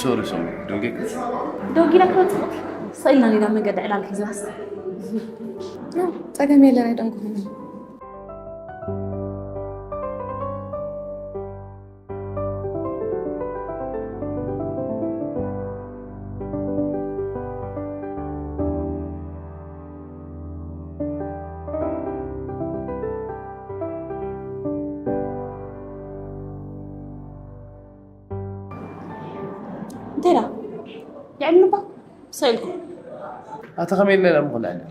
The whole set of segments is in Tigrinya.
ሶሪ ሶሪ፣ ደንጌ ደንጊና ክወፅእ ስኢልና ኢና መንገዲ ዕላል ሒዝናስ። ጸገም የለን፣ ኣይደንጉኹም። እንታይ ዳ ይዕልባ ሰኢልኩም ኣታ ከመይ ኢልና ኢና ምኾን ኣለና?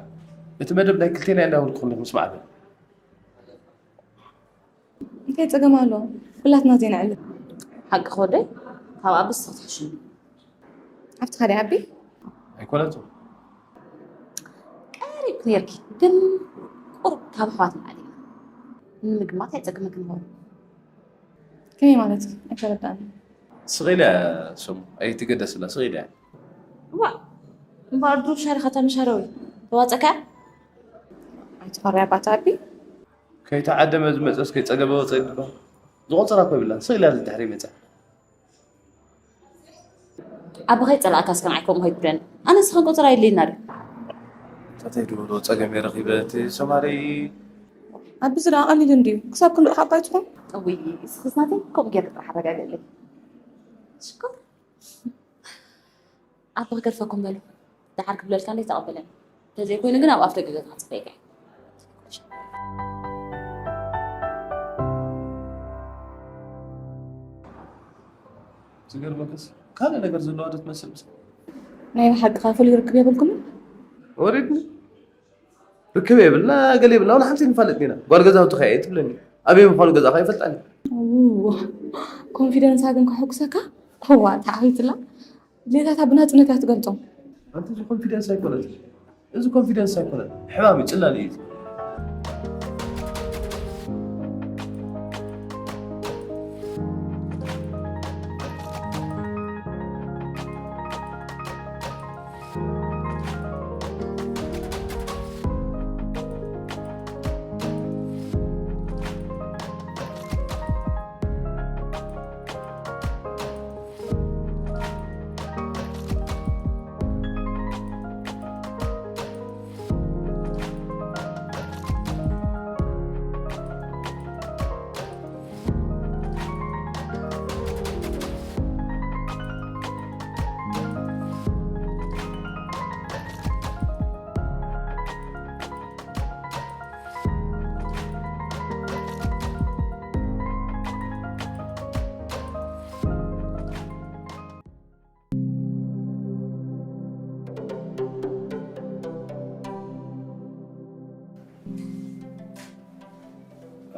እቲ መደብ ናይ ክልቴና እንዳበልኩ ከለኹ ምስ ማዕበል እንታይ ጸገም ኣሎ? ኩላትና ዜና ዕልል። ሓቂ ክወደይ ካብ ኣበስ ክትሕሽኑ ኣብቲ ካዲ ዓቢ ኣይኮነቱ ቀሪብ ነርኪ ግን ቁርብ ካብ ኣሕዋት ንዓሊ ንምግማት ኣይጸግመክን ሆን ከመይ ማለት እዩ? ኣይተረዳእን። ስቕ ኢለ ሰሙ ኣይትገደስላ ስቕ ኢለ ዋ እምበኣር ድሩብ ሻሪኻ ተምሻረዊ ተዋፀካ ኣይትፈርያ ባታ ዓቢ ከይተዓደመ ዝመፀስ ከይፀገበ ወፀ ይግባ ዝቆፀራ እኮ ይብላን ስቕ ኢላ ድሕሪ ይመፀ ኣቦኸይ ፀላእካ እስከ ንዓይ ከምኡ ከይትብለኒ ኣነ ንስኻን ቆፀራ የድልየና ዶ እንታይ ድብሎ ፀገም የረኺበ እቲ ሰማሪ ኣብዚ ደኣ ቀሊል እንድዩ ክሳብ ክንድኡ ካብ ባይትኹም እውይ እስኽስ ናተይ ከምኡ ጌርክ ጥራሕ ኣረጋግእለይ ሽኮር ኣቦ ክገድፈኩም በሉ ደሓር ክብለልካ እንደ ተቐበለኒ እንተዘይኮይኑ ግን ኣብ ኣፍ ደገ ገዛ ክፅበየካ ዝገርመክስ ካልእ ነገር ዘለዋ ዶ ትመስል ምስ ናይ ብሓቂ ካብ ፍሉይ ርክብ የብልኩምን ወሪድኒ ርክብ የብልና ገለ የብልና ዋላ ሓንቲ ንፋለጥ ኢና ጓል ገዛውቲ ከያ ትብለኒ ኣበይ ምዃኑ ገዛ ከ ይፈልጣኒ ኮንፊደንሳ ግን ከሐጉሰካ ኮዋ ተዓዊትላ ድሌታታ ብናፅነት እያ ትገልፆም ኣንቲ እዚ ኮንፊደንስ ኣይኮነን እዚ ኮንፊደንስ ኣይኮነን ሕማም እዩ ፅላል እዩ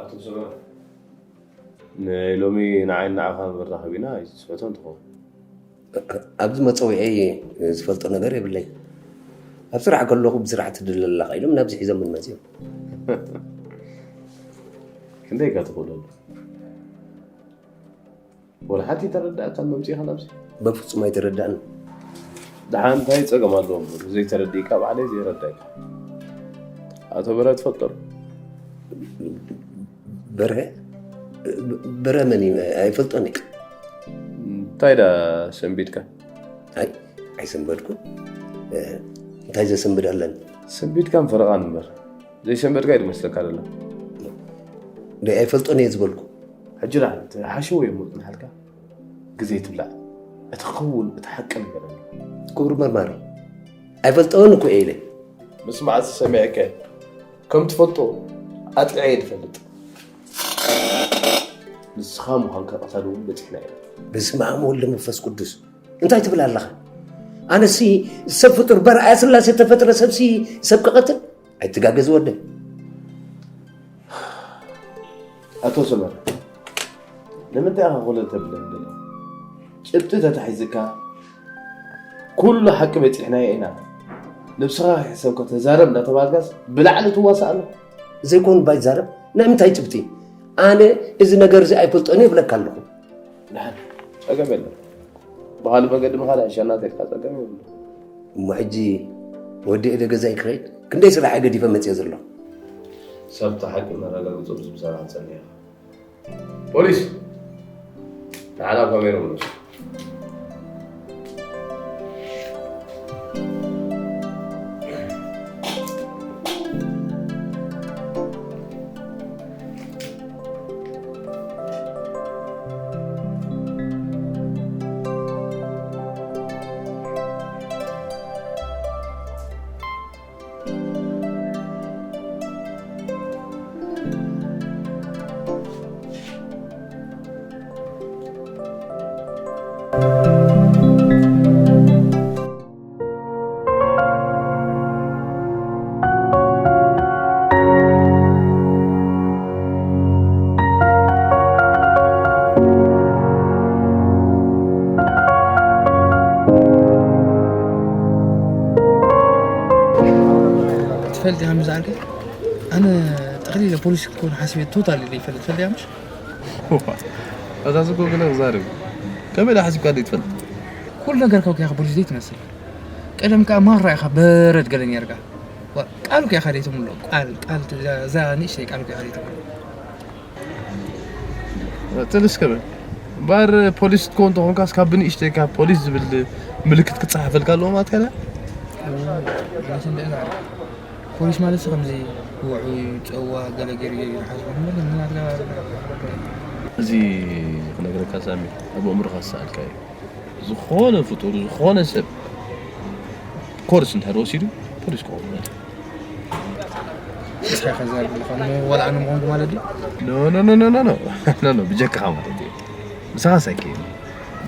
ኣቶ ሰመረ ናይ ሎሚ ንዓይን ንዓኻን መራኸቢና ኣይትስሕቶን ትኸውን። ኣብዚ መፀውዒ ዝፈልጦ ነገር የብለይ። ኣብ ስራሕ ከለኹ ብስራሕ ትድለላ ኢሎም ናብዚ ሒዞምን መፅዮም። ክንደይ ኢኻ ትኽእለሉ? ወላ ሓንቲ ተረዳእካ መምፂኻ ናብዚ? በፍፁም ኣይተረዳእን። ደሓን እንታይ ፀገም ኣለዎም? ዘይተረዲእካ ባዕለይ ዘይረዳእካ። ኣቶ በረ ትፈልጦ ዶ? በርሀ በርሀ መን እዩ? ኣይፈልጦን እዩ። እንታይ ዳ ሰንቢድካ? ኣይ ኣይሰንበድኩ። እንታይ ዘሰንብድ ኣለኒ? ሰንቢድካን ፈረቓን እምበር ዘይሰንበድካ እዩ ዝመስለካ ዘሎ። ደይ ኣይፈልጦን እየ ዝበልኩ። ሕጂ ደኣ እቲ ሓሸዎ እየ ምውፅ ንሓልካ ግዜ ትብላዕ እቲ ክኸውን እቲ ሓቂ ንገረኒ። ክቡር መርማሪ ኣይፈልጠውን እኮ እየ ኢለ። ምስ መዓስ ሰሚዐካ ከም ትፈልጦ ኣጥዕየ ዝፈልጥ ንስኻ ምዃንካ ቀታሊ እውን በፂሕና ኢና። በስመ ኣብ ወወልድ ወመንፈስ ቅዱስ እንታይ ትብል ኣለኻ? ኣነሲ ሰብ ፍጡር በርኣያ ስላሴ ተፈጥረ ሰብሲ ሰብ ክቐትል ኣይትጋገዝ ወደይ። ኣቶ ሰመረ ንምንታይ ኢኻ ኮለል ተብለኒ ዘለኻ? ጭብጢ ተታሒዝካ ኩሉ ሓቂ በፂሕናዮ ኢና። ነብስኻ ከይሕሰብካ ተዛረብ እንዳተባልካስ ብላዕሊ ትዋሳእ ኣለኻ። ዘይኮን እባ ይዛረብ ናይ ምንታይ ጭብጢ? ኣነ እዚ ነገር እዚ ኣይፈልጦን እየ ይብለካ ኣለኹ። ደሓን ጸገም የለን። ብኻልእ መገዲ ምኻድ ኣይሻልናን ተልካ ጸገም የብሉን። እሞ ሕጂ ወዲኤ ዶ ገዛይ ክኸይድ? ክንደይ ስራሕ እየ ገዲፈ መጺኤ ዘለኹ። ሰብቲ ሓቂ መረጋግጾ ምስ ምሳኻ ትጸንሕ ኢኻ። ፖሊስ! ንዓና ካሜራ ምለሱ። ፈልጥ ያምዝ አልከ። አነ ጠቅሊለ ፖሊስ ክኮን ሓሲበ ቶታሊ ዘይፈልጥ ፈልጥ ያምሽ። እዛ ዝጎ ገለ ክዛርብ ከመይ ዳ ሓሲብካ ዘይትፈልጥ? ኩሉ ነገር ካብ ከያኸ ፖሊስ ዘይትመስል። ቀደም ከዓ ማራ ኢኻ በረድ ገለ ነርካ። ቃል ከያኸ ዘይትምሎ ቃል ቃል እዛ ንእሽተይ ቃል ከያኸ ዘይትምሎ። ትንሽ ከበል ባር ፖሊስ ክትከውን ተኾንካስ ካብ ብንእሽተይ ካብ ፖሊስ ዝብል ምልክት ክፀሓፈልካ ኣለዎ ማለት ከለ። ፖሊስ ማለት ከምዚ ውዑይ ፀዋ ገለ ገይሩ ይሓስቡ ምናትካ። እዚ ክነግረካ ሳሚ፣ ኣብ ኣእምሮኻ ዝሰኣልካ እዩ። ዝኾነ ፍጡር ዝኾነ ሰብ ኮርስ እንድሕር ወሲዱ ፖሊስ ክኸውን ማለት እዩ። እስኻ ከዛር ብለኻ ወላ ኣነ ምኾንኩ ማለት ድዩ? ኖ ኖ ኖ ኖ ኖ ኖ ኖ ብጀካኻ ማለት እዩ። ምሳኻ ሳይከ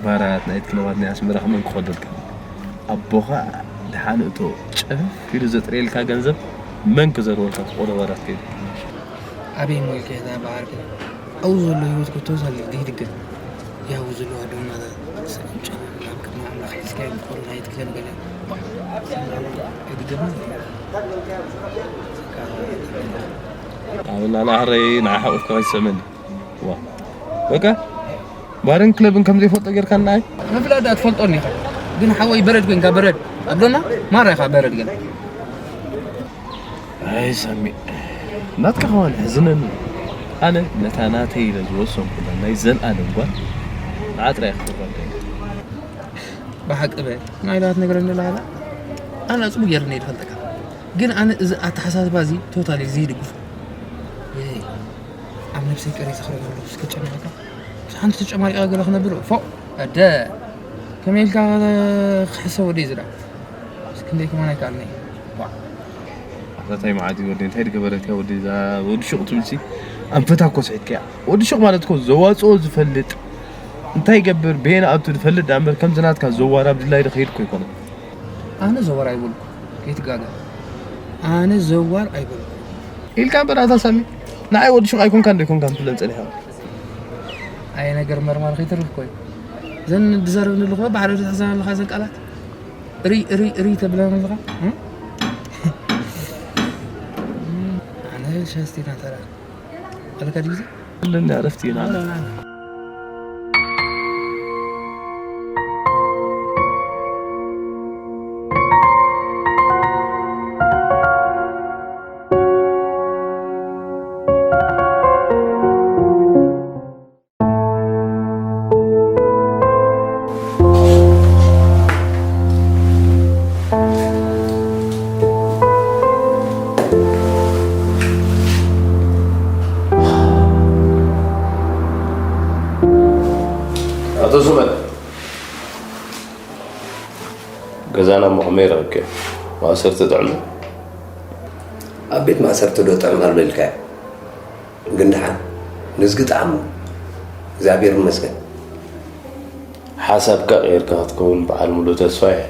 ባራት ናይት ክለባት ናይ ኣስመራ ከመን ክኸደልካ ኣቦኻ ድሓን እቶ ጨፍ ኢሉ ዘጥረየልካ ገንዘብ መን ክዘርወልካ ትቆሎ ባራት ከይዱ። ኣበይ ሞልከ እዛ በዓል ግን ኣብኡ ዘሎ ህይወት ክትወስ ኣለካ ዘይትገ ያው ዘሎ ኣዶና ሰንጨ ናብ ቅድሚ ኣምላኽ ሒዝካ እዮም ቆሎ ናይ ትክዘን ገለ ኣይትገባን ኣብና ናህረይ ንዓ ሓቁፍካ ከይትስዕመኒ ዋ በቃ ባርን ክለብን ከም ዘይፈልጦ ጌርካ ንዓይ ምፍላጥ ዳ ትፈልጦኒ ኢኻ ግን ሓወይ በረድ ኮይንካ በረድ ኣብዶና ማራ ኢኻ በረድ ግን ኣይ ሳሚ ናትካ ከማን ሕዝነኒ ኣነ ነታ ናተይ ኢለ ዝወሰንኩላ ናይ ዘልኣለም ጓል ንዓጥራይ ክትረዳይ ብሓቂ በ ናይ ላት ነገር እንደላላ ኣነ ኣፅቡ ጌርኒ ይፈልጠካ ግን ኣነ እዚ ኣተሓሳስባ እዚ ቶታሊ ዘይድግፉ ኣብ ነብሰይ ቀሪ ዝኽረመሉ እስከ ጨነቀካ ሓንቲ ተጨማሪቀ ገለ ክነብር ፎ ኣደ ከመይ ኢልካ ክሕሰብ ወደይ ዝዳ ክንደይ ከማን ኣይከኣልኒ ኣታታይ መዓት ወደ እንታይ ዝገበረት እያ ወደ እዛ ወዲ ሹቕ ትብልሲ ኣንፈታ እኮ ስሒትካ እያ ወዲ ሹቕ ማለት እኮ ዘዋፅኦ ዝፈልጥ እንታይ ይገብር ቤን ኣቱ ዝፈልጥ ዳ እምበር ከምዚ ናትካ ዘዋር ኣብ ድላይ ዝኸይድ እኮ ይኮነ ኣነ ዘዋር ኣይበልኩ ከይትጋገ ኣነ ዘዋር ኣይበልኩ ኢልካ እምበር ኣታ ሳሚ ንዓይ ወዲ ሹቕ ኣይኮንካ እንዶ ይኮንካ ምትለን ፀኒሓ ኣየ ነገር መርማር ከይትርፍ ኮይ ዘን ድዛረብኒ ኣለኹ ባዕዶ ትሕዘን ኣለኻ ዘን ቃላት ሪ ሪ ሪ ተብለን ኣለኻ ኣነ ሸስቲና ተራ ኣለካ ድዩ ኣለኒ ዕረፍቲ ኢና ኣቶ ሱመን ገዛና እሞ ከመይ ረኺብክዮ? ማእሰርቲ ጥዕሙ? ኣብ ቤት ማእሰርቲ ዶ ጥዕም ኣሎ ኢልካዮ? ግን ደሓን ንዝጊ ጠዓሙ እግዚኣብሔር ይመስገን። ሓሳብካ ቀይርካ ክትከውን በዓል ሙሉ ተስፋ እየ።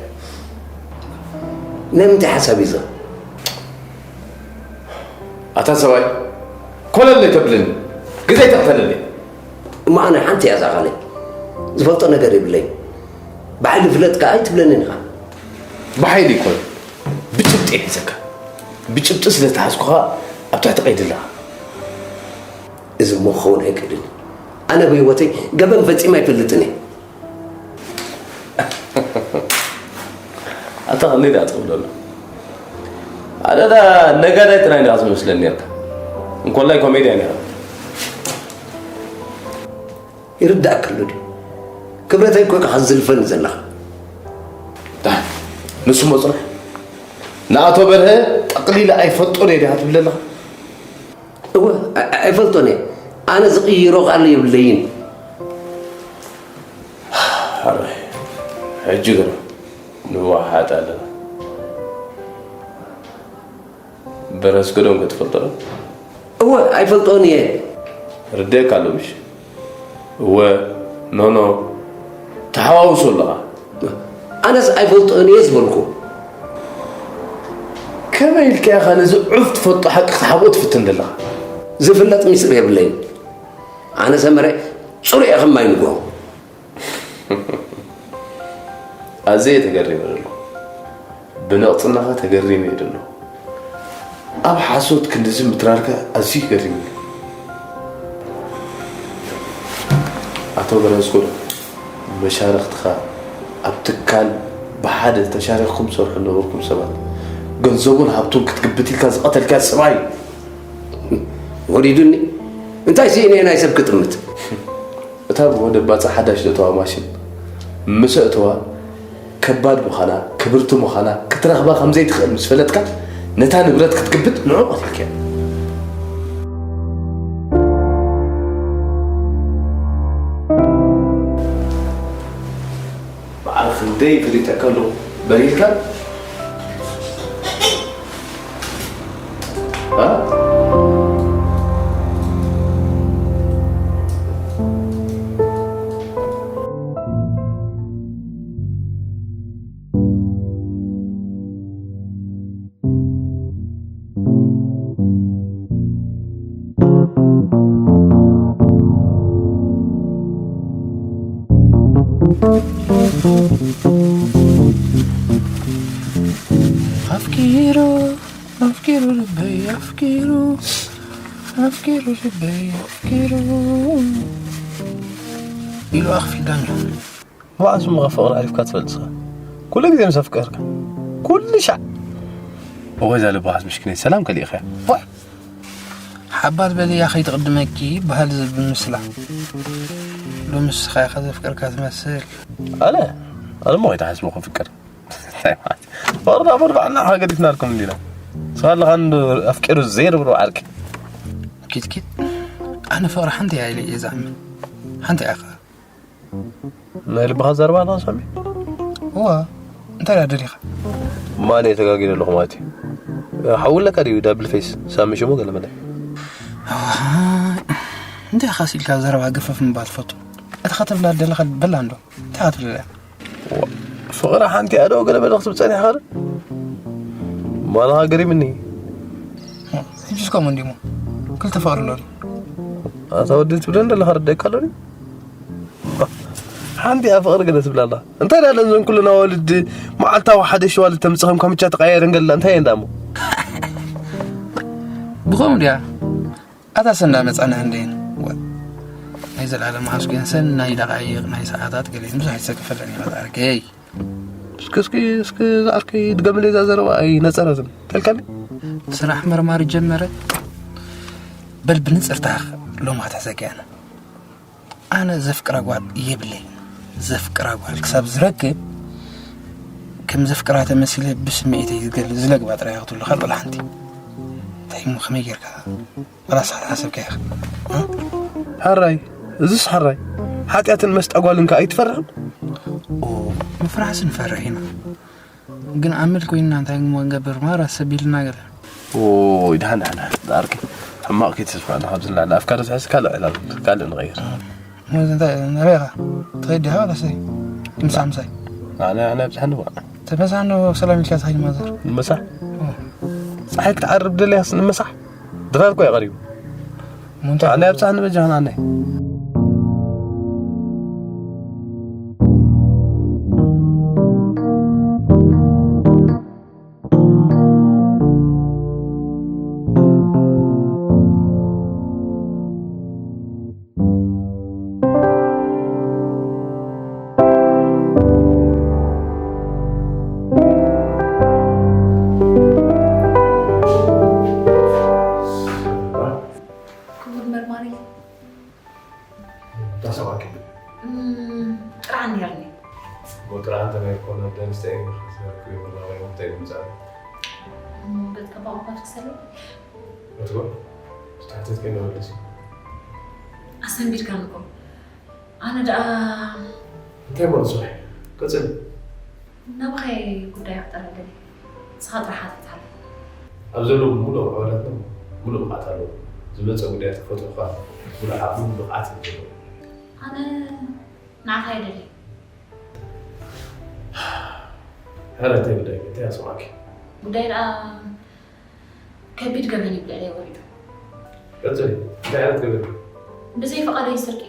ናይ ምንታይ ሓሳብ እዩ እዚ? ኣታ ሰብኣይ ኮለል ኣይተብለኒ ግዜ ኣይተቕተለለይ። እሞ ኣነ ሓንቲ እያ እዛ ቃለይ ዝፈልጦ ነገር የብለይ ብሓይሊ ፍለጥ ከኣ ኣይትብለንን ኢኻ። ብሓይሊ ይኮን ብጭብጢ እየ ሒዘካ ብጭብጢ ስለ ዝተሓዝኩኻ ኣብ ትሕቲ ቀይዲ ኣለኻ። እዚ እሞ ክኸውን ኣይክእልን ኣነ ብህይወተይ ገበን ፈጺመ ኣይፈልጥን እየ። ኣታ ከመይ ደኣ ትኽብለሉ ኣነ ዳ ነጋዳይ ጥራይ ዳ ትመስለኒ ነርካ እንኮላይ ኮሜድያን ኢኻ ይርዳእካ ኣሎ ድዩ ክብረተይ እኮ ኢኻ ዝልፈኒ ዘለኻ ንሱ እሞ ጽናሕ ንኣቶ በርሀ ጠቕሊለ ኣይፈልጦን እየ ዲኻ ትብል ዘለኻ እወ ኣይፈልጦን እየ ኣነ ዝቕይሮ ቃል የብለይን ሕጂ ግን ንዋሓጥ ኣለና በረስ ገዶም ክትፈልጦ ዶ እወ ኣይፈልጦን እየ ርደየካ ኣሎ ምሽ እወ ኖኖ ተሓዋውሶ ኣለኻ ኣነስ ኣይፈልጦን እየ ዝበልኩ ከመይ ኢልካ ኢኻ ነዚ ዑፍ ትፈልጦ ሓቂ ክትሓብኦ ትፍትን ዘለኻ ዝፍለጥ ሚስጥር የብለይን ኣነ ሰመረ ፅሩየ ከም ማይ ንግሆ ኣዘየ ተገሪመ ዘለኹ ብነቕፅናኻ ተገሪመ እየ ዘለኹ ኣብ ሓሶት ክንድዚ ምትራርካ ኣዝዩ ይገርም እዩ። ኣቶ በረዝጎል፣ መሻርኽትኻ ኣብ ትካል ብሓደ ተሻሪኽኩም ትሰርሑ ነበርኩም ሰባት፣ ገንዘቡን ሃብቱን ክትግብት ኢልካ ዝቐተልካ ሰብኣይ። ወሪዱኒ። እንታይ ስኢነ ናይ ሰብ ክጥምት? እታ ብወደብ ባጽዕ ሓዳሽ ዘእተዋ ማሽን ምስ ኣእተዋ፣ ከባድ ምዃና፣ ክብርቲ ምዃና ክትረኽባ ከም ዘይትኽእል ምስ ፈለጥካ፣ ነታ ንብረት ክትግብት ንዕኡ ቀቲልካያ። በዓል ክንደይ ፈሊጠካ ኣለኹ በሪርካ። ኣፍቂሩ ኣፍቂሩ ልበይ ኣፍቂሩ ኣፍቂሩ ልበይ ኣፍቂሩ ኢሉ ኣኽፊዳኒ። መዓስ እሞ ካብ ፍቕሪ ዓሪፍካ ትፈልጥ ኢኻ? ኩሉ ግዜ ምስ ኣፍቀርካ ኩሉ ሻዕ። እወ እዛ ልባኻስ ምሽክነይ ሰላም ከሊእኻያ። ዋእ! ሓባት በልያ ከይትቕድመኪ በሃል ዝብል ምስላ። ሎሚ ንስኻ ኢኻ ዘፍቀርካ ትመስል። ኣነ ኣነ እሞ ከይትሓስቦ ክፍቅር። እንታይ ማለት ፍቕሪ ዳቦ ንባዕልና ኢኻ ገዲፍናልኩም እንዲና። ንስኻ ኣለኻ እንዶ ኣፍቂሩ ዘይርብሮ ዓርኪ። ኪትኪት ኣነ ፍቕሪ ሓንቲ እያ ኢለ እየ ዝኣምን። ሓንቲ እያ ኸዓ። ናይ ልብኻ ዘረባ ኣለኻ ሳሚ? እዋ እንታይ ደኣ ደሊኻ? ማን እየ ተጋጊለ ኣለኹ ማለት እዩ? ሓዊ ኣለካ ድዩ ዳብል ፌስ ሳሚ ሽሙ ገለ መለ? እንታይ ኢኻ ኢልካ ዘረባ ገፈፍ ምባል ትፈቱ? እቲ ኸትብላ ደለኻ በላ እንዶ እንታይ ኢኻ ትብለላ? ፍቕሪ ሓንቲ እያ ዶ ገለ መለ ክትብል ጸኒሕካ ዶ? ማለኻ ገሪምኒ። ሕጂስ ከምኡ እንዲሞ ክልተ ፍቕሪ ኣሎ ድዩ? ኣታ ወዲ ትብለኒ ዘለኻ ርደካ ኣሎ ድዩ? ሓንቲ እያ ፍቕሪ ገለ ትብላ ኣላ። እንታይ ደኣ ለዘን ኩለን ኣዋልድ መዓልታዊ ሓደ ሸዋልድ ተምጽእ ከም ካምቻ ተቐያየረን ገላ እንታይ እየን ደኣ እሞ? ብኸምኡ ድያ? ኣታ ሰንዳ መጻና እንደይን ወ ናይ ዘላለም ዓስኩ ሰን ናይ ደቓይቕ ናይ ሰዓታት ገለ ብዙሕ ይሰክፈለን ይመጣ ኣርገይ። እስኪ እስኪ እስኪ ዝዓርከይ ድገምለይ እዛ ዘረባ ኣይነጸረትን ተልካኒ። ስራሕ መርማሪ ጀመረ። በል ብንጽርታ ሎማ ተዘጊያና። ኣነ ዘፍቅራ ጓል የብለይ። ዘፍቅራ ጓል ክሳብ ዝረክብ ከም ዘፍቅራ ተመሲለ ብስምዒተይ ዝገል ዝለግባ ጥራይ ክትብሉ ካልእ ሓንቲ እንታይ እሞ ከመይ ጌርካ ራስኻ ተሓሰብካ ኢኻ። ሓራይ እዚስ ሓራይ ሓጢኣትን መስጣ ጓልን ከ ኣይትፈርሕን? ኦ ምፍራሕስ ንፈርሕ ኢና። ግን ኣምል ኮይንና እንታይ እሞ ንገብር ማራ ሰብ ኢልና ገለ። ኦይ ድሓን ድሓን ድሓን ዳርኪ ሕማቕ ከይተስፋ ኣለኻ ኣብዚ ንላዕሊ ኣፍካ ዶ ትሕዝ ካልእ ዕላል ካልእ ንቐይር። ሞዝ እንታይ ናበይ ኢኻ? ትኸይድ ዲኻ ወላስ ምሳሕ ምሳይ? ኣነ ኣነ ኣብዝሓኒ ዋ። ተመሳሕኖ ሰላም ኢልካ ትኸይድ ማዘር። ምሳሕ ፀሓይ ክትዓርብ ደለያስ ንምሳሕ ድራር እኮ እዩ ቀሪቡ። ሙንታ ኣነ ኣብዝሓኒ በጃ ኣነ ክቡር መርማሪ እንታይ ሰማዕኪ? እም፣ ጥርዓን ነይርኒ። ወጥራ እንተ ነይርኮ ናብ ደንስተይ ንኽትረክቢ መራኸቢ እንታይ ምምጻእ? እም፣ ገጽካ ባቑፋት ክሰሉ እትጎ ትሕትት ከይነበለሲ ኣሰንቢድካኒ እኮ ኣነ ደኣ እንታይ ማለት ስራሕ? ቀጽል። ናባኻይ ጉዳይ ክጠረገኒ ንስኻ ጥራሕ ኣትፍትሓለይ። ኣብ ዘለዉ ምሉእ ኣባላትና ምሉእ ብቕዓት ኣለዎ። ዝመጸ ጉዳያት ክፈትሑ ከኣ ምሉእ ዓቕምን ብቕዓትን ኣለዎ። ኣነ ንዓኻ ኣይደልን። ሕረ እንታይ ጉዳይ እንታይ ኣስማዕኪ? ጉዳይ ደኣ ከቢድ ገበን እዩ ብልዕለይ ወሪዱ። ቀጽሊ፣ እንታይ ዓይነት ገበን እዩ? ብዘይ ፍቓደይ ስርቂ።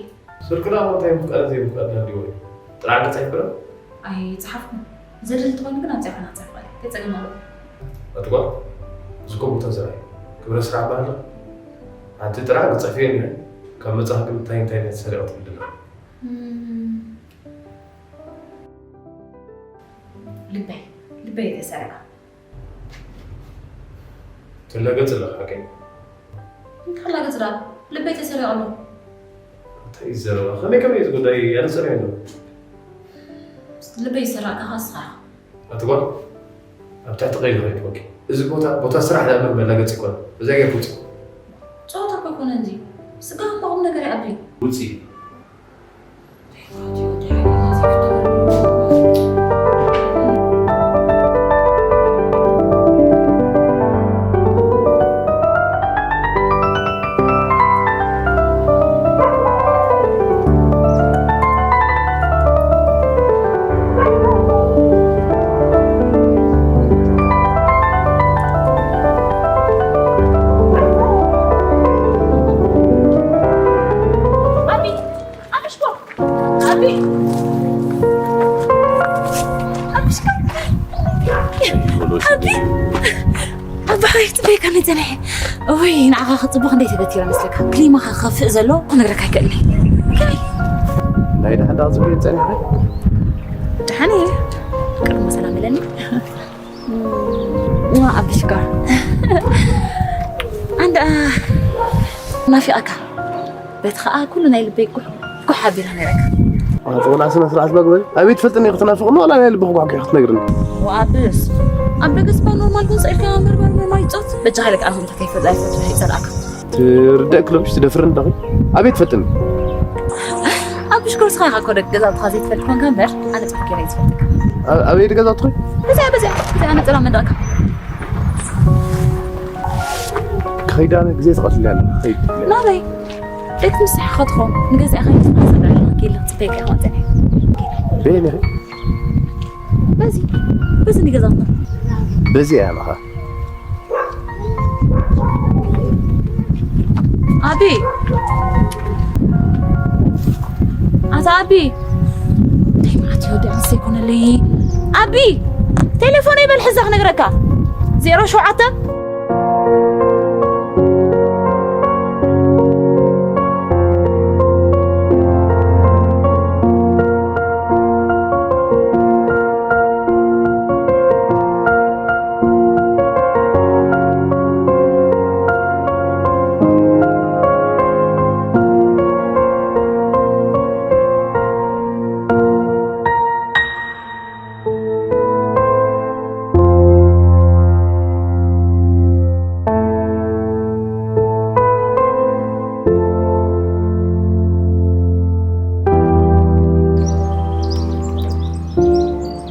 ስርቂ ደኣ እንታይ ምፍቃድን ዘይምፍቃድን ኣድልይዎ እዩ? ጥራሕ ገጽ ኣይፍቀዶ? ኣይጸሓፍኩን። ዘድሊ እንተኾይኑ ግን ኣብዚኣ ኮይና ክጽሕፍ እኽእል እየ። እንታይ ጸገም ኣለዎ? ኣትጓል፣ እዚ ኮምፒውተር ዘርኣይ። ግብረ ስራሕ ባህሊ ሓንቲ ጥራሕ ክጸፍየን እየ። ካብ መጻኽ ግን እንታይ እንታይ ናይ ተሰሪቐ ትብል ኣለኻ? እም፣ ልበይ፣ ልበይ ተሰሪቓ። ትላገጽ ኣለኻ ሓቀይ? እንታይ ክላገጽ ደኣ? ልበይ ተሰሪቑ ኣሎ። እንታይ እዩ ዘረባ? ከመይ ከመይ እዩ እቲ ጉዳይ? ኣነጸርዮ ኣሎ። ልበይ ዝሰረቕካ ኸኣ ንስኻ ኢኻ። ኣቲ ጓል፣ ኣብ ትሕቲ ቀይዲ ከይትወድቂ። እዚ ቦታ፣ ቦታ ስራሕ ደኣ እምበር መላገጺ ኣይኮነን። እዛ ጌርኪ ውጺ። ጸወታ እኮ ኣይኮነን እዚ። ስጋ እኮ ቁም ነገር እዩ ኣቢ። ውጺ። ኣቢ! ኣቢ ሽኮር! ኣቢ! ኣቢ ሽኮር! ኣቢ! ኣባይ ጽበይካ መጸንሐ። ወይ ንዓኻ ክጽቡቕ እንዴት ተገቲረ መስለካ? ክሊማኻ ክኸፍእ ዘሎ ክነግረካ ኣይክእልን። ከመይ? ናይ ደሓን ደኣ ጽቡቕ ጸኒሐ? ደሓን እየ። ቅድሞ ሰላም በለኒ። ዋ፣ ኣቢ ሽኮር። ኣንዳ ናፊቓካ። በቲ ኸኣ ኩሉ ናይ ልበይ ጉሕ፣ ጉሕ ኣቢለ ነይረካ። ኣንተ ወላ ስነ ስርዓት በግበል። ኣበይ ትፈልጥኒ ክትናፍቕኒ ዋላ ናይ ልብኺ ጓሕጒሕ ክትነግርኒ? ወኣብስ። ኣብ ደገስ እኳ ኖርማል ግን ስኢልካ መርመር መርማር ይጾት። በጃኻ ኢለካ ኣነ ከምታ ከይፈ-፣ ኣይፈቱ ይጸልኣካ። ትርደእ ክለብሽ ትደፍርኒ ዳኺ? ኣበይ ትፈልጥኒ? ኣብ ሽኮር ስኻ ኢኻ እኮ ደቂ ገዛውትኻ ዘይትፈልጥ ኮንካ እምበር፣ ኣነ ጽቡቅ ገይረ እየ ዝፈልጠካ። ኣ-፣ ኣበይ ደቂ ገዛውትኺ? በዚኣ፣ በዚኣ፣ በዚኣ ነጸላ መንደቕካ። ከይዳ ግዜ ትቐትል ያለ፣ ከይድ። ናበይ? ደቂ ምሳሕ ኸትኾን፣ ንገዚኣ ኸይድ ትመጽእ ዳርጋ ኬል ጽበይ ከይኾን ጸኒሐ። በየን ኢኺ? በዚ፣ በዚ ንገዛትና። በዚ እያ ኣለኻ። ኣቢ! ኣታ ኣቢ! እንታይ ማለት እዩ? ደምስ ዘይኮነለይ። ኣቢ! ቴሌፎነይ በል ሕዛ ክነግረካ። ዜሮ ሸውዓተ።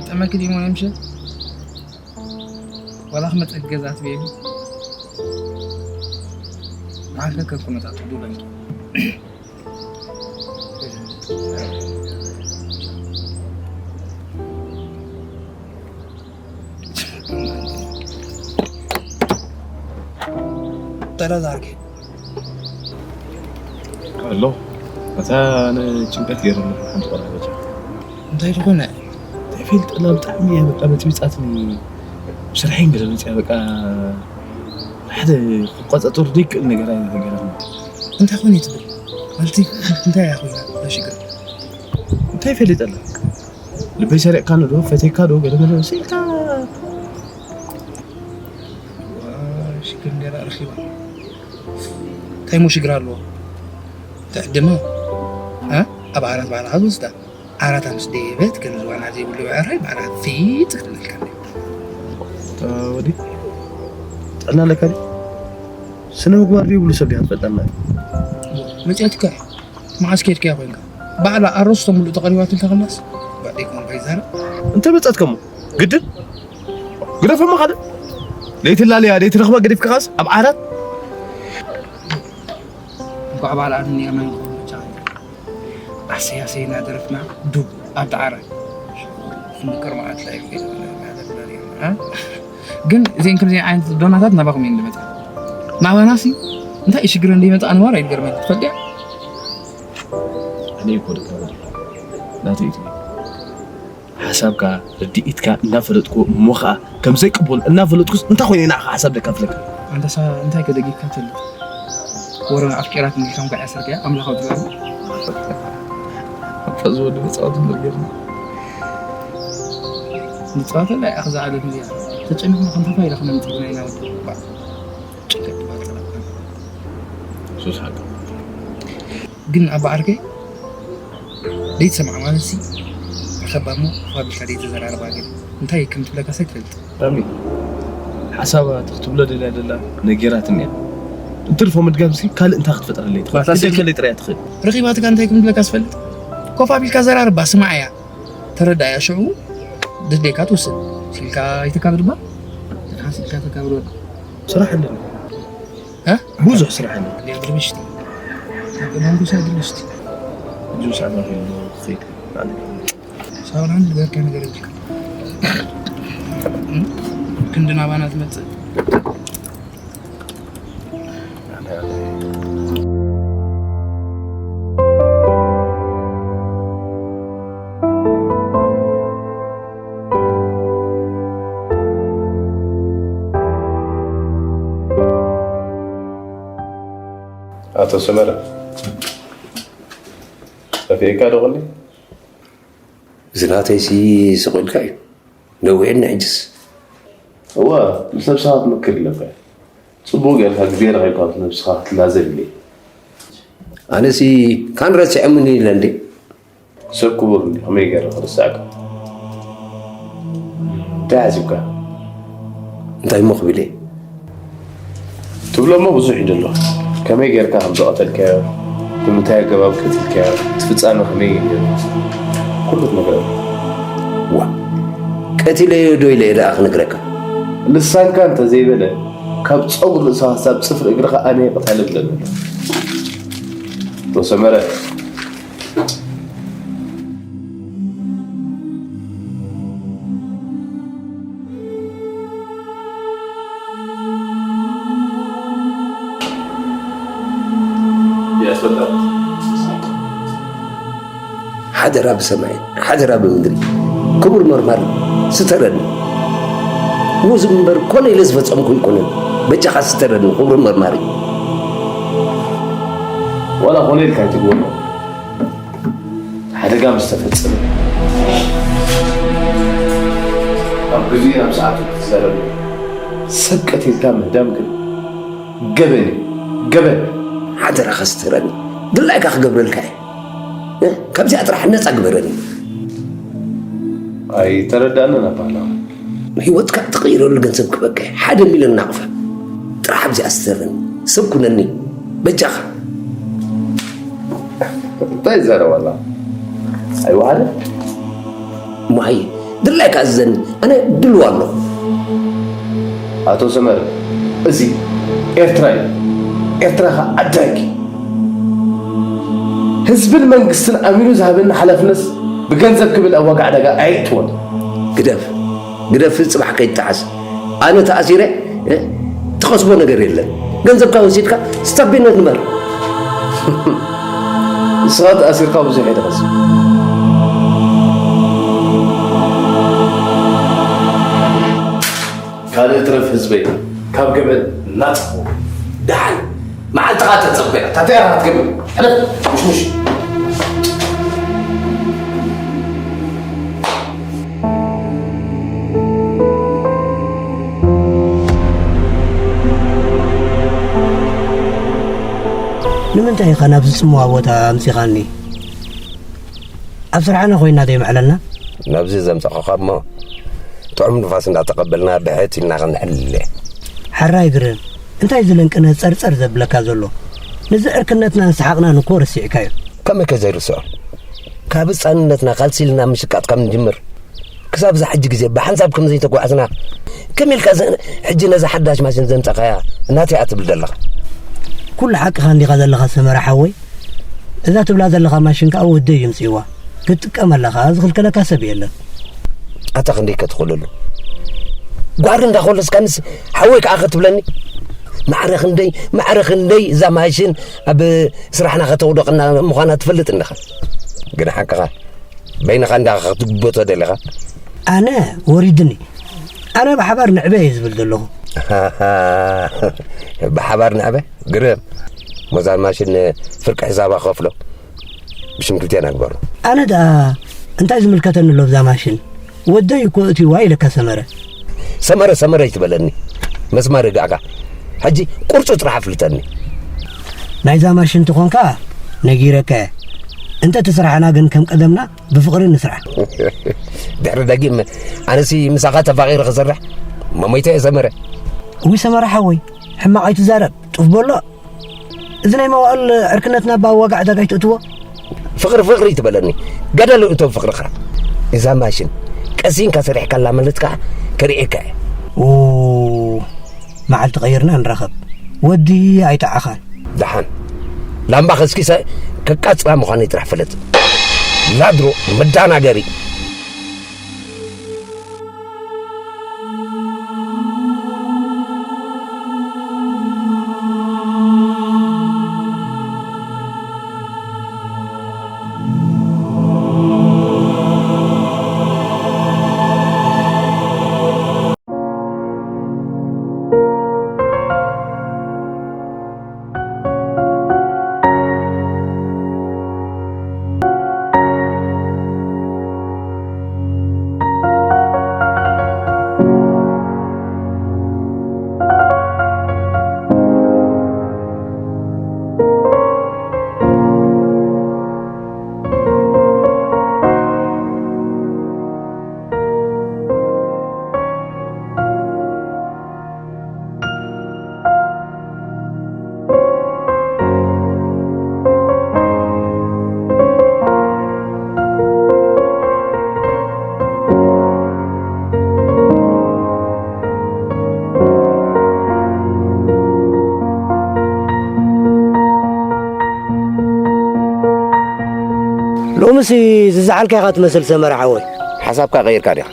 ጠመኪ ድዩ ማይ ምሸት? ዋላ ክመጸኪ ገዛ ትቤሊ? ንዓኺ ከም ኩነታቱ ዱለንኪ። ጠረዝ ኣርጌ። ኣሎ። እታ ንጭንቀት ገይሩ ኣሎ ሓንቲ ቆልዓ በጃ። እንታይ ዝኾነ? እንታይ ፈልጠላ ብጣዕሚ እያ በቃ በጥቢጻትኒ። ስርሐይን ገለ መጽያ በቃ ሓደ ክቆጻጸሩ ዘይክእል ነገር ኣይነት ነገር ኣሎ። እንታይ ኾነ ትብል? ማለቲ እንታይ እያ ኮይና እዛ ሽግር? እንታይ ፈሊጠላ? ልበይ ሰሪቕካኒ ዶ? ፈትየካ ዶ? ገለ መለ ስኢልካ። ዋ፣ ሽግር እንዴራ ረኺባ። እንታይ እሞ ሽግር ኣለዎ? ትዕድማ፣ እ? ኣብ ዓራት ባዕልኻ ዝወስዳ። ዓራታ ምስ ደየበት ከም ዝባና ዘይብሉ ብዕራይ ባዕላ ፊጥ ክትብለልካ እንድያ። እታ ወዲ ጥዕና ኣለካ ድዩ? ስነ ምግባር ዘይብሉ ሰብ ዲኻ ትፈልጠና? መጺኣትካ እያ። መዓስ ከይድካያ ኮይንካ? ባዕላ ኣረስቶ ሙሉእ ተቐሪባትልካ ከላስ፣ ባዕደይ ኮን ባይዛረ። እንተ መጸትከሞ ግድን ግደፈሞ ካልእ። ለይቲ ላለያ ለይቲ ረኽባ ገዲፍካስ ኣብ ዓራት። እንኳዕ ባዕላ ኣድንያ ማይ ብቻ። ኣሰይ ኣሰይ እናደረፍና ዱብ ኣብ ዳዕረ። ምቅር መዓት ላይ ፊት እናደረፍና ሪና። ግን እዚን ከምዚ ዓይነት ዶናታት ናባኹም እየን ዝመጻ። ናባናሲ እንታይ ሽግር እንደይመጻ ኣንዋር ኣይገርመን። ትፈልጥያ? እኔ እኮ ደካማ ነኝ። ናተይ ትበል። ሓሳብካ ርድኢትካ እናፈለጥኩ እሞ ኸዓ ከም ዘይቅቡል እናፈለጥኩስ እንታይ ኮይነ ንዓኻ ሓሳብ ደካፍለካ? ኣንታ ሳባ እንታይ ከደጊካ ትፈልጥ? ወረ ኣፍቂራትኒ ኢልካ እንኳዕ ያሰርካያ ኣምላኽ ኣውፅኣሉ። ኣባ እዚ ወዲ መፃወቲ እንበር ጌርና። ንፃወተላ እያ እዛ ዓለም እዚኣ። ተጨኒቕና ክንተፋ ኢለ ክነምፅእ ኢና ኢና ወዲ። ጭንቀት ባልፀናካ። ሱስ ሓቂ። ግን ኣባ ዓርከይ ደይትሰምዓ ማለት ሲ ረኸባ እሞ ፋብሪካ ደይተዘራርባ ግን እንታይ ከም ትብለካ ሳይ ትፈልጥ። ራሚ ሓሳባ እቲ ክትብሎ ደልያ ደላ ነጊራትኒ እያ። እንትርፎ ምድጋም ሲ ካልእ እንታይ ክትፈጥረለይ ትኽእል? ባታ ስልኪ ክትደልየለይ ጥራይ ትኽእል። ረኺባትካ እንታይ ከም ትብለካ ዝፈልጥ ኮፍ ኣቢልካ ዘራርባ ስማዓያ ተረዳያ ሽዑ ደድሌካ ትውስን። ሲልካ ይተካብርባ ሓሲልካ ተካብርባ ስራሕ ኣለኒ። እ? ብዙሕ ስራሕ ኣለኒ። ሊያድርብሽቲ መንጉሳ ድልስቲ ብዙሕ ሰዓት ረኺቡ ክኸይድ ማለት እዩ። ሳውናን ዝገርካ ነገር የብልካ። ክንዲ ናባና ትመጽእ ኣቶ ሰመረ ጠፊእካ ዶ ቅኒ? እዚ ናተይሲ ስቕ ኢልካ እዩ ነዊዕኒ ሕጅስ። እወ ምስ ነብስኻ ክትምክር ኣለካ። ጽቡቕ ጌርካ ግዜ ረኺብካ ምስ ነብስኻ ክትላዘብ ኢለ። ኣነሲ ካን ረሲዖምኒ ኢለ እንዴ። ሰብ ክቡር እንዲ ከመይ ገይረ ክርስዓካ? እንታይ ሓሲብካ? እንታይ እሞ ክብል እየ? ትብሎ እሞ ብዙሕ እዩ ዘሎ። ከመይ ጌርካ ከም ዝቐተልካዮ፣ ብምንታይ ኣገባብ ቀቲልካዮ፣ እቲ ፍጻመ ከመይ እዩ ነይሩ? ኩሉ ትነግረኒ። ዋ፣ ቀቲለዮ ዶ ኢለ እየ ደኣ ክነግረካ? ልሳንካ እንተዘይበለ፣ ካብ ጸጉሪ ርእስኻ ክሳብ ጽፍሪ እግርኻ ኣነ እየ ቀታሊ ብለኒ ኣሎ። ኣቶ ሰመረ፣ ሓደራ ብሰማይ ሓደራ ብምድሪ ክቡር መርማሪ ስተረኒ። ነዚ እምበር ኮነ ኢለ ዝፈጸምኩ ኣይኮነን። በጃኻ ስተረኒ ክቡር መርማሪ። ዋላ ኮነ ኢልካ ኣይትግበሮ። ሓደጋ ምስ ተፈጸመ ኣብ ግዜኡ ናብ ሰዓቱ ክትዛረብ። ሰብ ቀቲልካ ምህዳም ግን ገበን እዩ። ገበን። ሓደራኻ ስተረኒ። ድላይካ ክገብረልካ እየ። እ? ካብዚኣ ጥራሕ ነጻ ግበረኒ። ኣይተረዳእንን ኣባና። ህይወትካ ትቕይረሉ ገንዘብ ክበካ እየ። ሓደ ሚልዮን ናቕፋ። ጥራሕ ኣብዚኣ ስተረኒ። ሰብ ኩነኒ። በጃኻ። እንታይ ይዛረብ ኣላ? ኣይወዓለ? ማይ ድላይካ ኣዘኒ ኣነ ድልዋ ኣለኹ። ኣቶ ሰመረ፣ እዚ ኤርትራ እዩ። ኤርትራ ኸዓ ዓዳጊ። ህዝብን መንግስትን ኣሚኑ ዝሃበኒ ሓላፍነት ብገንዘብ ክብል ኣብ ዋጋ ዕዳጋ ኣየእትዎን። ግደፍ፣ ግደፍ፣ ጽባሕ ከይትጠዓስ። ኣነ ተኣሲረ እ? ትኸስቦ ነገር የለን። ገንዘብካ ወሲድካ ስታቢነት ንበር። ንስኻ ተኣሲርካ ብዙሕ እየ ትኸስብ። ካልእ ትረፍ ህዝበይ ካብ ገበን ናጻ። ደሓን መዓልትኻ ተጸበያ። ታተያ ክትገብር። ሕለፍ። ሙሽ ሙሽ። ንምንታይ ኢኻ ናብዚ ጽምዋ ቦታ ኣምጺኻኒ? ኣብ ስራሕና ኮይና ዶ ይምዕለልና? ናብዚ ዘምጻኹኻ እሞ ጥዑም ንፋስ እንዳተቐበልና ብሕት ኢልና ክንዕልል እየ። ሕራይ ግርም፣ እንታይ እዚ ለንቅነ ጸርጸር ዘብለካ ዘሎ? ነዚ ዕርክነትናን ሰሓቕናን እኮ ረሲዕካዮ። ከመይ ከ ዘይርስዖ? ካብ ህጻንነትና ካልሲ ኢልና ምሽቃጥ ካብ ንጅምር ክሳብ እዛ ሕጂ ግዜ ብሓንሳብ ከም ዘይተጓዕዝና ከመይ ኢልካ ሕጂ ነዛ ሓዳሽ ማሽን ዘምጻኻያ ናተይ እያ ትብል ዘለኻ? ኩሉ ሓቅኻ እንዲኻ ዘለኻ ሰመረ ሓወይ። እዛ ትብላ ዘለኻ ማሽን ከኣ ወደይ እዩ ምጽእዋ። ክትጥቀመላ ከኣ ዝኽልከለካ ሰብ የለን። ኣታ ክንደይ ከትኽእለሉ ጓሪ እንዳኾለስካንስ ሓወይ ከኣ ከትብለኒ? ማዕረ ክንደይ ማዕረ ክንደይ እዛ ማሽን ኣብ ስራሕና ከተውደቕና ምዃና ትፈልጥ እንዲኻ። ግን ሓቅኻ በይንኻ እንዳ ክትግበቶ ደለኻ? ኣነ ወሪድኒ። ኣነ ብሓባር ንዕበ እየ ዝብል ዘለኹ። ብሓባር ንዕበ? ግርም። ሞዛ ማሽን ፍርቂ ሕሳባ ክኸፍሎ። ብሽም ክልቴና ግበሩ። ኣነ ደኣ እንታይ ዝምልከተኒ ኣሎ ብዛ ማሽን? ወደይ እኮ እትይዋ ኢለካ ሰመረ። ሰመረ ሰመረ ይትበለኒ። መስማር ይግዕካ። ሕጂ ቁርጹ ጥራሕ ኣፍልጠኒ። ናይዛ ማሽን ትኾንካ ነጊረካ እየ። እንተ እቲ ስራሕና ግን ከም ቀደምና ብፍቕሪ ንስራሕ። ድሕሪ ደጊም ኣነሲ ምሳኻ ተፋቒረ ክሰርሕ መሞይተ እየ ሰመረ። እዊ ሰመረ ሓወይ፣ ሕማቕ ኣይትዛረብ፣ ጡፍ በሎ። እዚ ናይ መዋእል ዕርክነትና ብኣዋጋ ዕዳጋ ኣይትእትዎ። ፍቕሪ ፍቕሪ ትበለኒ። ገደል እቶም ፍቕርኻ። እዛ ማሽን ቀሲንካ ሰሪሕካላ ማለት ከዓ ከርእየካ እየ። ኦ፣ መዓልቲ ቀይርና ንራኸብ። ወዲ ኣይጠዓኻን። ደሓን። ላምባ ከስኪሰ ከቃጽላ ምዃነይ ጥራሕ ፍለጥ። ላድሮ መዳናገሪ። ሎምሲ ዝዘዓልካ ኢኻ ትመስል ሰመረ ሓወይ። ሓሳብካ ቀይርካ ዲኻ?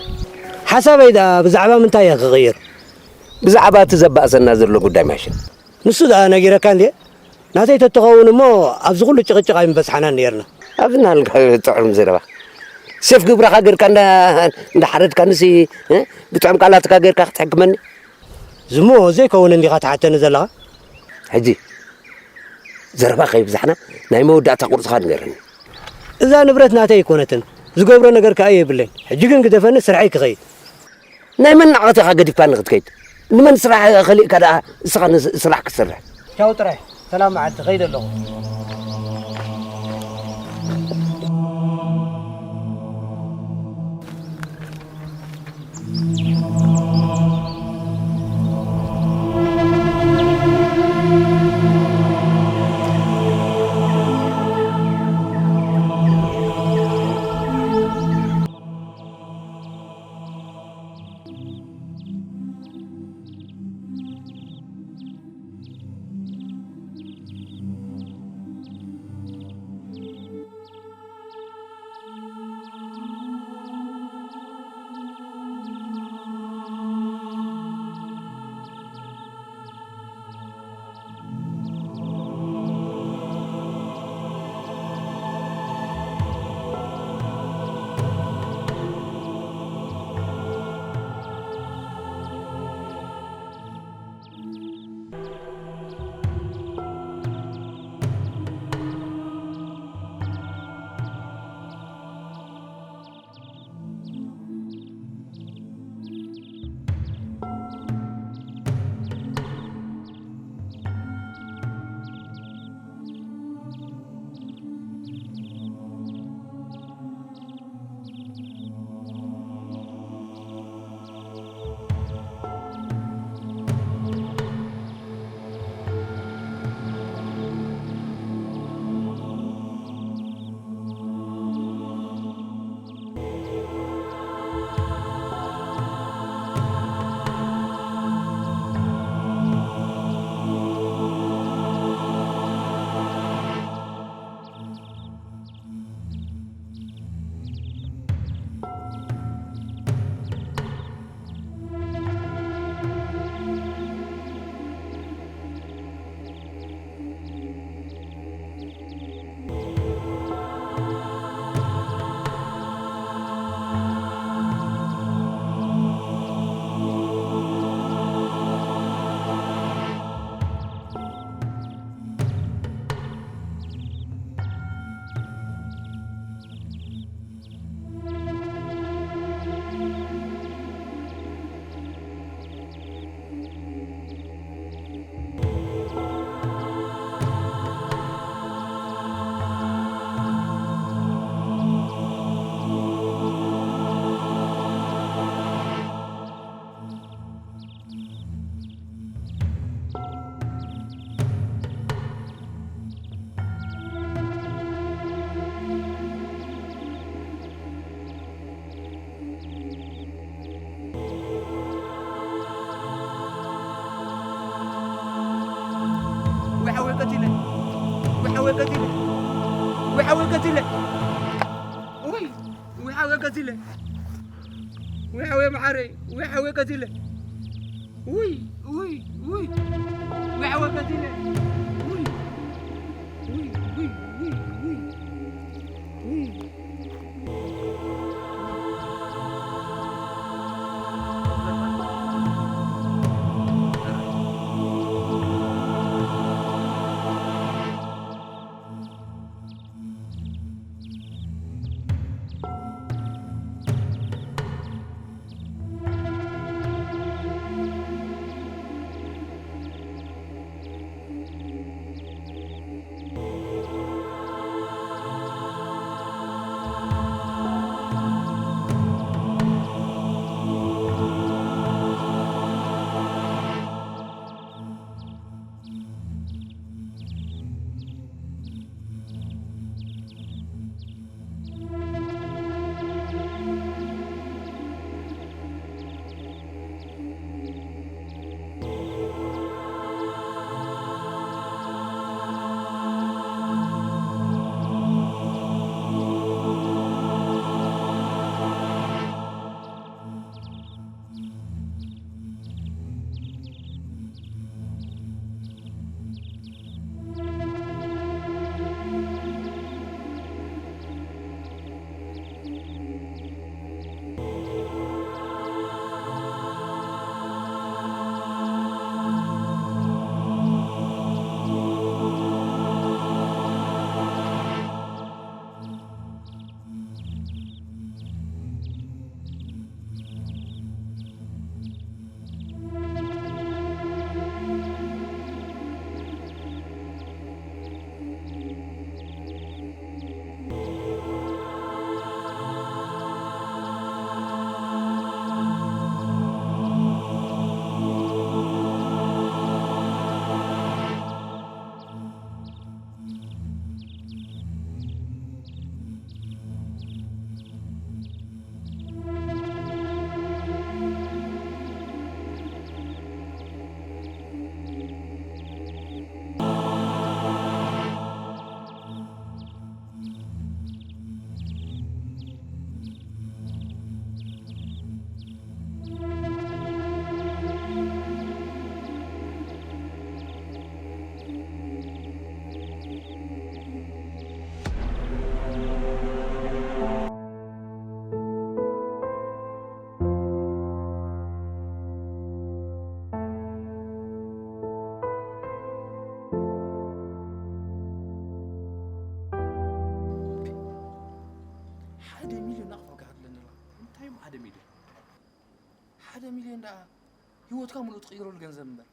ሓሳበይ ደኣ ብዛዕባ ምንታይ እየ ክቕይር? ብዛዕባ እቲ ዘባእሰና ዘሎ ጉዳይ ማሽን። ንሱ ደኣ ነጊረካ እንድየ? ናተይ ተትኸውን እሞ ኣብዚ ኩሉ ጭቕጭቕ ኣይምበጽሓናን ነይርና። ኣብዚ እናሃልካ ጥዑም ዘረባ። ሴፍ ግብረኻ ጌርካ እንዳ-፣ እንዳሓረድካንሲ፣ እ? ብጥዑም ቃላትካ ጌርካ ክትሕክመኒ? ዝሞ ዘይከውን እንዲኻ ትሓተኒ ዘለኻ? ሕጂ ዘረባ ከይብዛሕና ናይ መወዳእታ ቁርጽኻ ንገረኒ። እዛ ንብረት ናተይ ኣይኮነትን። ዝገብሮ ነገር ከኣ የብለይን። ሕጂ ግን ግደፈኒ፣ ስርሐይ ክኸይድ። ናይ መን ናዕቐት ኢኻ ገዲፍካኒ ክትከይድ? ንመን ስራሕ ከሊእካ ደኣ እስኻ ንስ-፣ ስራሕ ክትሰርሕ? ቻው ጥራይ። ሰላም መዓልቲ፣ ከይደ ኣለኹ። ወይ ሓወይ ቀቲለ። ውይ፣ ውይ ሓወይ ቀቲለ። ውይ ሓወይ መዓረይ፣ ውይ ሓወይ ቀቲለ። ውይ፣ ውይ፣ ውይ። ውይ ሓወይ ቀቲለ። ውይ፣ ውይ፣ ውይ፣ ውይ፣ ውይ። ውይ። ሓደ ሚልዮን ናቕፋ ክሃድለኒ ኣለካ። እንታይ እዮም ሓደ ሚልዮን? ሓደ ሚልዮን ደኣ ህይወትካ ሙሉእ ትቕይረሉ ገንዘብ እምበር፣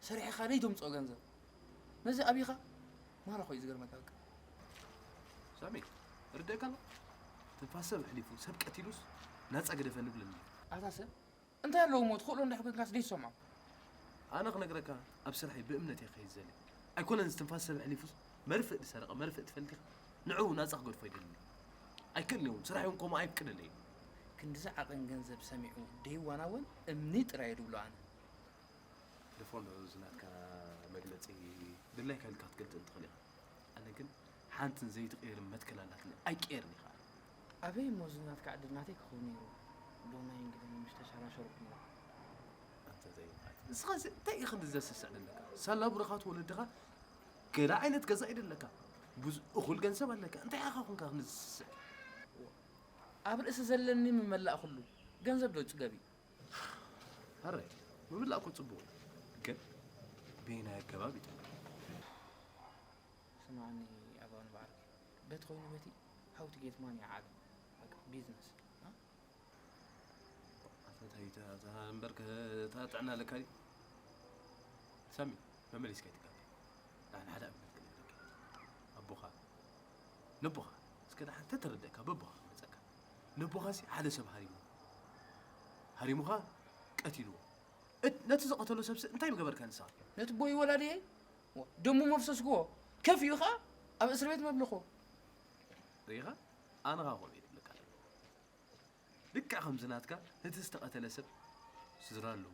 ሰሪሕኻ ደይ ተምጽኦ ገንዘብ። ነዚ ኣብኻ ማራ ኾይ ዝገርመካ በቃ። ሳሚ፣ ርደካ ኣሎ። ትንፋስ ሰብ ኣሕሊፉ፣ ሰብ ቀቲሉስ ናጻ ግደፈኒ ብለኒ። ኣታ ሰብ፣ እንታይ ኣለዎ እሞ ትኽእሎ እንድሕር ኮንካስ ደይ ትሰምዖ? ኣነ ክነግረካ፣ ኣብ ስራሐይ ብእምነት እየ ክኸይድ ዘለ። ኣይኮነን ዝትንፋስ ሰብ ኣሕሊፉስ፣ መርፍእ ዝሰረቐ መርፍእ ትፈልጥ ኢኻ? ንዕኡ ናጻ ክገድፎ ኣይደልን እየ። ኣይክእልን እውን፣ ስራሐይ እውን ከምኡ ኣይፍቅደለይ። ክንድዚ ዓቐን ገንዘብ ሰሚዑ ደይዋናወን እምኒ ጥራይ እየ ድብሎ ኣነ። ደፎ እንዶ እዚ ናትካ መግለጺ ድላይካ ኢልካ ክትገልጽ እንትኽእል ኢኻ። ኣነ ግን ሓንትን ዘይትቕየርን መትከል ኣላትኒ፣ ኣይቅየርን ኢኻ። ኣበይ እሞ እዚ ናትካ ዕድል ናተይ ክኸውን ነይሩ? ዶናይን ግደን ምሽ ተሸራሸርኩሞ። ኣንተ ዘይምዓት። ንስኻ እዚ እንታይ ኢኻ ክንዲ ዘስስዕ ዘለካ? ሳላ ብሩኻት ወለድኻ ገለ ዓይነት ገዛ እዩ ዘለካ። ብዙ እኹል ገንዘብ ኣለካ። እንታይ ኢኻ ኮንካ ክንዲ ዘስስዕ? ኣብ ርእሲ ዘለኒ ምመላእ ኩሉ ገንዘብ ዶ ጽገብ እዩ? ኣረ፣ ምብላእ እኮ ጽቡቕ እዩ። ግን በየናይ ኣገባብ እዩ ጥቡቕ? ስምዓኒ ኣባ ንባዕርኪ፣ በቲ ኮይኑ በቲ how to get money ዓለም፣ በቃ ቢዝነስ፣ አ? ኣታ እንታይ እታ፣ እታ እምበር ከ-፣ እታ ጥዕና ኣለካ ድዩ? ሳሚ፣ መመሊስካ ኣይትጋገ። ንዓን ሓደ ኣብነት ክነግረካ። ኣቦኻ፣ ነቦኻ፣ እስከ ደሓን ተተረደእካ፣ በቦኻ ክመጸካ። ነቦኻሲ ሓደ ሰብ ሃሪሙ። ሃሪሙኻ ቀቲልዎ። እት-፣ ነቲ ዝቐተሎ ሰብሲ እንታይ ምገበርካ ንስኻ? ነቲ ቦይ ወላድየይ፣ ዋ፣ ደሙ መፍሰስክዎ፣ ከፊኡ ኸኣ ኣብ እስር ቤት መብልኽዎ። ርኢኻ? ኣነ ኸኣ ከምኡ እየ ዝብለካ ዘለኹ። ልክዕ ከምዚ ናትካ፣ ነቲ ዝተቐተለ ሰብ ስድራ ኣለዎ፣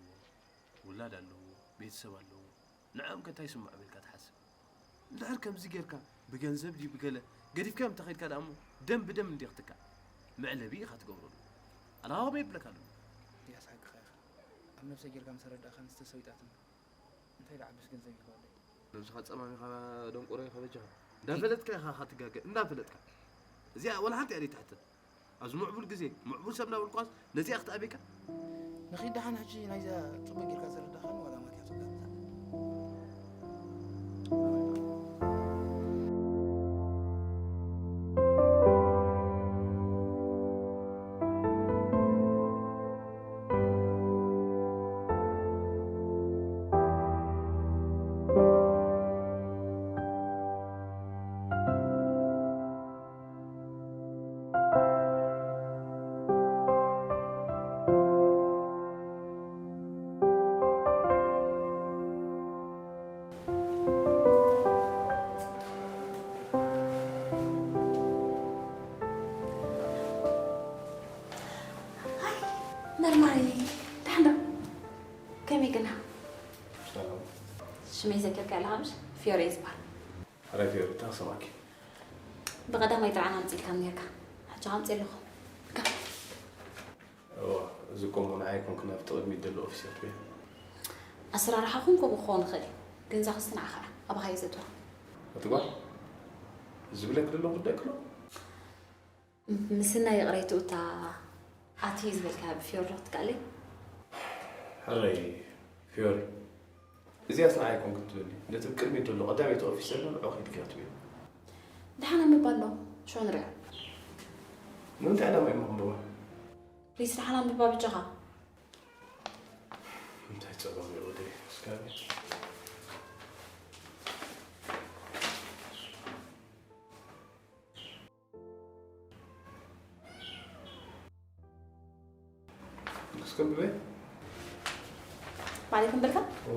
ውላድ ኣለዎ፣ ቤተሰብ ኣለዎ። ንዕኦም ከ እንታይ ይስምዖም ኢልካ ትሓስብ? እንድሕር ከምዚ ጌርካ፣ ብገንዘብ ድዩ ብገለ ገዲፍካዮም እንተኸይድካ ደኣ እሞ ደም ብደም እንዲኻ ክትካእ። መዕለቢ ኢኻ ትገብረሉ። ኣላዋ ከመይ ይብለካ ኣሎ? ድያስ ሓቅኻ ኢኻ። ኣብ ነብሰይ ጌርካ ምስ ኣረዳእካኒ ዝተሰዊጣትኒ። እንታይ ደኣ ዓብስ ገንዘብ ይህልዋ ኣለይ? ነብስኻ ጸማሚኻ ደንቆሮ ኢኻ በጃኻ። እንዳፈለጥካ ኢኻ ኢኻ ትጋገ፣ እንዳፈለጥካ። እዚኣ ወላ ሓንቲ እያ ዘይትሕተት። ኣብዚ ምዕቡል ግዜ፣ ምዕቡል ሰብ እናበልኳስ ነዚኣ ክትኣብየካ? ንኺድ ደሓን ሕጂ ናይዛ ጽቡቕ ጌርካ ዘረዳእካኒ ዋላ ማትያ ትብላ። ሃይ፣ መርማሪ፣ ደሓን ዶ? ከመይ ግና? ሰላም። ሽመይ ዘኪርካ ኣለኻ ምሽ? ፊዮሬ ዝበሃል። ሕራይ ፊዮሪ፣ እንታይ ክሰምዓኪ? ብቐዳማይ ጥርዓን ኣምጺእልካ ነርካ። ሕጂ ኣምጺእ ኣለኹ። እካ። እዋ፣ እዚ እኮ እሞ ንዓይ ኣይኮንኩን፣ ኣብቲ ቅድሚት ዘሎ ኦፊሰር እኮ እዩ። ኣሰራርሓኹም ከምኡ ክኸውን ይኽእል እዩ። ግን እዛ ክስቲ ንዓኻ እያ። ኣባኻ እዩ ዘእትዋ። ኣቲ ጓል፣ ዝብለኪ ዘለኹ ጉዳይ እኮ ኣሎ። ምስናይ ይቕሬትኡ እታ ኣቲ ዝበልካያ ብፊዮሪ ዶ ክትከኣለይ? ሕራይ ፊዮሪ፣ እዚኣስ ንዓይ ኣይኮንኩን ትብሊ። ነቲ ብቅድሚት ዘሎ ቀዳመይቲ ኦፊሰር ንዕኡ ኪድኪ ኣትብዮ። ደሓን ኣንብባ ኣሎ፣ ሽዑ ንሪኦ። ንምንታይ ዕላማ እዩ ከንብባ? ፕሊስ ደሓን ኣንብባ ብጃኻ። እንታይ ጸገም እዩ ወደይ? እስካቢ። እስከ ብበይ? ባዕለይ ክንብልካ? ኦ።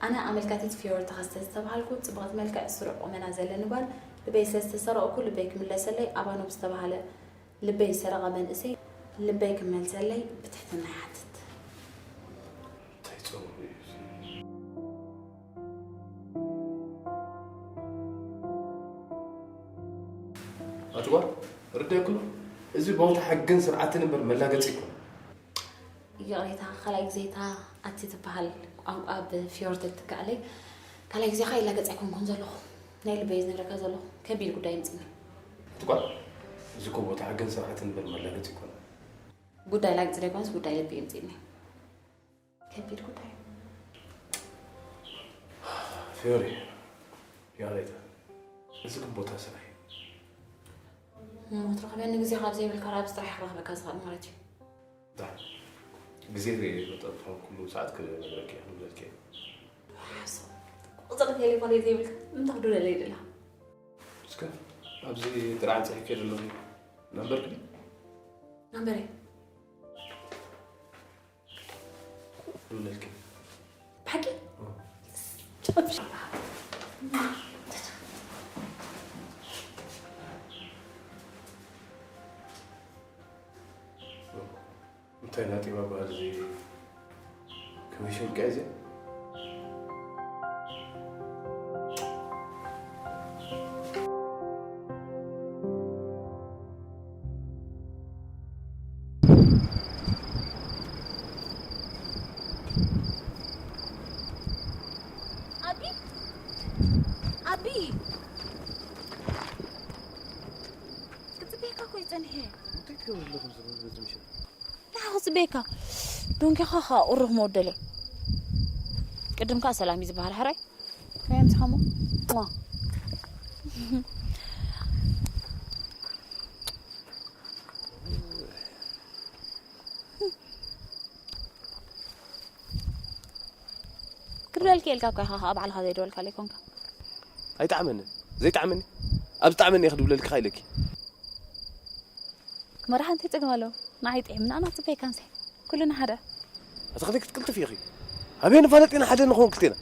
ኣነ ኣመልካቲት ፊዮሪ ተኸስተ ዝተባሃልኩ፣ ጽብቕቲ መልክዕ፣ ስሩዕ ቁመና ዘለኒ ጓል፣ ልበይ ስለ ዝተሰረቕኩ፣ ልበይ ክምለሰለይ፣ ኣባኖብ ዝተባህለ ልበይ ዝሰረቐ መንእሰይ ልበይ ክመልሰለይ ብትሕትና ይሓትት። እንታይ ጸገም እዩ እዚ? ኣቲ ጓል፣ ርዳይ ኩሉ፣ እዚ ቦታ ሕግን ስርዓትን እምበር መላገጺ ኣይኮነን። ይቕሬታ፣ ካልኣይ ግዜ እታ ኣቲ ትበሃል ቋንቋ ብፊዮሪ ተትከኣለይ፣ ካልኣይ ግዜ ኸኣ ይላገጽ ኣይኮንኩን ዘለኹ። ናይ ልበይ ዝነግረካ ዘለኹ፣ ከቢድ ጉዳይ ይምጽእኒ። ኣቲ ጓል፣ እዚ እኮ ቦታ ሕግን ስርዓትን እምበር መላገጺ ኣይኮነን። ጉዳይ ላግጺ ዘይኮነስ ጉዳይ ልቢ ይምጽእኒ። ከቢድ ጉዳይ። ፊዮሪ፣ ይቕሬታ፣ እዚ ግን ቦታ ስራሕ እዩ። እሞ ትረኽበኒ ግዜ ካብ ዘይብልካ፣ ኣብዚ ጥራሕ ክረኽበካ ዝኽእል ማለት እዩ። ዳ፣ ግዜ በጣም ኩሉ ሰዓት ክነግረኪ እየ፣ ክብለኪ እየ። ሓሶት። ቁጽሪ ቴሌፎን ዘይብልካ፣ እንታይ ክድውለለይ ደላ? እስከ፣ ኣብዚ ጥራሕ ጽሒፈ ዘለኹ። ናምበርኪ ድዩ? ናምበረይ። ይብለልኪ። ብሓቂ? ኦ። እንታይ ናጢባ በሃል እዚ ከመይ ሸምቅያ እዚ? ኣቢ! ኣቢ! ክጽበየካ እኮ ይጸንሐ። እንታይ ትገብሪ ኣለኹ ኣብዚ በዚ ምሸት? ንዓ ክጽበየካ። ዶንኪኻ ኸኣ ቁሩብ መወደለይ። ቅድም ከኣ ሰላም እዩ ዝበሃል ሕራይ። ናይ ምሳኻ እሞ? ዋ። ክድውለልኪ ኢልካ እኮ ኢኻ፣ ከኣ ባዕልኻ ዘይደወልካለይ ኮንካ። ኣይጠዓመንን። ዘይጠዓመኒ? ኣብ ዝጠዓመኒ እየ ክድውለልኪ ኢለኪ። መርሓ እንታይ ጸገም ኣለዎ? ንዓይ ጥዒምና ኣና ጽበይ ካንሰ። ኩልና ሓደ። ኣታ ከመይ ክትቅልጥፊ ኢኺ? ኣበይ ንፋለጥ ኢና ሓደ ንኸውን ክልቴና?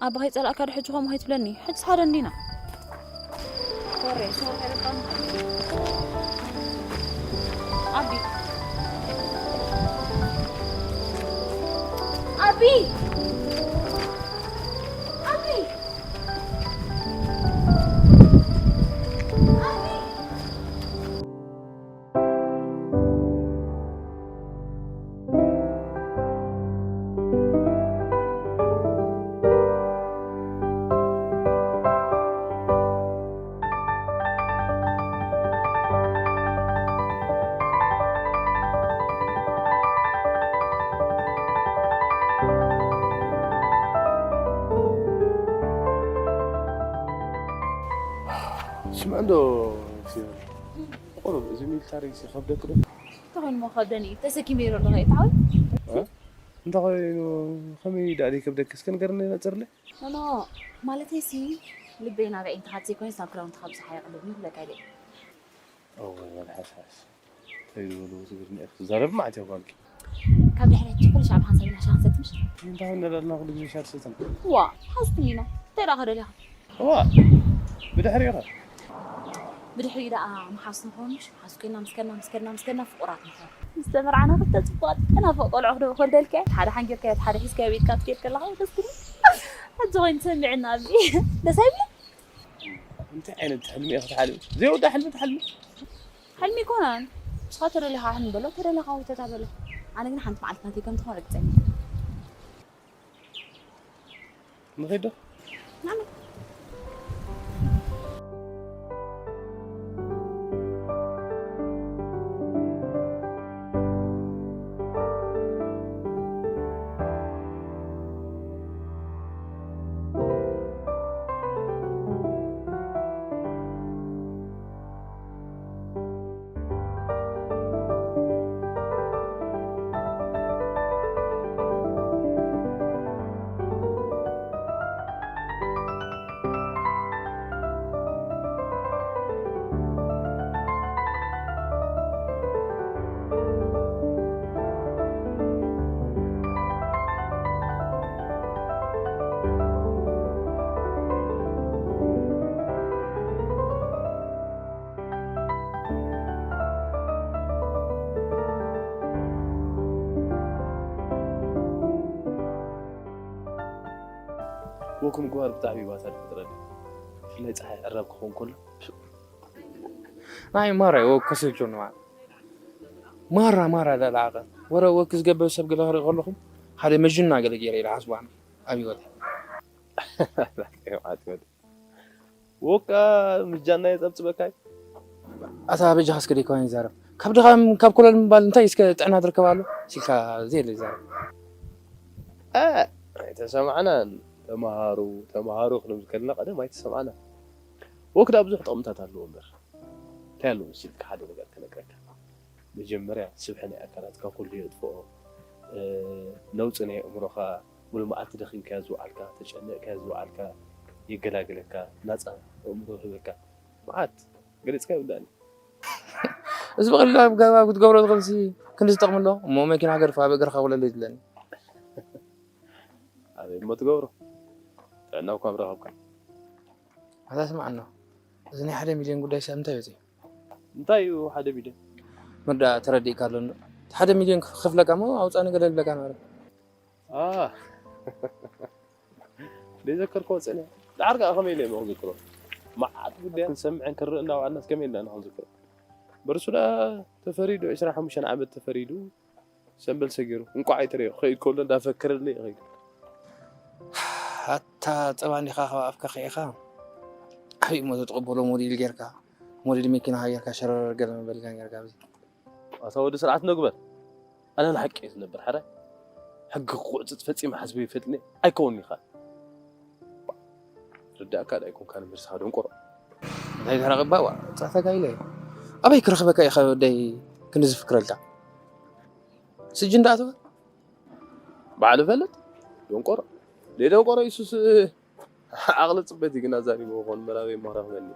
ኣባኻ ይጸላእካ ዶ ሕጂ ከምኡ ከይትብለኒ? ሕጂስ ሓደ እንዲና። ወሬ፣ ሽወር ከይበቃ። ኣቢ። Abi! Abi! Abi! ስምዕ እንዶ፣ ፊዮሪ፣ ቁሩብ እዚ ሚሊታሪ ይኸብደኪ ዶ? እንታይ ኮይኑ ሞ ክኸብደኒ እዩ? ተሰኪመ ይሮ ኣለኹ እየ፣ ተዓወት። እ? እንታይ ኮይኑ፣ ከመይ ደኣ ዘይከብደኪ? እስከ ንገርኒ፣ ነጽርለይ። ኖ፣ ኖ፣ ማለተይሲ ልበይ ናበይ እንተኻት ዘይኮይንስ ናብ ክዳውንትኻ ብዝሓ የቕልብኒ ክብለካ ኢለ እየ። እወ፣ ወላ ሓሳስ። እንታይ ዝበሉ ትግርኛ ኢኺ ትዛረቢ? መዓት እያ ጓልኪ። ካብ ድሕሪት ኩሉ ሻዕ ብሓንሳብ ኢና ሻሂ ክንሰቲ ምሽ? እንታይ ነለና ኩሉ ግዜ ሻሂ ትሰትና? ዋ፣ ሓዝኩም ኢና። እንታይ ደኣ ከደሊኻ? እዋ፣ ብድሕሪኡ ኸ? ብድሕሪኡ ደኣ ምሓዝ ንኾን ምሽ? ምሓዝ ኮይና ምስ ከድና፣ ምስ ከድና፣ ምስ ከድና ፍቑራት ንኾን። ምስ ተመርዓና ክልተ ጽቡቓት ተናፈቕ ቆልዑ ክደ-፣ ክወልደልካ እየ። ሓደ ሓንጊርካ እየ፣ ሓደ ሒዝካ እየ፣ ቤትካ ክትከድ ከለኻ ደስ ክብል። ሕጂ ኮይኑ ትሰሚዕና ኣብዚ። ደስ ኣይብልን? እንታይ ዓይነት ሕልሚ ኢኺ ትሓልሚ? ዘይወዳ ሕልሚ ትሓልሚ? ሕልሚ ኣይኮነን። ንስኻ ተደሊኻ ሕልሚ በሎ፣ ተደሊኻ ወተታ በሎ። ኣነ ግን ሓንቲ መዓልቲ ናተይ ከም ትኾን ርግጸኛ እየ። ንኸይድ ዶ? ናና። ወክ ምግባር ብጣዕሚ እዩ ባታ ዝፈጥረኒ። ብፍላይ ፀሓይ ዕራብ ክኸውን ከሎ። ናይ ማራ ወክ ከሰልችዎ ንባዕ። ማራ፣ ማራ ለለዓቐ። ወረ ወክ ዝገብር ሰብ ገለ ክርኢ ከለኹም፣ ሓደ መጅኑና ገለ ገይረ ኢለ ሓስቡ ኣነ ኣብ ህይወተይ። ወካ ምጃና የጸብጽበካ እዩ። ኣታ በጃኻ እስከ ደይኮን ይዛረብ። ካብ ድኻም፣ ካብ ኮለል ምባል እንታይ እስከ ጥዕና ትርከብ ኣሎ? ሲልካ ዘየለ ይዛረብ። እ፣ ኣይተሰማዕናን። ተምሃሩ፣ ተምሃሩ ክንብል ከለና ቀደም ኣይተሰማዕናን። ወክ ደኣ ብዙሕ ጥቕምታት ኣለዎ እምበር። እንታይ ኣለዎ መሲልካ ሓደ ነገር ክነግረካ። መጀመርያ ስብሒ ናይ ኣካላትካ ኩሉ የጥፍኦ። እ፣ ነውጺ ናይ ኣእምሮኻ፣ ሙሉ መዓልቲ ደኺምካዮ ዝወዓልካ፣ ተጨኒቕካዮ ዝወዓልካ የገላግለካ፣ ናጻ ኣእምሮ ይህበካ። መዓት ገሊጽካ ይውዳእኒ። እዚ ብቐሊሉ ኣብ ገዛ ክትገብሮ ትኽእልሲ ክንዲ ዝጠቕም ኣሎ። እሞ መኪና ገድፋ ኣብ እግርኻ ውለለይ ትብለኒ። ኣበይ እሞ ትገብሮ? ጥዕና እኳ ምረኸብካ። ኣታ ስምዓና፣ እዚ ናይ ሓደ ሚልዮን ጉዳይ ሰብ እንታይ እዩ? እንታይ እዩ ሓደ ሚልዮን? መርዳእ ተረዲእካ ኣሎ እንዶ። እቲ ሓደ ሚልዮን ክፍ-፣ ክፍለካ እሞ ኣውጻእኒ ገለ ልብለካ ነበረ። ኣ፣ ዘይዘከርክዎ ጸኒሐ። ደሓር ከኣ ከመይ ኢለ እሞ ክዝክሮ? መዓት ጉዳያት ክንሰምዕን ክንርኢ እናወዓልናስ ከመይ ኢልና ኢና ክንዝክሮ? በርሱ ደኣ ተፈሪዱ፣ ዕስራን ሓሙሽተን ዓመት ተፈሪዱ፣ ሰምበል ሰጊሩ። እንቋዕ ኣይተረዮ፣ ክኸይድ ከሎ እንዳፈከረለይ ይኸይድ። ኣታ ጸባ እንዲኻ ካብ ኣፍካ ኸኢኻ? ኣበይ እሞ ተትቕበሎ ሞዴል ጌርካ? ሞዴል መኪናኻ ጌርካ ሸረር ገለ መበልካ ጌርካ ኣብዚ። ኣታ ወዲ ስርዓት ንግበር። ኣነ ንሓቂ እየ ዝነብር፣ ሓራይ። ሕጊ ክቑዕጽጽ ፈጺመ ሓስበ ይፈልጥኒ ኣይከውን ኢኻ። ርዳእካ ዳ ኣይኮንካን ምርስኻ ደንቆሮ። እንታይ ድሕሪ ቅባእ ዋ፣ ጻዕታካ ኢለ። ኣበይ ክረኽበካ ኢኻ ወደይ ክንዲ ዝፍክረልካ? ስጅን ደኣ ትብል? ባዕሉ ፈልጥ፣ ደንቆሮ። ደይ ደንቆሮ ኢየሱስ፣ ዓቕሊ ጽበት እዩ ግና ዛሪቡ ኾን መራበይ መኽረኽበኒ።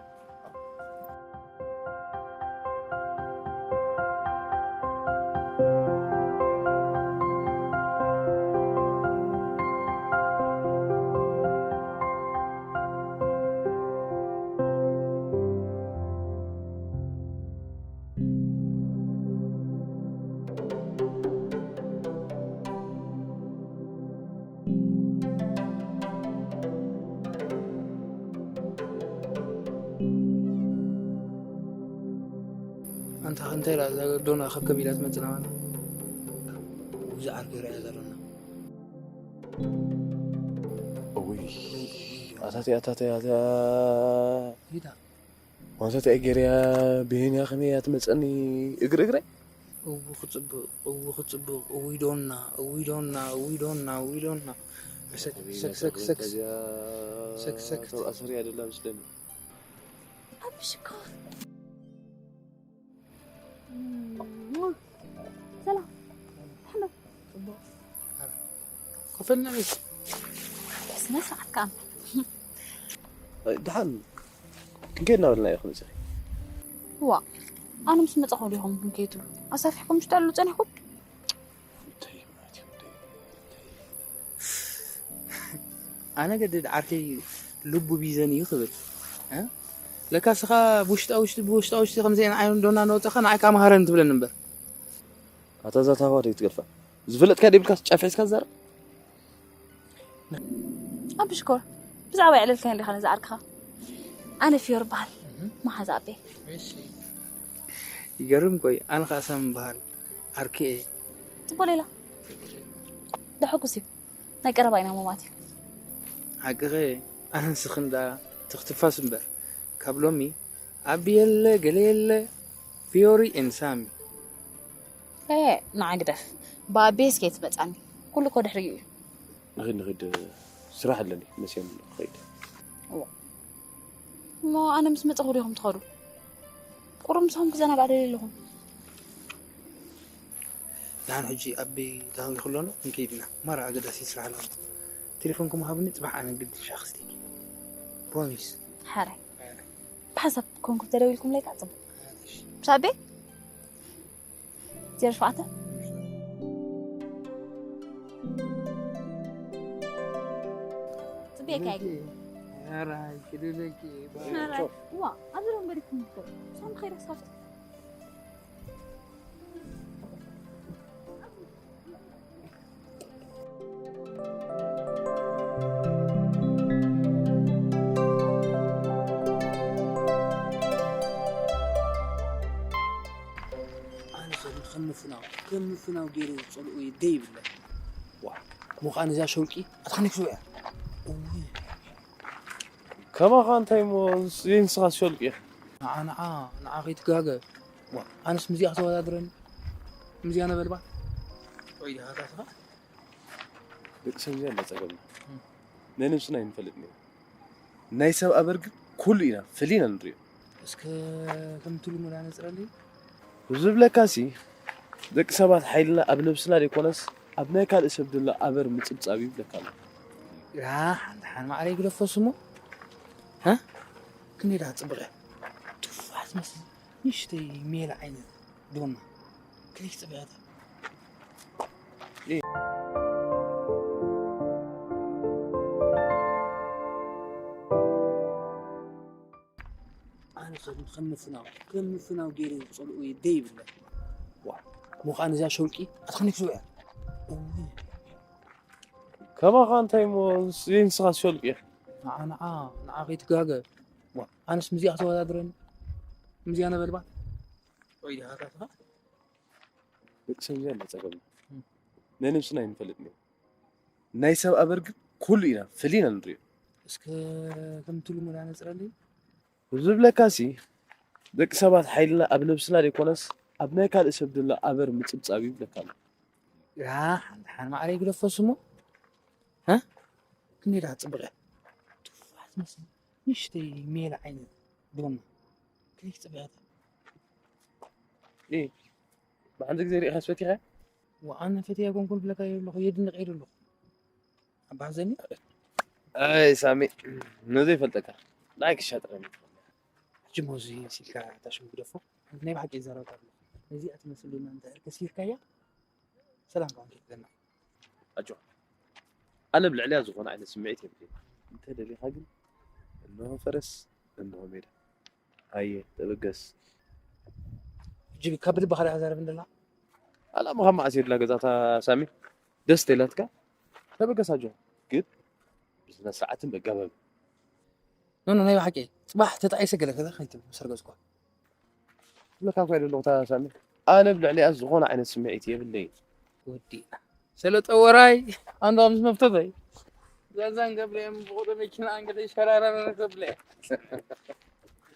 እንታ እንታይ ኢላ እዛ ዶና ከብከብ ኢላ ትመጽእ ናባና? እዚ ዓርኪ ርኣያ ዘሎና። እውይ ኣታተይ ኣታተይ ኣታ ጌታ ዋንሰት እያ ገይረያ ብሄንያ ከመይ እያ ትመፀኒ እግሪ እግረይ እው ክጽብቕ እው ክጽብቕ እውይ ዶና እውይ ዶና እውይ ዶና እውይ ዶና ሰክ ሰክ ሰክ ሰክ ሰክ ሰክ ኣሰር እያ ደላ መስለኒ ኣብሽኮር ሰላም ሕመ ኮፈልና ቤት ስነ ስርዓት ከኣ ድሓን ክንከይድ እናበልና እዩ ክንፅእ ዋ ኣነ ምስ መጻኹ ዲኹም ክንከይድ ትብሉ ኣሳፊሕኩም ሽጠሉ ጸኒሕኩም ኣነ ገድድ ዓርከይ ልቡ ቢዘን እዩ ክብል እ? ለካ ስኻ ብውሽጣ ውሽጢ ብውሽጣ ውሽጢ ከምዚ ንዓይ ዶና እናወፀኻ ንዓይ ከዓ መሃረን ትብለኒ እምበር ኣታ እዛ ታባ ደይ ትገድፋ ዝፈለጥካ ደይብልካ ጫፍ ሒዝካ ትዛረብ ኣብ ሽኮር ብዛዕባ የዕለልካ እንዲኻ ነዚ ዓርክኻ ኣነ ፍዮር በሃል መሓዛ ኣቤ ይገርም ቆይ ኣነ ከዓ ሳም በሃል ዓርኪ እየ ጽቡቅ ሌላ ደሐጉስ እዩ ናይ ቀረባ ኢና ሞማት እዩ ሓቅኸ ኣነ ንስኽን ደኣ ትኽትፋስ እምበር ካብ ሎሚ ኣቢ የለ ገለ የለ ፊዮሪ ኤን ሳሚ ኤ ንዓ ግደፍ ብኣቤስ ከይትመጻኒ ኩሉ እኮ ድሕሪኡ እዩ ንኽድ ንኽድ ስራሕ ኣለኒ መሲኦም ክኸይድ እሞ ኣነ ምስ መጸኹ ዲኹም ትኸዱ ቁሩብ ምሳኹም ክዘናጋዕ ደልየ ኣለኹ ደሓን ሕጂ ኣቢ ተሃዊኹ ኣሎና ክንከይድ ኢና ማራ ኣገዳሲ ስራሕ ኣለና ቴሌፎንኩም ሃብኒ ጽባሕ ኣነ ግድን ሻኽ ስተይኪ ፕሮሚስ ሓራይ ብሓንሳብ ኮንኩም ተደዊልኩምለይ ከዓ ጽቡቅ ምስ ኣቤ ዜሮ ሸውዓተ ጽብየካ እዩ ሕራይ ክልለኪ ዋ ኣብዚ ዶ በሪኩም ትኮ ሳም ኸይዳ ስካፍት ኣነ ሰብ ከም ምፍናው ከም ምፍናው ገይረ ዝፀልኦ ደይ ይብለ ዋ እሞ ከዓ ነዚኣ ሸውቂ ኣታ ከመይ ክስውያ ከማኻ እንታይ እሞ ዘይንስኻ ዝሸልቂ ኢኻ ንዓ ንዓ ንዓ ከይትጋገ ዋ ኣነስ ምዚኣ ክተወዳድረኒ ምዚኣ ነበልባል ወይ ዲኻ ታስኻ ደቂ ሰብ እዚኣ እንዳፀገምና ናይ ነብስና ይንፈልጥ ነይሩ ናይ ሰብ ኣበርግ ኩሉ ኢና ፈሊና ንሪኦ እስከ ከምቲ ልሙድ ኣነፅረለይ ዝብለካሲ ደቂ ሰባት ሓይልና ኣብ ነብስና ዘይኮነስ ኣብ ናይ ካልእ ሰብ ድላ ኣበር ምፅብፃብ እዩ ይብለካ ኣሎ ሓንቲ ሓን ማዕረይ ግደፎስ እሞ ክንደይ ደኣ ፅብቕ እያ ትፋት መስል ንእሽተይ ሜላ ዓይነት ዶና ክንደይ ፅብቕታ ኣነ ሰብ ከም ምፍናው ከም ምፍናው ገይረ ዝፀልኦ እየ ደይብለ ዋ ሞ ከዓ ነዚኣ ሸውቂ ኣትኽኒ ክስውያ ከማኻ እንታይ እሞ ዘይንስኻ ዝሸልቂ ኢኻ ንዓ ንዓ ንዓ ከይትጋገ ዋ ኣነስ ምዚኣ ክተወዳድረኒ ምዚኣ ነበልባል ወይ ዲኻ ታትኻ ደቂ ሰብ እዚኣ እንዳፀገምና ናይ ነብስና ኣይንፈልጥን ኢና ናይ ሰብ ኣበርግ ኩሉ ኢና ፈሊና ንሪኦ እስከ ከምቲ ልሙድ ኣነፅረለይ ዝብለካሲ ደቂ ሰባት ሓይልና ኣብ ነብስና ዘይኮነስ ኣብ ናይ ካልእ ሰብ ድላ ኣበር ምፅብፃብ እዩ ይብለካ ኣሎ ሓንቲ ሓን ማዕረ ይግደፎስ እሞ ክንደይ ደኣ ፅብቐ ትፋት መስል ንእሽተይ ሜላ ዓይነት ዶና ክንደይ ፅብቐታ ብሓንቲ ግዜ ሪኢኻስ ፈቲኻ ኣነ ፈትያ ኮንኩን ብለካ ኣለኹ የድንቕ እየ ኣለኹ ኣባሕዘኒ ኣይ ሳሚ ነዘይ ፈልጠካ ናይ ክሻጥረኒ ሕጂ ሞዚ ሲልካ ታሽሙ ግደፎ ናይ ብሓቂ ይዛረብካ ኣለኹ ነዚኣ ትመስል ዶና እንተ ከሲርካያ ሰላም ከኣ ክትለና ኣጆ ኣነ ብልዕልያ ዝኾነ ዓይነት ስምዒት የብለይ እንተ ደሊኻ ግን እንሆ ፈረስ እንሆ ሜዳ ኣየ ተበገስ ሕጂ ካብ ልብኻ ዲኻ ዛረብ እንደላ ኣላ ምኻብ መዓስ የድላ ገዛታ ሳሚ ደስ ተይላትካ ተበገስ ኣጆ ግን ብስነ ስርዓትን በጋበብ ኖኖ ናይ ብሓቂ ጽባሕ ተጣይሰ ገለ ከዛ ከይትብል ምስ ረገጽኳ ብለካ እኮ የደለኹ ታሳሚ። ኣነ ብልዕሊኣ ዝኾነ ዓይነት ስምዒት የብለይ። ወዲ ሰለጠ ወራይ ኣንዳ ምስ መፍተተይ ዛዛን ገብርኤም ብቑደ መኪና ኣንገተ ይሸራረረ ተብለ።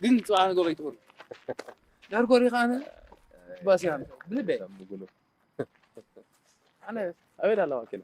ግን ጽባሕ ንገበይ ትብሉ። ዳርጎሪ ከኣነ ባስያን ብልበይ። ኣነ ኣበይ ኣለዋ ኪና?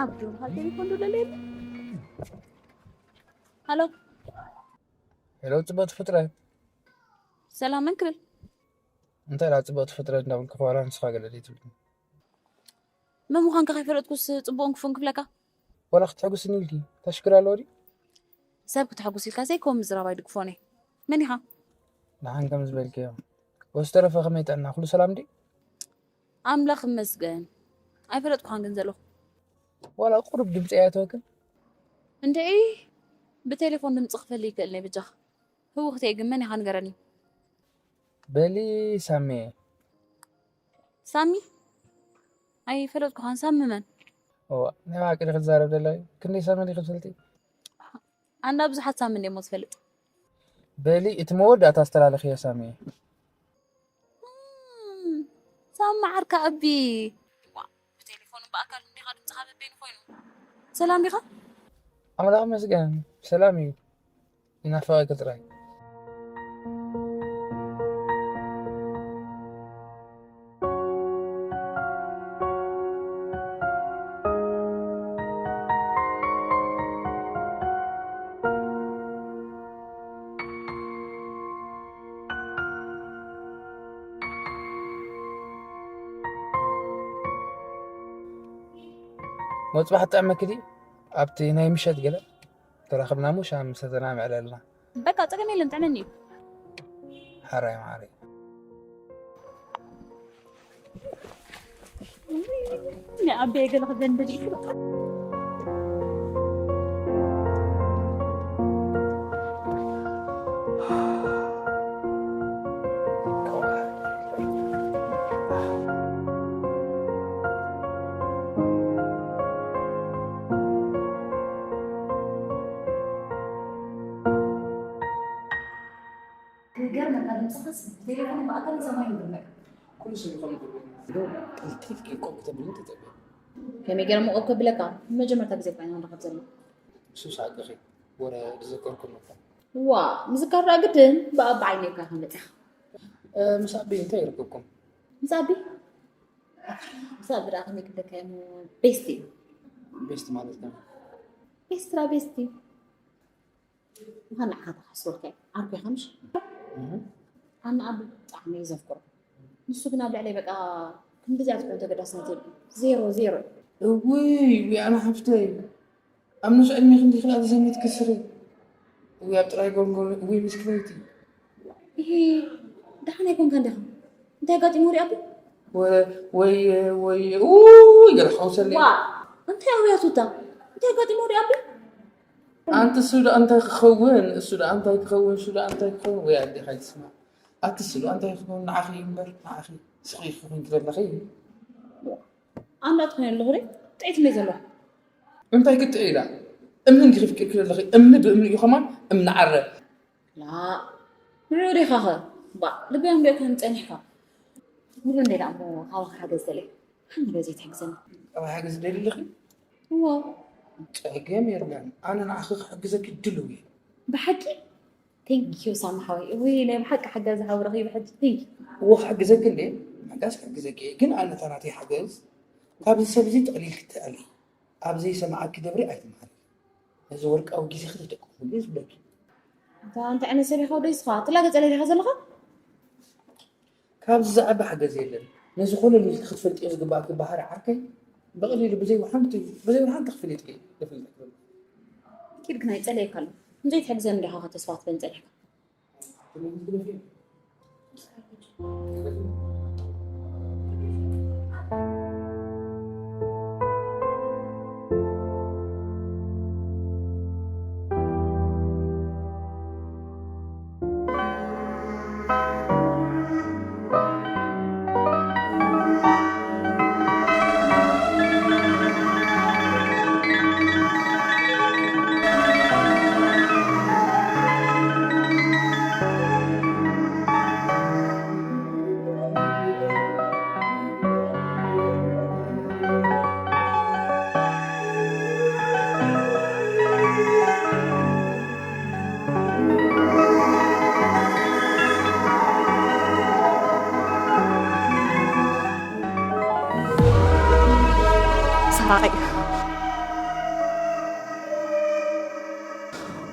ዓብዱ፣ ሃገር ይኮንዱ ለለይ። ሃሎ። ሄሎ፣ ጽብቕቲ ፍጥረት። ሰላም፣ መን ክብል? እንታይ ደኣ ጽብቕቲ ፍጥረት እንዳበልኩ፣ ከዋላ ንስኻ ገለ ድዩ ትብልኒ? መን ምዃንካ ከይፈለጥኩስ ጽቡቕን ክፉእን ክብለካ? ዋላ ክትሕጉስኒ ኢልኪ፣ እንታይ ሽግር ኣለዎ ድዩ? ሰብ ክትሕጉስ ኢልካ ዘይከውን ምዝራብ ኣይድግፎን እየ። መን ኢኻ? ደሓን ከም ዝበልክዮ። ወዝተረፈ ከመይ ጥዕና? ኩሉ ሰላም ድዩ? ኣምላኽ ይመስገን። ኣይፈለጥኩኻን ግን ዘለኹ። ዋላ ቁሩብ ድምፂ ኣየእተወክን? እንድዒ፣ ብቴሌፎን ድምፂ ክፈሊ ይክእል እየ በጃኻ። ህውኽቲ እየ ግን መን ኢኻ ንገረኒ። በሊ ሳሚ እየ። ሳሚ? ኣይፈለጥኩኻን። ሳሚ መን? እዋ፣ ናይ ብሓቂ ዲኺ ትዛረቢ ዘለኺ? ክንደይ ሳሚ ዲኺ ትፈልጢ? ኣንዳ ብዙሓት ሳሚ እንድየ እሞ ዝፈልጥ። በሊ እቲ መወዳእታ ዝተላለኽዮ ሳሚ እየ። እም፣ ሳሚ ዓርካ ኣቢ። ዋ፣ ብቴሌፎን ብኣካል እንዲኻ ድምፅኻ በበይኑ ኮይኑ። ሰላም ዲኻ? ኣምላኽ ይመስገን፣ ሰላም እዩ። ይናፍቐኪ ጥራይ። መጽባሕ ትጥዕመኪ ድዩ? ኣብቲ ናይ ምሸት ገለ ተራኽብና እሞ ሻሂ ምሰተና ምዕለልና። በቃ ጸገም የለን፣ ጥዕመኒ እዩ። ሓራይ ማዓረይ። ንኣበይ ገለ ክዘንብል እዩ። ክገርመካ ድምፅኻስ ብቴሌፎን ብኣካል ይሰማዕ ይብለካ። ኩሉ ሰብ ይኾን ይብሎ። ዶ ቀልጢፍኪ ቆም ክተብልኒ ተጸበ። ከመይ ገይረ መቆብ ከብለካ? መጀመርታ ግዜ እኳ ኢና ንራኸብ ዘለና። ሱስ ሓቅኺ። ወረ ዝዘከርኩም እኮ። ዋ፣ ምዝካር ደኣ ግድን፣ ብኣባ ዓይነይ እኳ ኢኻ መጺኻ። እ፣ ምስ ኣቢ እንታይ ይርክብኩም? ምስ ኣቢ? ምስ ኣቢ ደኣ ከመይ ክብለካ እየ እሞ፣ ቤስቲ እዩ። ቤስቲ ማለት ከመይ? ቤስቲ ደኣ ቤስቲ። ምዃን ንዓኻ ተሓስበልካ እዩ። ዓርኩ ኢኻ ምሽ? እህ። ኣነ ኣቢ ብጣዕሚ እየ ዘፍቅሮ። ንሱ ግን ኣብ ልዕለይ በቃ ክንድዚኣ ትኾን ተገዳስነት የብሉን። ዜሮ፣ ዜሮ። እውይ፣ እውይ፣ ኣነ ሓፍተይ። ኣብ ንሱ ዕድሜ ክንዲ ክልኣተ ዘመት ክስሪ። እውይ፣ ኣብ ጥራይ ጎልጎል፣ እውይ፣ ምስክነይቲ። እሂ፣ ደሓን ኣይኮንካን ዲኻ? እንታይ ኣጋጢሙ ወዲ ኣቢ? ወ-፣ ወይ፣ ወይ፣ ኡይ፣ ገለ ሓውሰለይ። ዋ፣ እንታይ ኣውያቱታ? እንታይ ኣጋጢሙ ወዲ ኣቢ? ኣንቲ እሱ ደኣ እንታይ ክኸውን? እሱ ደኣ እንታይ ክኸውን? እሱ ደኣ እንታይ ክኸውን? ወይ ኣዴኻ ይትስማዕ። ኣቲ እሱ ደኣ እንታይ ክኸውን? ንዓኺ እዩ እምበር፣ ንዓኺ ስኺ ክኾንኪ ዘለኺ። ኣንዳ ትኾኒ ኣለኹ ዶ? ጥዒት እንደ ዘለኹ። እንታይ ክትጥዒ ኢላ? እምኒ እንዲኺ ፍቂርኪ ዘለኺ? እምኒ ብእምኒ እዩ ከማን፣ እምኒ ዓረ። ላ፣ ንዑ ዲኻ ኸ? ባ፣ ልበይ ኣንቢዕካ ጸኒሕካ። ንዑ እንደ ኢላ እሞ ካባኻ ሓገዝ ደልየ። ሓንቲ ነገር ዘይትሕግዘኒ? ካባይ ሓገዝ ደልየ ኣለኺ? እዎ። ጸገም የለን። ኣነ ንዓኺ ክሕግዘኪ ድሉው እየ። ብሓቂ? Thank you ሳሚ ሓወይ። እውይ ናይ ብሓቂ ሓጋዚ ሓው ረኺበ ሕጂ። Thank you። እወ ክሕግዘኪ እንዴ? ምሕጋዝ ክሕግዘኪ እየ፣ ግን ኣነ እታ ናተይ ሓገዝ ካብዚ ሰብ እዚ ጠቕሊል ክትኣሊ ኣብ ዘይሰማዓኪ ደብሪ ኣይትምሃሪ። ነዚ ወርቃዊ ግዜኺ ተጠቀምሉ እየ ዝብለኪ። እንታይ ዓይነት ሰብ ኢኻ ወደይ ስኻ? ትላገጸለይ ዲኻ ዘለኻ? ካብዚ ዝዓቢ ሓገዝ የለን። ነዚ ኮለል ኢልኪ ክትፈልጥዮ ዝግባኣኪ ባህሪ ዓርከይ ብቐሊሉ ብዘይ ወሓንቲ ብዘይ ወሓንቲ ክፍሊጥኪ የፍልጠኪ። ኪድ ግን ኣይጸለየካ ኣሎ። እንዘይ ትሕግዘኒ ዲኻ ተስፋ ትበን ጸለካ? ሰራቂ።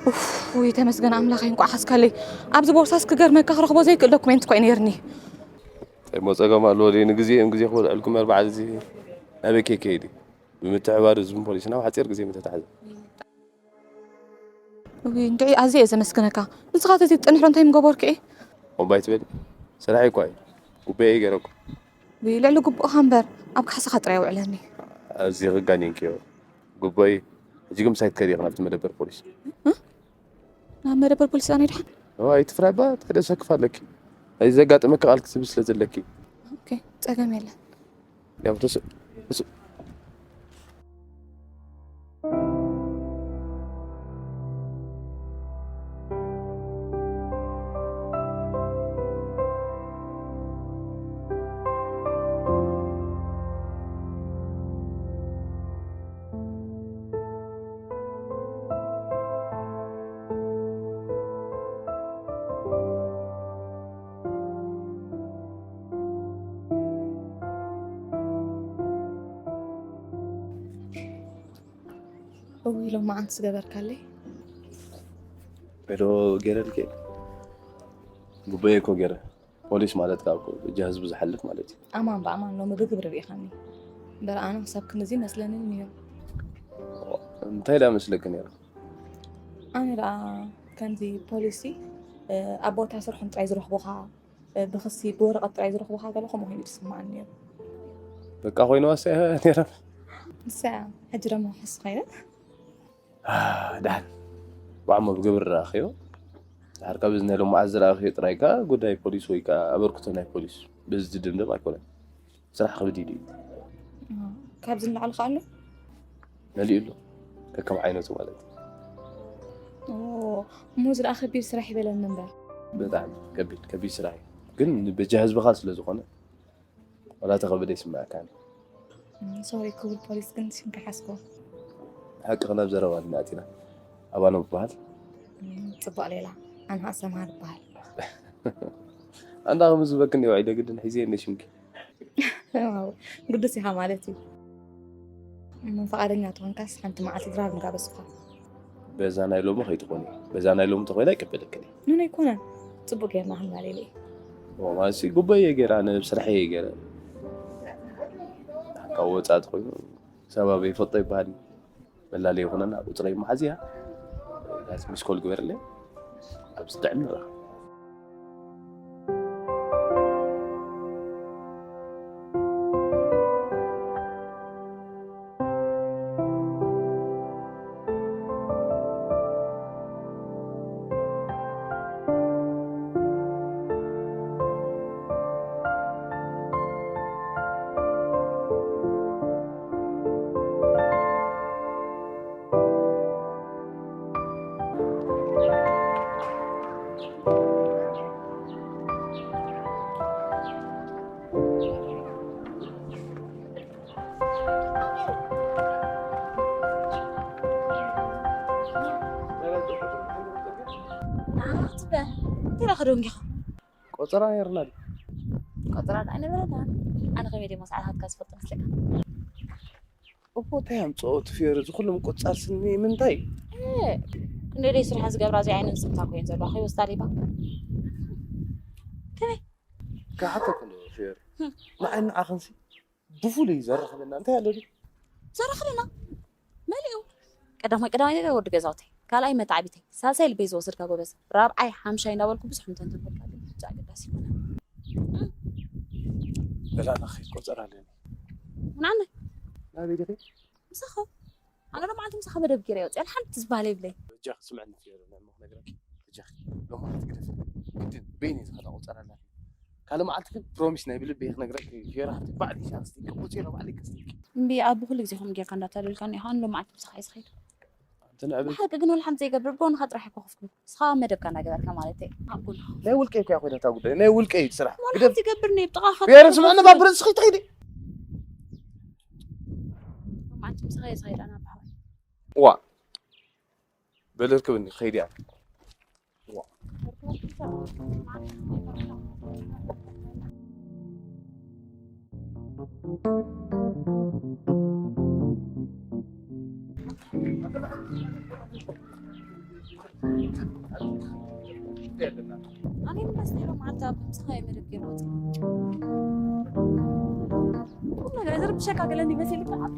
ኡፍ፣ ውይ ተመስገን ኣምላኸይ፣ እንቋዕ ሓዝካለይ። ኣብዚ ቦርሳስ ክገርመካ ክረኽቦ ዘይክእል ዶኩሜንት እኮ እዩ ነይርኒ። እንታይ እሞ ጸገም ኣለዎ? ደይ ንግዜ እዮም ግዜ ክበልዐልኩም እምበር በዓል እዚ ናበይ ከይከይድ እዩ? ብምትሕብባር ህዝብን ፖሊስን ኣብ ሓጺር ግዜ ምተታሕዘ። ውይ እንድዒ ኣዝየ እየ ዘመስግነካ። ንስኻ ተዘይትጥንሕሮ እንታይ ምገበርኩ እየ? እምባ ኣይትበሊ። ስራሐይ እኳ እዩ። ጉባኤ ገይረኩ። ውይ ልዕሊ ግቡእኻ እምበር ኣብ ካሕሳኻ ጥራይ ኣውዕለኒ። ኣዝየ ክጋኔንኪዮ። ግቡእ እዩ። ሕጂ ግን ምሳይ ትከዲ ኢኺ ናብቲ መደበር ፖሊስ። እ? ናብ መደበር ፖሊስ ኣነ ድሓን? እዋይ ትፍራይ እባ እንታይ ደሰክፍ ኣለኪ? እዚ ዘጋጠመኪ ቃል ክትህቢ ስለ ዘለኪ። ኦኬ ጸገም የለን። ያው ተስ ተስ እውይ ሎማዓንት ዝገበርካለይ። ዶ ገይረልኪ? ጉባኤ እኮ ገይረ። ፖሊስ ማለት ካብ እጃ ህዝቢ ዝሓልፍ ማለት እዩ። ኣማን ብኣማን ሎሚ ብግብሪ ርኢኻኒ። እምበር ኣነ ክሳብ ክንድዚ መስለንን እዩ። እንታይ ዳ መስለኪ ነይሩ? ኣነ ደኣ ከምዚ ፖሊሲ ኣብ ቦታ ስርሖም ጥራይ ዝረኽቡኻ ብኽሲ ብወረቐት ጥራይ ዝረኽቡኻ ገለ ከምኡ ኮይኑ ዝስምዓኒ ነይሩ። በቃ ኮይንዋስ እያ ነይራ። ንሳ እያ ሕጂ ደሞ ሕስ ኸይደ ደሓን ባዕሞ ብግብሪ ረኣኽዮ። ድሓር ካብ እዚ ናይ ሎማዓት ዝረኣኽዮ ጥራይ ከኣ ጉዳይ ፖሊስ ወይ ከኣ ኣበርክቶ ናይ ፖሊስ በዚ ዝድምደም ኣይኮነን። ስራሕ ከቢድ እዩ። ካብዚ ንላዕሊ ከ ኣሎ? መሊኡ ኣሎ። ከከም ዓይነቱ ማለት እዩ። እሞ እዚ ደኣ ከቢድ ስራሕ ይበለኒ እምበር። ብጣዕሚ ከቢድ ከቢድ ስራሕ እዩ። ግን በጃ ህዝብኻ ስለ ዝኾነ ዋላ ተኸበደ ይስምዐካኒ። ሶሪ ክቡር ፖሊስ ግን ሽምካ ሓዝኮ። ሓቂ ክናብ ዘረባ ኢና ኣቲና። ኣባኖም እበሃል። ጽቡቕ ሌላ ኣንሃ ሰምሃር እበሃል። ኣንዳ ከም ዝበክን ይውዒደ ግድን ሒዘ እንደ ሽምኪ። ግዱስ ኢኻ ማለት እዩ። ፈቓደኛ ተኾንካስ ሓንቲ መዓልቲ ድራር ንጋበዝኻ። በዛ ናይ ሎሚ ከይትኾኒ በዛ ናይ ሎሚ ተኾይና ኣይቀበለክን እየ። ኖኖ ኣይኮነን ጽቡቕ ጌርና ክንባል ኢለ እየ። ማለትሲ ጉበየ ገይራ ኣነ ስራሕ እየ ገይረ ካብ ወፃእ ተኾይኑ ሰብ ኣበይ ይፈልጦ ይበሃል መላለይ ይኹነና ቁፅረይ መሓዝያ ሚስኮል ግበርለይ ኣብዚ ጥዕም ንረኸብ። እንታይ ኢኻ ደንጊኻ? ቆጸራ ነይርና ድዩ? ቆጸራ ኣይነበረና። ኣነ ከመይ ደሞ ሰዓታትካ ዝፈልጥ መስለካ? እቦ እንታይ ኣምፅኦ እቲ ፌር እዚ ኩሉ ምቁፃር ስኒ ምንታይ? ክንደይ ደይ ስርሐን ዝገብራ እዚኣ ዓይነን ስምታ ኮይን ዘለዋ ከይወስዳ ሊባ ከመይ ክሓተኩ እንዶ ፌር ንዓይ ንዓኽንሲ ብፍሉይ ዘራኽበና እንታይ ኣሎ ድዩ? ዘራኽበና መሊኡ ቀዳማይ ቀዳማይ ነገር ወዲ ገዛውተይ ካልኣይ መታዕቢተይ ሳልሳይ ልበይ ዝወሰድካ ጎበዝ ራብዓይ ሓምሻይ እንዳበልኩ ብዙሕ ምተንተንኩልካ ግን ሕጂ ኣገዳሲ ይኮነ በላና ኸይድ ቆፀር ኣለኒ ምናነ ናበይ ድኺ? ምሳኻ ኣነ ዶ መዓልቲ ምሳኻ መደብ ገይረ ይወፅእ ሓንቲ ዝበሃል የብለይ በጃኺ ስምዕኒ ፌር ናይ እሞ ክነግረኪ በጃኺ ሎማዓልቲ ግደፍ ግድን በይነይ ዝኸዳ ቆፀር ኣላትኒ ካልእ መዓልቲ ግን ፕሮሚስ ናይ ብልበይ ክነግረኪ ፌር ሓፍቲ ባዕለይ ሻንስቲ ቆፂረ ባዕለይ ከስትልኪ እምቢ ኣቢ ኩሉ ግዜ ከምኡ ጌርካ እንዳታለልካኒ ኢኻ ኣነ ሎማዓልቲ ምሳኻ እየ ዝኸይድ ትንዕብል ብሓቂ ግን ወላ ሓንቲ ዘይገብር ዶ ንኻ ጥራሕ እኮ ከፍኩ ንስኻ መደብካ እናገበርካ ማለት እዩ ኣቦና ናይ ውልቀይ እኮ ኮይነ እታ ጉዳይ ናይ ውልቀይ እዩ ስራሕ ወላ ግደፍ ሓንቲ ይገብር ነይ ብጥቓኻ ፌር ስምዕኒ ባብረን ስኺ ትኸይዲ ማዓልቲ ምሳኻ እየ ዝኸይድ ኣነ ኣባሓወይ ዋ በል ርክብኒ ክኸይድ እያ ኣነ ይመስለኝ ሎማዓልቲ ኣብ ምሳኻ እየ መደብ ገይረ ወፂ ቁም ነገር ዘርብሸካ ገለ እንዲመስል ይበሃል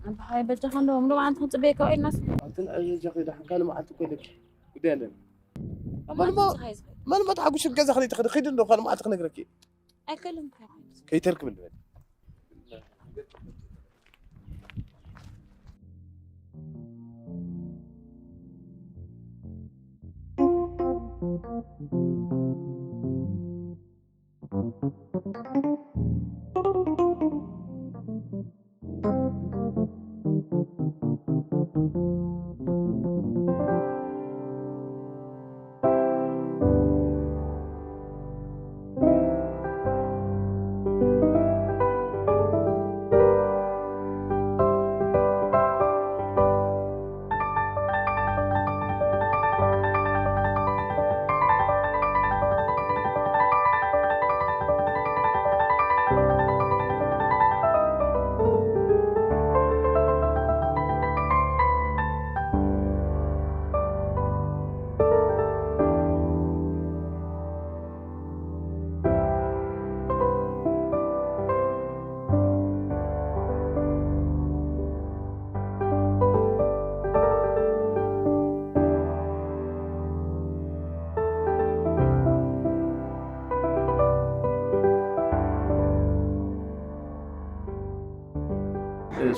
ኣባሃይ በጃኻ እንደውም ሎማዓልቲ ክንፅበየካ ኢልናስ ኣብትን ኣዘጃ ከይዳ ሓንካ ልመዓልቲ እኮ ይለኪ ጉዳይ ኣለኒ ሎማዓልቲ ምሳኻ እየ ዝኸይድ መን መት ሓጉሽን ገዛ ክልይ ትኸዲ ኺድ እንዶ ካልእ መዓልቲ ክነግረኪ ኣይክእልን ከይተርክብ እንበል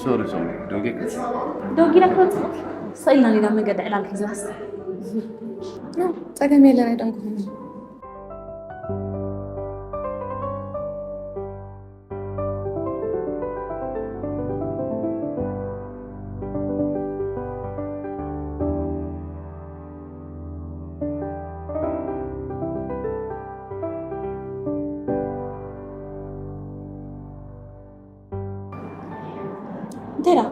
ሶሪ ሶሪ ዶንጌ ደው ጊላ ክትወፅእ ስቕ ኢልና ኢና መንገዲ ዕላል ሒዝናስ ጸገም የለን ኣይደንኩኹም እንታይ ዳ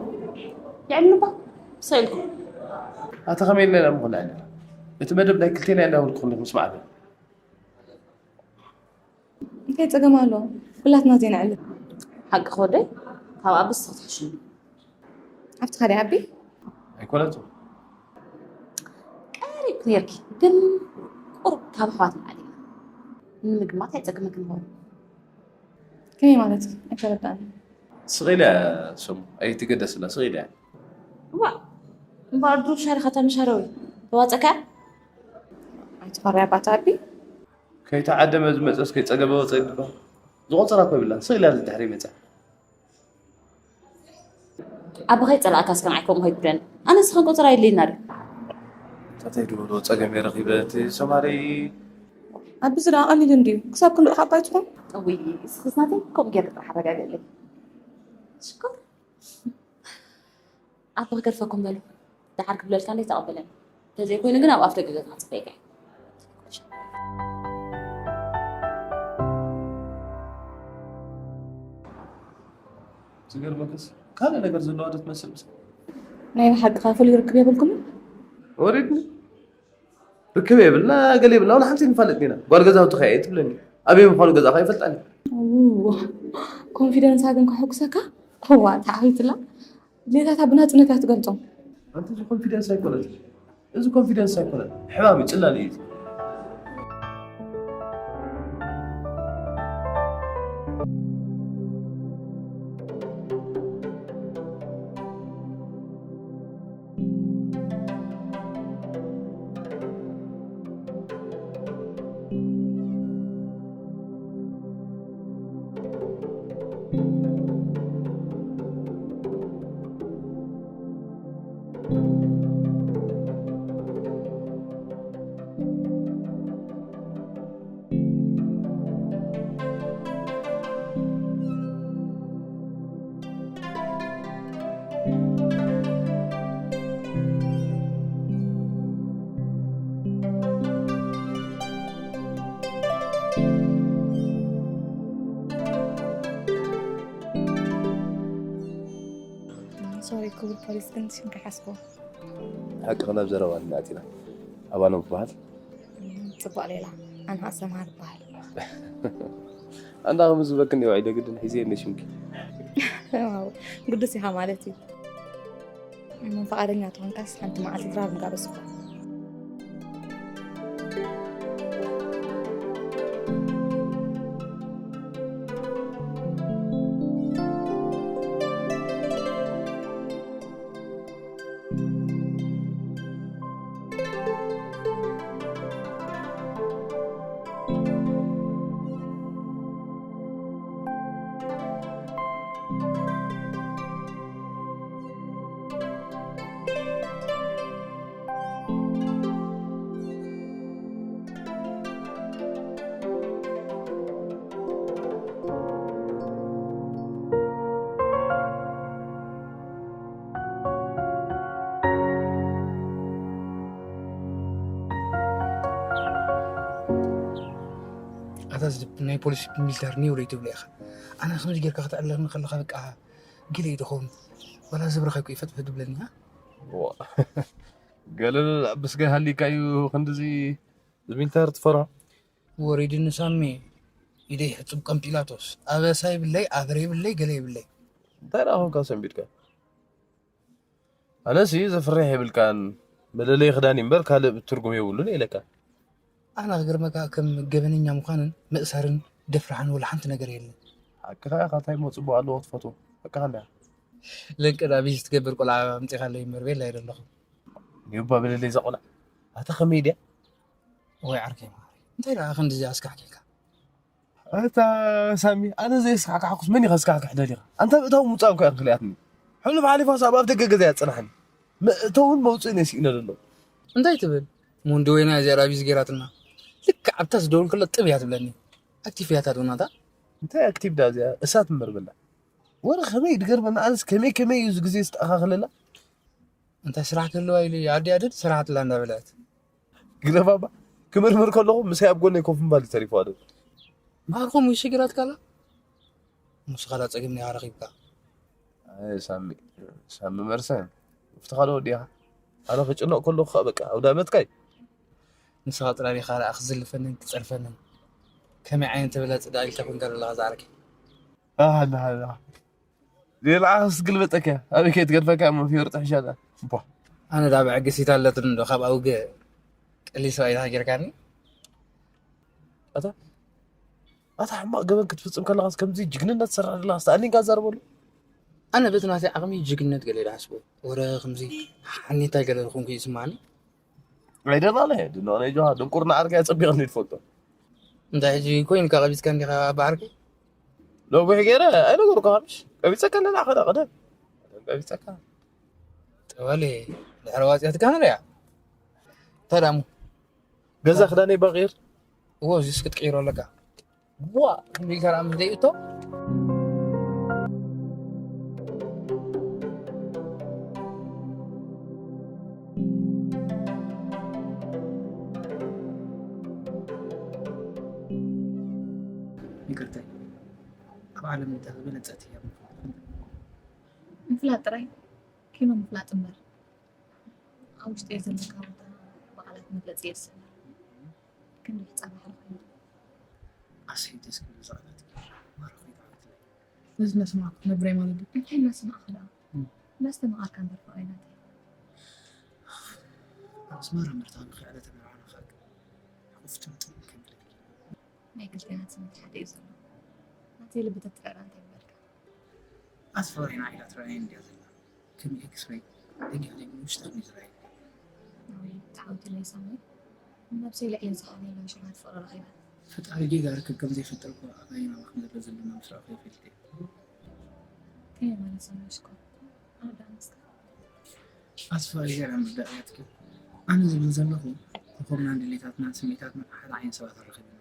ይዕልባ ሰልኩ ኣታ ከመይ ኢልና ኢና ምኾን ኣለና እቲ መደብ ናይ ክልቴና እንዳበልኩ ምስ ማዕበል እንታይ ጸገም ኣሎ? ኩላትና ዘይንዕልል። ሓቂ ክወደይ ካብ ኣበስ ክትሕሽኒ። ኣብቲ ካዲ ዓቢ? ኣይኮነቱ። ቀሪብ ነርኪ ግን ቁርብ ካብ ኣሕዋት ንዓሊ ንምግማት ኣይጸግመክን ይኸውን። ከመይ ማለት እዩ? ኣይተረዳእን። ስቕ ኢለ ሰሙ ኣይትገደስላ ስቕ ኢለ። ዋ እምበኣር ድሩብ ሻሪኻ ተምሻረዊ ተዋጸካ ኣይትፈርያ ባታ ኣቢ ከይተዓደመ ዝመፀስ ከይፀገበ ወፀ ይግባ ዝቆፀራ እኮ ይብላን ስቕ ኢላ ድሕሪ ይመፃ ኣቦኸይ ፀላእካስ ከም ዓይ ከምኡ ከይትብለኒ ኣነስ ከንቆፅር ኣየድልየና ድዩ እንታይ ድበሎ ፀገም የረኺበ እቲ ሰማሪ ኣቢ ዝደኣ ቀሊል እንድዩ ክሳብ ክንድኡ ካብ ባይትኹም እውይ እስኽስ ናተይ ከምኡ ጌርኪ ጥራሕ ኣረጋግእለይ ሽኮር ኣቦ ክገድፈኩም በሉ ደሓር ክብለልካ እንደ ተቐበለኒ እንተዘይኮይኑ ግን ኣብ ኣፍ ደገ ገዛ ክፅበየካ እየ ዝገርመክስ ካልእ ነገር ዘለዋ ዶ ትመስል ምሳይ ናይ ብሓቂ ከ ፍሉይ ርክብ የብልኩምን? ወሪድኒ። ርክብ የብልና፣ ገለ የብልና፣ ዋላ ሓንቲ ንፋለጥ ኢና። ጓል ገዛውቲ ከ እየ ትብለኒ። ኣበይ ምዃኑ ገዛ ከ ይፈልጣኒ። ው፣ ኮንፊደንሳ ግን ከሐጉሰካ። እዋ፣ ተዓዊትላ። ድሌታታ ብናጽነት እያ ትገልጾም። ኣንቲ፣ እዚ ኮንፊደንስ ኣይኮነን። እዚ ኮንፊደንስ ኣይኮነን። ሕማም እዩ፣ ጽላል እዩ። ሶሪ ክቡር ፖሊስ፣ ግን ሽምካ ሓስቦ። ሓቂ ክነብ ዘረባ ኢና ኣቲና። ኣባኖም ትበሃል። ጽቡቕ ሌላ። ኣንሃ ሰምሃር ይበሃል። ኣንዳ ከም ዝበክን ይውዒደ ግድን ሒዘ የለ ሽምኪ። ዋው፣ ግዱስ ኢኻ ማለት እዩ። እሞ ፍቓደኛ ተኾንካስ ሓንቲ መዓልቲ ድራር ንጋበዝኩ። ኣታ እዚ ናይ ፖሊስ ሚሊተር ኒው ዶ ትብሎ ኢኻ? ኣነ ከምዚ ጌርካ ክትዕለኒ ከለኻ በቃ ገለ እዩ ዝኸውን። ዋላ ዝብረኻ እኮ ይፈጥፍጥ ዝብለኒ፣ ሃ? ዋ፣ ገለ ብስጋ ሃሊካ እዩ ክንድዚ ሚሊተር ትፈርዖ? ወሪድኒ ሳሚ፣ ኢደይ ሕጽብ ከም ጲላጦስ። ኣበሳ ይብለይ፣ ኣበር ይብለይ፣ ገለ ይብለይ። እንታይ ደኣ ኾንካ ሰንቢድካ? ኣነሲ ዘፍርሕ የብልካን፣ መለለዪ ክዳን እምበር ካልእ ትርጉም የብሉን ኢለካ። ኣነ ክገርመካ ከም ገበነኛ ምዃንን ምእሳርን ደፍርሓን ወላ ሓንቲ ነገር የለን። ሓቅኻ ኢኻ፣ እንታይ እሞ ጽቡቕ ኣለዎ ክትፈትዎ? ሓቅኻ እንድያ። ለንቅዳ ቢዚ ትገብር ቆልዓ ኣምጺኻለይ እምበር ቤላ ኣይደለኹም። ኒውባ መለለዪ እዛ ቆልዓ። ኣታ ከመይ ድያ? ወይ ዓርከይ ማሪ፣ እንታይ ደኣ ክንድዚ ኣስካሕኪካ? ኣታ ሳሚ፣ ኣነ ዘየስካሕካሕኩስ መን እዩ ከስካሕክሕ ደሊኻ? ኣንታ ምእታው ምውጻእ እኮ እያ ክልያትኒ። ሕሉፍ ሓሊፋስ ኣብ ኣፍ ደገ ገዛ እያ ትጽናሕኒ። መእተውን መውጽእን እየ ስኢነ ዘሎ። እንታይ ትብል? ሞንዲ ወይና እዚኣ ራቢዝ ገይራትና። ልክዕ ኣብታ ዝደወልኩላ ጥብ እያ ትብለኒ። ኣክቲቭ እያ እታ ዶናታ። እንታይ ኣክቲቭ ዳ እዚኣ? እሳት እምበር በላ። ወረ ከመይ ድገርመና፣ ኣነስ ከመይ ከመይ እዩ እዚ ግዜ ዝተኣኻኸለላ? እንታይ ስራሕ ክህልዋ ኢሉ እዩ ኣዲ ኣደድ ስራሕ ኣትላ እንዳበለት። ግደፋ እባ፣ ክምርምር ከለኹ ምሳይ ኣብ ጎነይ ኮፍ ምባል እዩ ተሪፍዋ ደሎ። ማርኮም ይሽግራት ካላ ምስ ካላ ጸገም ኔኻ ረኺብካ። ኣይ ሳሚ፣ ሳሚ መርሰ፣ ምፍትኻ ዶ ወዲኻ? ኣነ ክጭነቕ ከለኹ ኸኣ በቃ ኣውዳመትካ እዩ። ንስኻ ጥራይ ዲኻ ደኣ ክዝልፈንን ክጸርፈንን? ከመይ ዓይነት ተበላጺ ደኣ ኢልካ ኮንካ ዘለኻ ዝዓርከይ? ኣሃ፣ ኣሃ፣ ኣሃ። ሌላ ዓኽስ ግልበጠካ፣ ኣበይ ከይትገድፈካ እሞ ፊዮር ጥሕሻ ደኣ። ቧ። ኣነ ደኣ ብዕግሲት ኣለትኒ ዶ ካብ ኣውግእ ቀሊል ሰብኣይ ኢኻ ጌርካኒ? ኣታ፣ ኣታ ሕማቕ ገበን ክትፍጽም ከለኻስ ከምዚ ጅግንነት ትሰርሕ ዘለኻስ ተኣሊንካ ትዛረበሉ? ኣነ በቲ ናተይ ዓቕሚ ጅግንነት ገለ ኢለ እሓስቦ። ወረ ከምዚ ሓኔታይ ገለ ዝኾንኩ ይስምዓኒ። ኣይደላለ፣ ድንቕ ናይ ጆሃ፣ ድንቁርና ዓርከይ ኣጸቢቕኒ ትፈልጦ። እንታይ ሕጂ ኮይንካ ቀቢጽካ እንዲኻ ኣባ ዓርከይ? ነዊሕ ገይረ ኣይነገርኩኻምሽ? ቀቢጸካ ኣለና፣ ኸዳ ቀደም። ቀደም ቀቢጸካ። ጠዋለ፣ ድሕሪ ዋጽያትካ ንሪኣ። እንታይ ደኣ እሞ? ገዛ ክዳነይ ባቕይር? እዎ፣ እዚስ ክትቅይሮ ኣለካ። ዋ፣ ክንደይ ኢልካ ደኣ ምስ ደይእቶ? ይቅርታ፣ ኣብ ዓለም እንታይ ዝበለጸት እያ? ምፍላጥ ጥራይ፣ ኪኖ ምፍላጥ እምበር። ኣብ ውሽጢ ዘለካ ቦታ ብቓላት መግለጺ የስእን። ክንዲ ሕጻን ባሕሪ ኮይኑ። ኣሰይ ደስ ክብል እዛ ቃላት። ማራ ኮይና ዓወትለይ። ነዚ እናሰማዕኩ ክነብር እየ ማለት ድዩ? እንታይ እናሰማዕካ ደኣ? እም። እናስተማቐርካ እምበር ፍቕረይ ናተይ። ኣብ ኣስመራ ምርታዊ ክዕለተ መርዓና ከኣ ሕቑፍ ጥምጥም ከብለኪ። ናይ ክልቴና ስምዒት ሓደ እዩ ዘሎ። ናተይ ልቢ ተትዕረ እንታይ ምበልካ? ኣቲ ፍቕረይ ንዓይ ኢላ ትረኣየኒ እንድያ ዘላ። ከም ኤክስሬይ ደጊኻ ደጊሙ ውሽጥኻ እዩ ዝረኣየኒ። ወይ ተዓዊትለይ ሳሚ። ነብሰይ ልዕሊ ዝኾነ ኢላ ሽልማት ፍቕሪ ረኺበ። ፈጣሪ ጌጋ ርክብ ከም ዘይፈጥር እኮ ኣባይን ኣባኽን ዘሎ ዝምድና ምስ ረኣኹ እየ ፈሊጠ። ከመይ ማለት ሳሚ ሽኮር? ኣረዳእኒ እስከ። ኣስፋ እግዚኣብሔር ምርዳእ እያትኪ። ኣነ ዝብል ዘለኹ ኮኾብናን ድሌታትናን ስሜታትናን ሓደ ዓይነት ሰባት ኣረኺብና።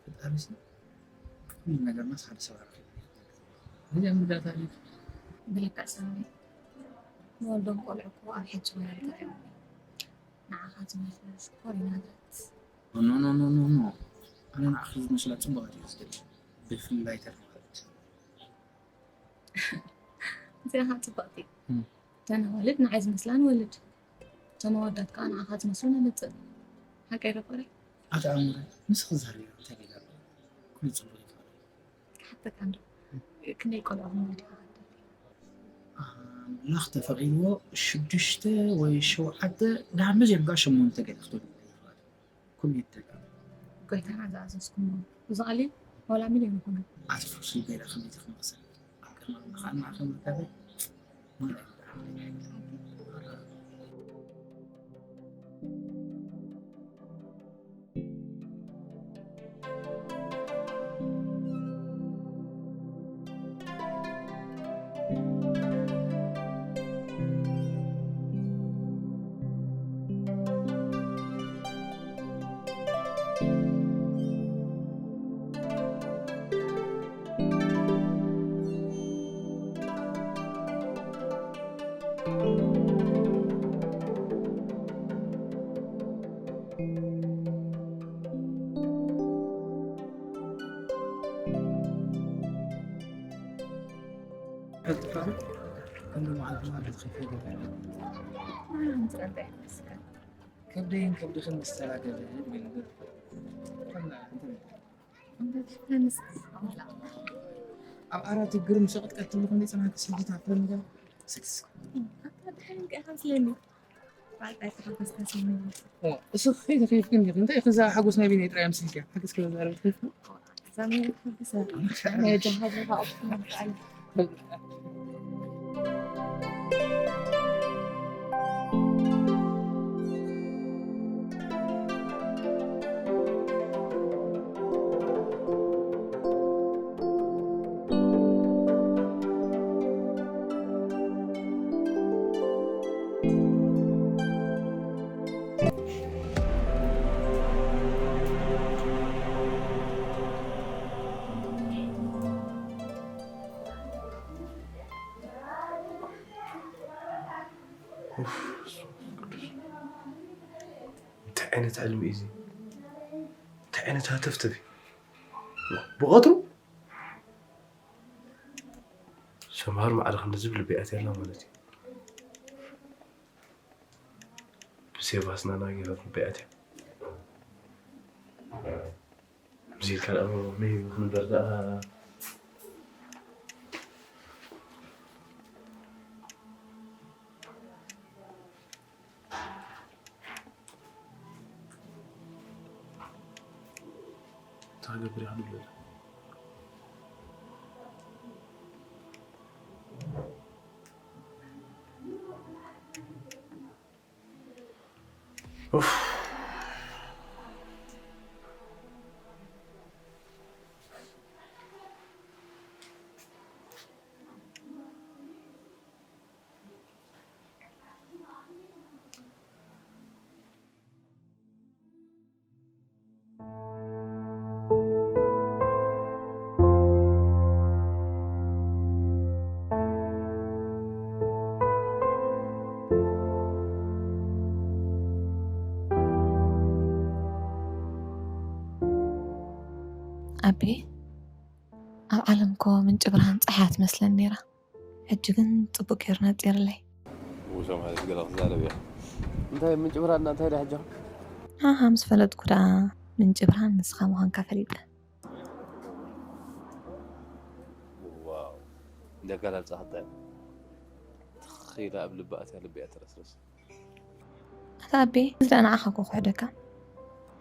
ፈጣሪሲ ኩሉ ነገርናስ ሓደ ሰብ ኣረኺቡ። እዚኣ መወዳእታ እዩ። ብልክዕ ሳሚ፣ ንወልዶም ቆልዑ እኮ ኣብ ሕጂ ወላዲታት እዮም። ንዓኻ ዝመስሉ ሽኮሪናታት። ኖ፣ ኖ፣ ኖ፣ ኖ፣ ኖ። ኣነ ንዓኺ ዝመስላ ጽቡቓት እየ ዝደሊ። ብፍላይ ተን ኣዋልድ። እዚኣ ኸዓ ጽብቕቲ። እም። እተን ኣዋልድ ንዓይ ዝመስላ ንወልድ። እቶም ኣወዳት ከኣ ንዓኻ ዝመስሉ ነምጽእ። ሓቀይ ዶ ፍቕረይ? ኣቲ ኣሙረ፣ ንስኺ ክትዛረቢ እንታይ ጌጋ ኣለዎ? ኩሉ ጽቡቕ እዩ ፍቕረይ። ክሓተካ እንዶ፣ ክንደይ ቆልዑ ክንወልድ ኢኻ ክትደሊ? ኣምላኽ ተፈቒድዎ ሽዱሽተ ወይ ሸውዓተ፣ ደሓር መዚኦም ከኣ ሸሞንተ ገለ ክትወልድ ኢኻ። ኩሉ ይደጋ። ጎይታና ዝኣዘዝኩሞ፣ እዚ ቀሊል ዋላ ሚልዮን ይኹን። ኣቲ ፍርሲ ገለ ከመይ ትኽንቕሰን? ኣብ ቅድሚ ኣምላኽ ኣና ከም ርካበ፣ ከብደይን ከብድኽን ምስ ተራኸበ ድብል ነበር። ከምና እንትን። ኣብ ዓራት ግርም ሸቕጥ ቀትሉ ክንደይ ጽናሕኪ ስልኪ ታፍረ ነገር። ስክስ። ኣታ ድሓን እንታይ ኢኻ መስለኒ? ባዕልካ ኣይተሓጎስካ ስምዒት። ኦ፣ እሱ ከይተኸይፍክን ዲኺ? እንታይ እዛ ሓጎስ ናይ ቢኒ ጥራይ ኣምሲልኪ? ሓጎስ ክበዛርብ ትኸይፍኪ? እዛ ምን ትሕጉሰ? ናይ ጃሃድ ረኻ ኣፍኩም ምጣል። ኡፍ፣ እንታይ ዓይነት ሕልሚ እዩ እዚ? እንታይ ዓይነት ሃተፍተፍ እዩ? ብቐትሩ ሰምሃር ማዕረ ክንዲ ዝብል ልበይ ኣትያ ኣላ ማለት እዩ። ብሴባስና ናጊራ ልበይ ኣትያ። ብዘይካ ደኣ መን እዩ ክንበር ደኣ? እንታይ ክገብር እየ ክንብል? ኡፍ። ኣቤ፣ ኣብ ዓለም እኮ ምንጪ ብርሃን ጸሓይ እያ ትመስለኒ ነይራ። ሕጂ ግን ጽቡቕ ገይሩ ነጺርለይ። ውሶም ማለት ገለ ክዛረብ እየ። እንታይ ምንጭ ብራና እንታይ ዳ ሕጂ? ኣሃ ምስ ፈለጥኩ ደኣ ምንጭ ብርሃን ንስኻ ምዃንካ ፈሊጠ። ዋው፣ እንደ ኣገላልጻ ክታይ ትኺላ ኣብ ልቢ ኣትያ ልቢ እያ ትረስርስ። ኣታ ኣቤ፣ እዚ ደኣ ንዓኻ እኮ ክሕደካ።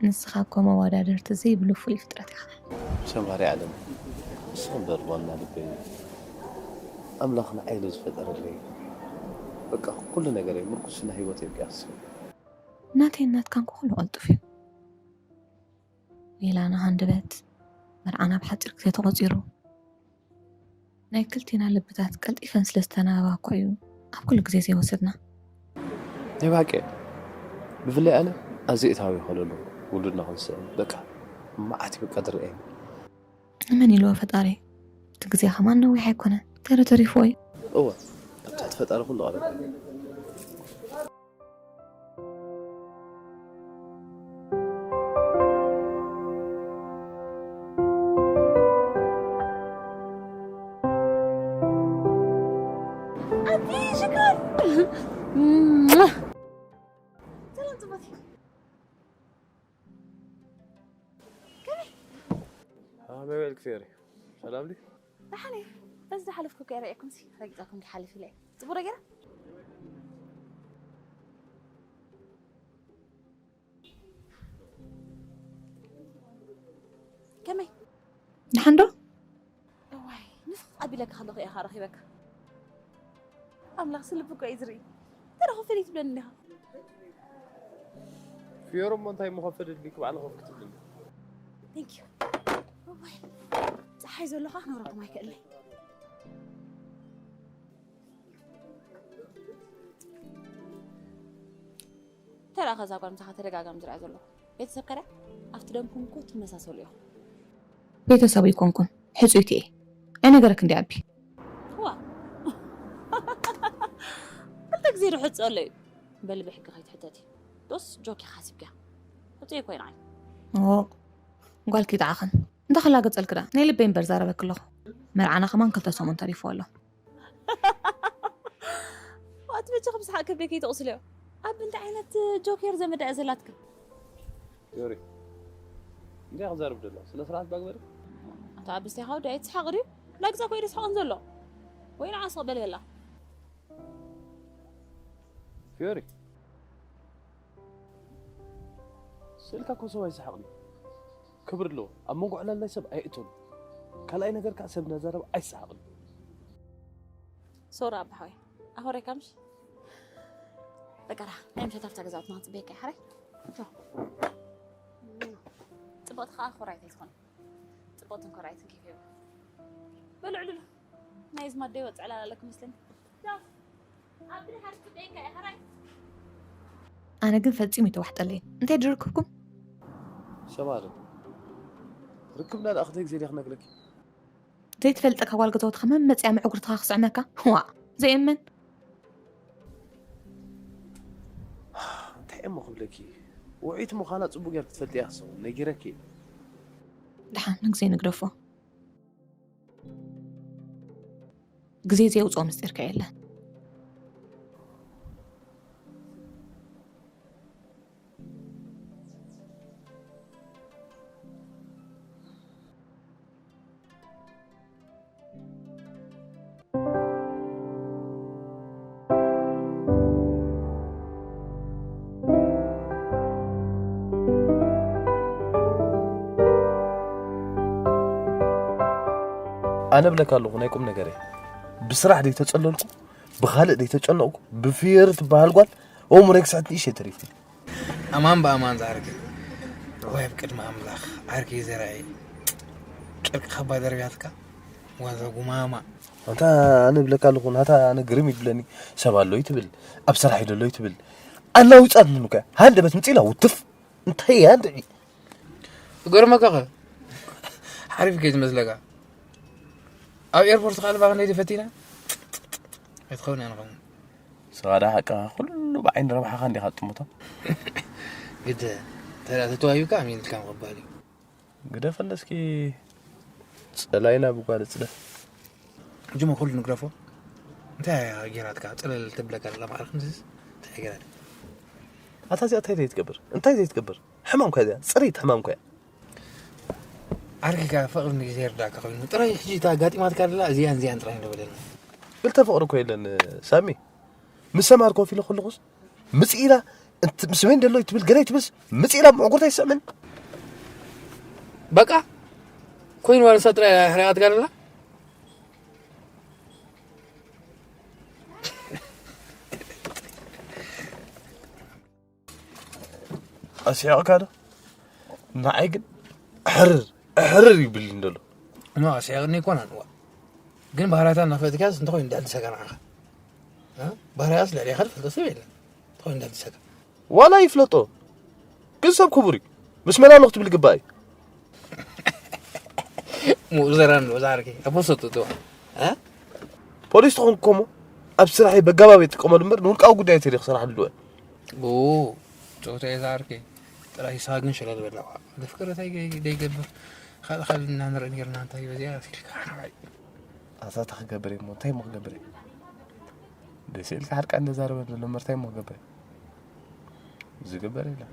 ንስኻ እኮ መወዳደርቲ ዘይብሉ ፍሉይ ፍጥረት ኢኻ። ሰምሃሪ ዓለም፣ ንስኺ እምበር ዋና ልበይ፣ ኣምላኽ ንዓይ ኢሉ ዝፈጠረለይ፣ በቃ ኩሉ ነገረይ፣ ምርኩስ ናይ ህይወት እያ። ናተይን ናትካን እኮ ኩሉ ቅልጡፍ እዩ። ሌላና ሃንደበት፣ መርዓና ብሓፂር ግዜ ተቖፂሩ። ናይ ክልቴና ልብታት ቀልጢፈን ስለ ዝተናበባ እኮ እዩ ኣብ ኩሉ ግዜ ዘይወሰድና። ናይ ብሓቂ፣ ብፍላይ ኣነ ኣዘይእታዊ ይኸለሉ ውሉድና ክንስእን፣ በቃ መዓት እዩ በቃ ዝርአየኒ። መን ኢልዎ ፈጣሪ? እቲ ግዜ ከማን ነዊሕ ኣይኮነን። ተረተሪፍዎ እዩ። እወ፣ ኣብ ትሕቲ ፈጣሪ ኩሉ ቀረብ። ኣቲ ሽኮር ሰላም ፅቡቅ ከመይ ኣመል ክፌሪ ሰላም ዲ ደሓን እየ በዚ ዝሓለፍኩ ከ ረእየኩም ሲ ረጊፀኩም ክሓልፍ ኢለ እየ ፅቡቅ ነገር ከመይ ደሓን ዶ? እዋይ ንፍቕ ኣቢለካ ከለኹ እየ ኻረኺበካ ኣምላኽ ስልቢ እኮ እዩ ዝርኢ ተረኹ ፈሊት ብለኒ እንዲኻ ፊዮሮ እሞ እንታይ ምኸፈደልኪ ባዕልኺ ክትብልኒ ቴንክ ዩ እዋይ ፀሓይ ዘሎ ኸዓ ክነብረኩም ኣይክእልን ተራ ከዛ ጓል ምሳኻ ተደጋጋሚ ዝርኣ ዘሎ ቤተሰብ ከዳ ኣብቲ ደምኩም እኮ ትመሳሰሉ ኢኹም ቤተሰቡ ይኮንኩን ሕፁይቲ እየ ኣይነገረክ እንዲ ኣቢ ዋ ክልተ ግዜ ዶ ሕፅኦ ኣሎ እዩ በሊ ብሕጊ ከይትሕተቲ ዶስ ጆኪ ሓሲብኪያ ሕፁ እኮ ይንዓይ ኦ ጓልኪ ይጥዓኽን እንተ ክላገፀልክ ዳ ናይ ልበይ እምበር ዛረበክ ኣለኹ መርዓና ከማን ክልተ ሰሙን ተሪፍዎ ኣሎ ዋት መቸ ከም ሰሓቅ ከብደይ ከይተቕስልዮ ኣብ እንታይ ዓይነት ጆኬር ዘመዳ እያ ዘላትካ ዮሪ እንታይ ክዛረብ ደሎ ስነ ስርዓት ባግበሪ ኣቶ ኣብስቴ ካው ዳይ ትስሓቅ ድዩ ላግዛ ኮይደ ስሓቅን ዘሎ ወይ ንዓ ስቕ በል በላ ፊዮሪ ስእልካ እኮ ሰብ ኣይሰሓቕን እዩ ክብሪ ኣለዎ ኣብ መንጎ ዕላል ናይ ሰብ ኣይእቶን ካልኣይ ነገር ከዓ ሰብ እናዛረብ ኣይሰሓቕን ሶራ ኣባሓወይ ኣኾረይካ ምሽ በቀራ ናይ ምሸት ኣብታ ገዛውትና ክንፅበየካ ይሓራይ ቻው ፅብቕቲ ከዓ ኮራይት ኣይትኾን ፅብቕትን ኮራይትን ኬፍ ይብል በልዕሉሉ ናይ ዝማደይ ወፅዕ ላላለኩ መስለኒ ቻው ኣብ ድሓር ፅበየካ ይሓራይ ኣነ ግን ፈፂሙ ይተዋሕጠለይ እንታይ ድርክብኩም ሰማሪ ርክብና ደኣ ክልተ ግዜ ዲያ ክነግረኪ ዘይትፈልጠካ ጓል ገዛውትኻ መመፅያ ምዕጉርትኻ ክስዕመካ ዋ ዘየመን እንታይ እሞ ክብለኪ ውዒት ምዃና ፅቡቅ ጌር ክትፈልጥያ ክሰው ነጊረኪ ድሓን ንግዜ ንግደፎ ግዜ ዘየውፅኦ ምስጢርካ የለን ኣነ ብለካ ኣለኹ ናይ ቁም ነገር እየ ብስራሕ ደይተፀለልኩ ብኻልእ ደይተጨነቕኩ ብፍየሪ ትበሃል ጓል ኦምሬክስዕት ንእሸ ተሪፉ ኣማን ብኣማን ዝዓርከይ ወይ ኣብ ቅድሚ ኣምላኽ ዓርከይ ዘርኣየ ጨርቂ ካባ ደርብያትካ ዋዛ ጉማማ ኣንታ ኣነ ብለካ ኣለኹ ናታ ኣነ ግርም ይብለኒ ሰብ ኣሎ ይትብል ኣብ ስራሕ ይደሎ ይትብል ኣላዊፃት ምኑከ ሃንደበት ምፅኢላ ውትፍ እንታይ እያ እንድዒ ገርመካ ኸ ሓሪፍ ከይ ዝመስለካ ኣብ ኤርፖርት ከኣ ልባኽ ነይ ፈቲና ኣይትኸውን እያ ንኸውን ስኻ ደኣ ሓቅኻ ኩሉ ብዓይኒ ረብሓኻ እንዲኻ ትጥምቶ ግደ ተዳ ተተዋሂብካ ኣሜን ኢልካ ምቕባል እዩ ግደፈለ እስኪ ጸላይና ብጓል ጽደፍ ጅሞ ኩሉ ንግረፎ እንታይ እያ ጌራትካ ጽለል ትብለካ ዘላ ባዕልክ ምስስ እንታይ ጌራ ኣታ እዚኣ እንታይ ዘይትገብር እንታይ ዘይትገብር? ሕማም ኮያ እዚኣ፣ ፅሪት ሕማም ኮያ። ዓርኪካ ፍቕሪ ንግዜ ይርዳእካ ኮይኑ ጥራይ ሕጂ እታ ኣጋጢማትካ ደላ እዚኣን እዚኣን ጥራይ ንበለና። ክልተ ፍቕሪ እኮ የለን ሳሚ። ምስ ሰማር ኮፍ ኢለ ከለኹስ ምጽእ ኢላ ምስ መን ደሎ ትብል ገለ ትብልስ ምጽእ ኢላ ምዕጉርታ ይስዕምን። በቃ ኮይኑ ዋልሳ ጥራይ ሕሪቓትካ ደላ። ኣስሒቕካ ዶ? ንዓይ ግን ሕርር ሕርር ይብልኒ ደሎ። ኖ ኣስሒቕኒ ኣይኮነን እዋ ግን ባህርያታ እናፈለጥካስ እንተኾይኑ እንዳድሰካ ንዓኻ እ? ባህርያስ ልዕሌኻ ዝፈልጦ ሰብ የለን እንተኾይኑ እንዳድሰካ ዋላ ይፍለጦ ግን ሰብ ክቡር እዩ ምስ መን ኣለኹ ትብል ግባእ እዩ ምኡዘራን ሎዛ ዓርኪ ኣቦ ሰጡጥዋ ፖሊስ ተኾንኩ እኮ እሞ ኣብ ስራሐይ በጋባብ ይጥቀመሉ እምበር ንውልቃዊ ጉዳይ ተሪኽ ስራሕ ልድወ ጾታ እየ ዝዓርከይ ጥራይ ንስኻ ግን ሸለል በል ናብኣ ዘፍቀረታይ ደይገብር ካልእ ካልእ እናንርኢ ኔርና እንታይ በዚኣ ኢልካ ሓራይ ኣታ እንታይ ክገብር እየ እሞ እንታይ እሞ ክገብር እየ ደስ ኢልካ ሓርቃ እንደዛረበ ዘሎ እምበር እንታይ እሞ ክገብር እየ ዝግበር የለን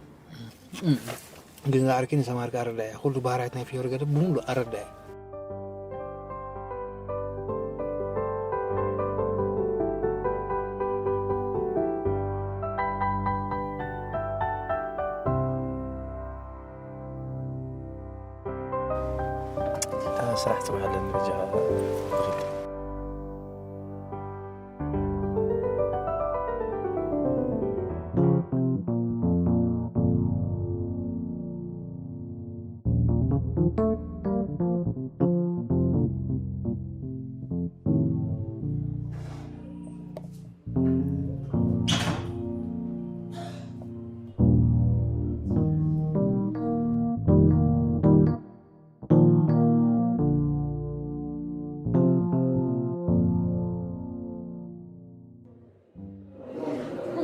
ግን ዝዓርኪ ንሰማርካ ኣረዳያ ኩሉ ባህርያት ናይ ፍዮሪ ገደ ብምሉእ ኣረዳያ ስራሕ ፅባሕ ኣለኒ በጃኻ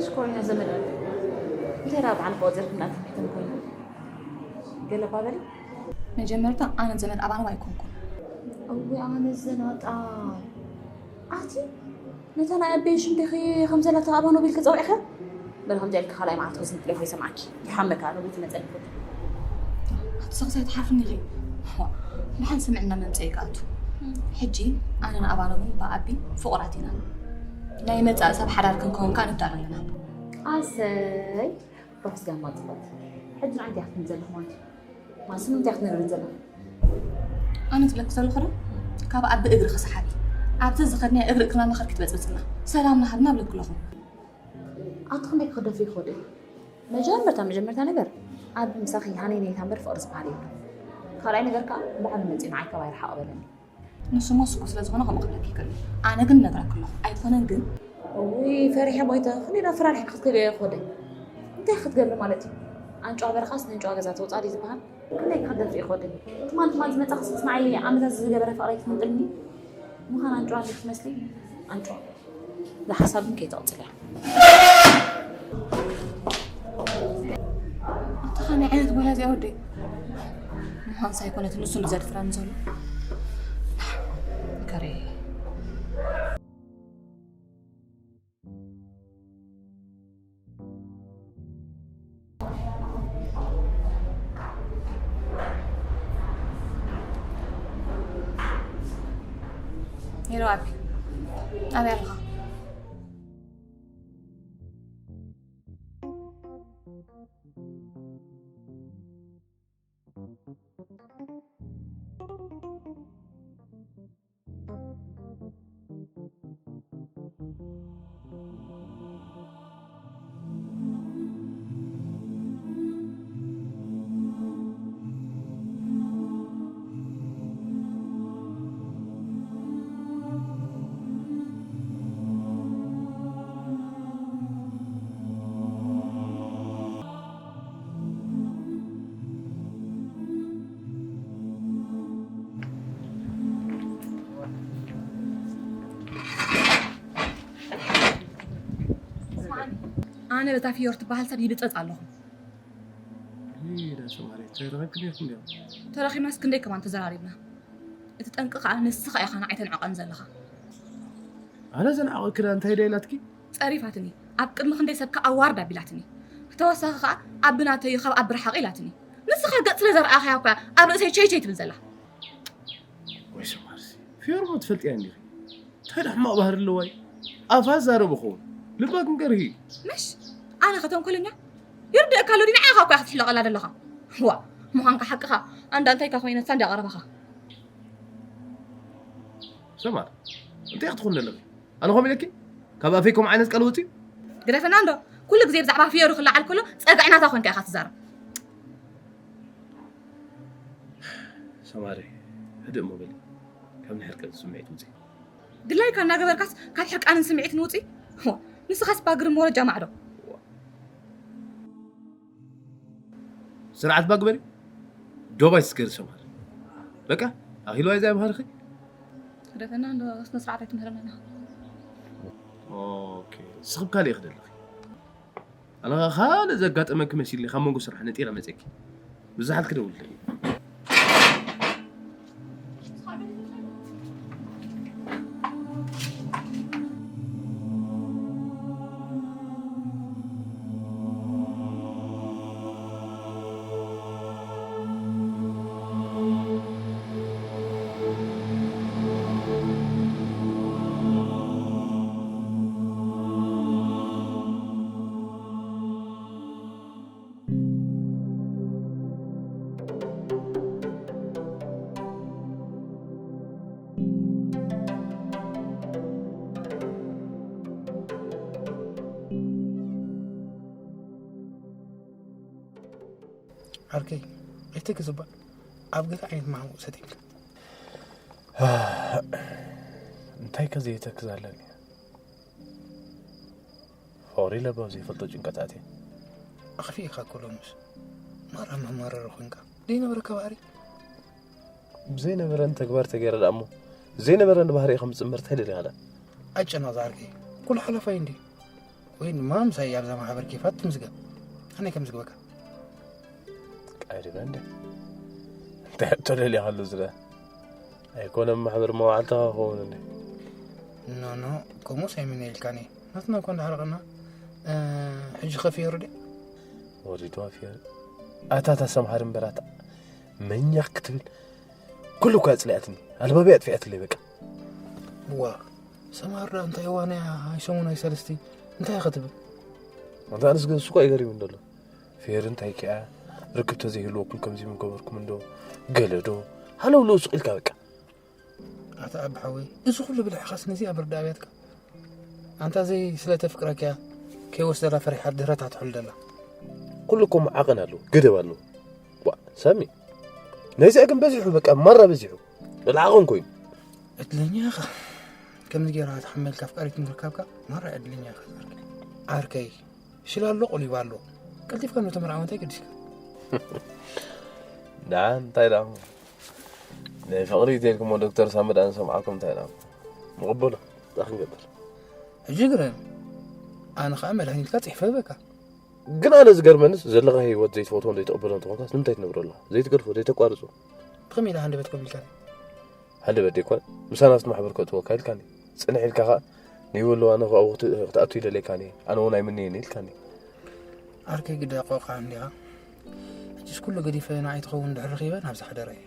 ሽኮሪና ዘመድ እንታይ ደኣ በዓል ቆፅር እናተምሕተን ኮይኑ ገለ ባበሊ መጀመርታ ኣነ ዘመድ ኣባኖም ኣይኮንኩን። እዊ ኣነ ዘናጣ ኣቲ ነታ ናይ ኣበይ ሽም ዲኺ ከም ዘላ ተቓባኖ ቢልኪ ጸዊዕኺ? በል ከምዚኣ ኢልኪ ካልኣይ መዓልቲ ክዝንጥልዮ ከይሰምዓኪ። ይሓመካ ኣነ ቡቲ መጸኒ ፈቱ። ኣቲ ሰኽሳይ ትሓፍኒ ኢኺ። ዋእ፣ ደሓን ስምዕና መምጸኢ ክኣቱ። ሕጂ ኣነን ኣባኖምን ብኣቢ ፍቑራት ኢና። ናይ መጻኢ ሰብ ሓዳር ክንከውን ከኣ ንዳሎ ኣለና። ኣሰይ ርሑስ ጋማ ጽፈት። ሕጂ ንዓይ እንታይ ክትብሊ ዘለኺ ማለት እዩ? ማስም እንታይ ክትነግርኒ ዘለኺ? ኣነ ዝብለኪ ዘለኹ ዶ ካብ ኣቢ እግሪ ክሰሓቢ ኣብቲ ዝኸድናዮ እግሪ እግርና እናኸድኪ ትበፅብፅና ሰላም ናሃብና ብለኪ ኣለኹ። ኣቲ ክንደይ ክኽደፊ ይኽወደ መጀመርታ መጀመርታ ነገር ኣቢ ምሳኺ ሃነይ ነይታ እምበር ፍቕሪ ዝበሃል የለን። ካልኣይ ነገር ከዓ ባዕሉ መፂኡ ንዓይ ካባይ ርሓቕ በለኒ። ንሱ እሞ ስኩ ስለ ዝኾነ ከምኡ ክብለኪ ይኽእል እዩ። ኣነ ግን እነግረኪ ኣለኹ። ኣይኮነን ግን። እውይ ፈሪሐ ሞይተ። ክንደይ ዶ ኣፈራሪሐ ክትክልዮ እየ ክወደይ? እንታይ ክትገብሪ ማለት እዩ? ኣንጭዋ በረኻስ ነንጭዋ ገዛ ተውፅኣ ድዩ ዝበሃል? ክንደይ ክኽደፊ እየ ክወደይ? ትማል ትማል ዝመፃ ክስክስ ንዓይ ዓመታት ዝገበረ ፍቕረይ ክትምንጥልኒ? ምዃን ኣንጭዋ እንዲ ክትመስሊ ኣንጭዋ። እዛ ሓሳብ ግን ከይተቕፅልያ። ኣታ ኸመይ ዓይነት ጓል እያ እዚኣ ወደይ? ምዃንስ ኣይኮነትን ንሱ እንዲ ዘድፍረኒ ዘሎ። ከሬ። ሄሎ ኣቢ፣ ኣበይ ኣለኻ? ኣነ በታ ፍዮር ትበሃል ሰብ ይብጸጽ ኣለኹ። ይዳ ሰማሪ እንታይ ረኺብክን ኢኹም ዲኹም? ተረኺብናስ ክንደይ ከማን ተዘራሪብና። እቲ ጠንቂ ከኣ ንስኻ ኢኻ ንዓይ ተንዕቐኒ ዘለኻ። ኣነ ዘንዓቐክዳ እንታይ ዳ ኢላትኪ? ጸሪፋትኒ። ኣብ ቅድሚ ክንደይ ሰብ ከኣ ኣዋርድ ኣቢላትኒ። ኣታ ተወሳኺ ኸዓ ኣብ ብናተይ ካብ ኣብ ብርሓቕ ኢላትኒ። ንስኻ ገጽ ስለ ዘርኣኻያ እኳ ኣብ ርእሰይ ቸይ ቸይ ትብል ዘላ። ወይ ሰማርሲ፣ ፊዮርማ ትፈልጥያ እንዲኺ? እንታይ ደኣ ሕማቕ ባህሪ ኣለዋ እዩ? ኣፋ ዛረብ ኸውን ልባ ግን ገርሂ እዩ። ምሽ ኣነ ከተንኮለኛ ይርድእካ ኣሎ ድዩ? ንዓኻ እኳ ክትሕለቐላ ዘለኻ። ዋ፣ ምዃንካ ሓቅኻ። ኣንዳ እንታይ እካ ኮይነሳ እንዲ ኣቐረባኻ። ሰማር፣ እንታይ ክትኾን ዘለኺ? ኣነ ኸም ኢለኪ ካብ ኣፈይ ከም ዓይነት ቃል ወፂ። ግደፈና እንዶ። ኩሉ ግዜ ብዛዕባ ፍዮሪ ክለዓል ከሎ ጸግዒ ናታ ኮንካ ኢኻ ትዛረብ። ሰማሪ፣ ህድእ እሞ በሊ። ካብ ናይ ሕርቀን ስምዒት ውፂ። ድላይካ እናገበርካስ ካብ ሕርቃንን ስምዒትን ውፂ። ዋ፣ ንስኻስ ባግሪ መወረጃ ማዕዶ። ስርዓት ባግበሪ። ዶባይ ስገሪ ሰማሪ። በቃ ኣኺልዋ እዛ ባህርኺ። ግደፈና እንዶ። ስነ ስርዓት ኣይትምህረና። ኦኬ፣ ስኽብ ካልእ ክደልኺ። ኣነ ካልእ ዘጋጠመኪ መሲልኒ ካብ መንጎ ስራሕ ነጢረ መፀኪ። ብዝሓልኪ ደውልለይ። ዓርከይ ኣይተግዝ እባ ኣብ ገለ ዓይነት መሓሙቕ ሰጢምካ። እንታይ ከ ዘይተክዝ ኣለኒ? ፍቕሪ ለባብ ዘይፈልጦ ጭንቀት ኣትየ። ኣኽፊእካ እኮ ሎምስ ማራ መማረሪ ኮንካ። ዘይነበረካ ባህሪ። ብዘይነበረን ተግባር ተገይረ ደኣ እሞ ዘይነበረን ባህሪ ከም ዝፅምር እንታይ ደሊኻ ደኣ? ኣይጨነቕ ዝዓርከይ፣ ኩሉ ሓላፋይ እንዲ። ወይ ድማ ምሳይ ኣብዛ ማሕበር ኬፋት ትምዝገብ። ኣነ ከም ዝግበካ። ቀሪበ እንደ እንታይ ሕቶ ደሊኻ ኣሎ ዝረ? ኣይኮነን ማሕበር መዋዕልትኻ ክኸውን እንደ። ኖ ኖ፣ ከምኡስ ኣይምነ ኢልካኒ። ናትና እኮ እንዳሓረቐና። እ፣ ሕጂ ከፊሩ ድያ? ወሪድዋ ፊዮሪ። ኣታ እታ ሰምሃር እምበር ኣታ መኛኽ ክትብል ኩሉ እኳ ኣጽሊኣትኒ። ኣልባቢ ኣጥፊኣትለይ በቃ። ዋ፣ ሰምሃር ደኣ እንታይ እዋን እያ? ኣይሰሙን ኣይሰለስቲ እንታይ እያ ክትብል? ኣንታ ኣነስ ግን እሱ እኳ ይገርም እንደሎ። ፊዮሪ እንታይ ከኣ ርክብ ተዘይህልወኩም ከምዚ ምገበርኩም እንዶ ገለዶ ሃለውለው ሱቕ ኢልካ በቃ። ኣታ ኣቢ ሓወይ፣ እዚ ኩሉ ብልሕኻስ ነዚኣ ብርዲ ኣብያትካ። ኣንታ ዘይ ስለ ተፍቅረካ እያ ከይወስደላ ፈሪሓ ድረታ ትሕሉ ደላ። ኩሉ እኮ ዓቐን ኣለዎ፣ ገደብ ኣለዎ። ዋ፣ ሳሚ፣ ናይዚኣ ግን በዚሑ፣ በቃ ማራ በዚሑ። ልዓቐን ኮይኑ። ዕድለኛ ኢኻ። ከምዚ ጌራ ተሓመልካ ኣፍቃሪት ምርካብካ ማራ ዕድለኛ ኢኻ ዝዓርከይ። ዓርከይ፣ ሽላሎ ቆሊባ ኣሎ። ቀልጢፍካ ነቶም መርዓዊ እንታይ ገዲስካ? ደኣ እንታይ ደኣ እሞ? ናይ ፍቕሪ ተልኩሞ ዶክተር ሳሚ ደኣ ንሰምዓኩም እንታይ ደኣ እሞ? ንቕበሎ፣ እንታይ ክንገብር? ሕጂ ግረም፣ ኣነ ኸዓ መድሃኒትካ ጽሒፈ ህበካ። ግን ኣነ ዝገርመንስ ዘለኻ ህይወት ዘይትፈትዎን ዘይትቕበሎን ተኾንካስ ንምንታይ ትነብሮ ኣለኻ? ዘይትገድፎ፣ ዘይተቋርጾ። ብኸመይ ኢለ ሃንደበት ኮፍ ኢልካኒ? ሃንደበት ደይኮን፣ ምሳና ኣብቲ ማሕበር ከእትወካ ኢልካኒ። ጽንሕ ኢልካ ኸኣ ንህይወት ለዋነ ኣብኡ ክት-፣ ክትኣቱ ይደልየካኒ። ኣነ እውን ኣይምነየኒ ኢልካኒ። ዓርከይ ግዳ ቆልዓ እንዲኻ። ሕጂስ ኩሉ ገዲፈ ንዓይ ትኸውን ድሕሪ ረኺበ ናብዚ ሓደረ እየ።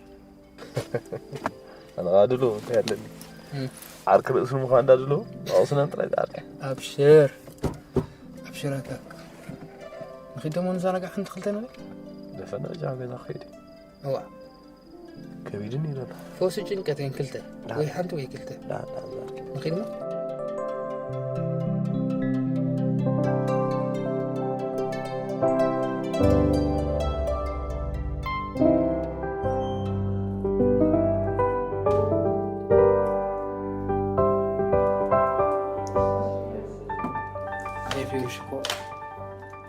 ኣነ ኸኣ ድሎ እንታይ ኣለኒ? እም። ዓርኪ ርእሲ ምዃን እንዳ ድሎ፣ ንዕኡ ስነ ጥራይ ዝዓርኪ። ኣብሽር። ኣብሽር ኣካ። ንኺድ ደሞ ንዘናጋዕ ሓንቲ ክልተ ንበል? ደፈነ በጃኻ ገዛ ክኸይድ እየ። እዋ። ከቢድኒ እዩ ዘሎ። ፈውሲ ጭንቀት እየን ክልተ። ዳ። ወይ ሓንቲ ወይ ክልተ። ዳ፣ ዳ፣ ዳ። ንኺድ እሞ? ኣይ ፊሩሽ እኮ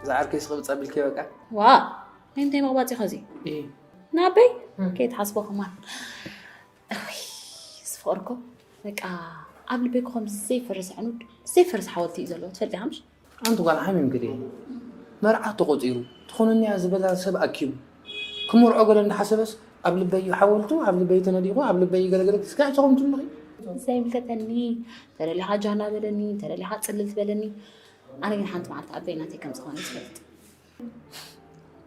እዛ ዓርከይ ስቕ ብጻ ቢልኪ በቃ። ዋ፣ ናይ ምንታይ መቕባጺ ኸዚ? እይ። ናበይ? እም። ከይትሓስቦ ከማን። እውይ፣ እዚ ፍቕሪ እኮ በቃ ኣብ ልበይ እኮ ከምዚ ዘይፈርስ ዕኑድ፣ ዘይፈርስ ሓወልቲ እዩ ዘለዎ። ትፈልጢ ኢኻ ምሽ? ኣንቲ ጓል ሓሚምኪ ድየ? መርዓ ተቖጺሩ፣ ትኾነኒ እያ ዝበላ ሰብ ኣኪቡ። ክመርዖ ገለ እንዳሓሰበስ ኣብ ልበይ እዩ ሓወልቱ፣ ኣብ ልበይ ተነዲቑ፣ ኣብ ልበይ እዩ ገለገለ ክስካዕ ትኸውን ትብልኺ? ዘይምልከተኒ፣ ተደሊኻ ጃና በለኒ፣ ተደሊኻ ጽልልት በለኒ። ኣነ ግን ሓንቲ መዓልቲ ኣበይ ናተይ ከም ዝኾነ ትፈልጥ።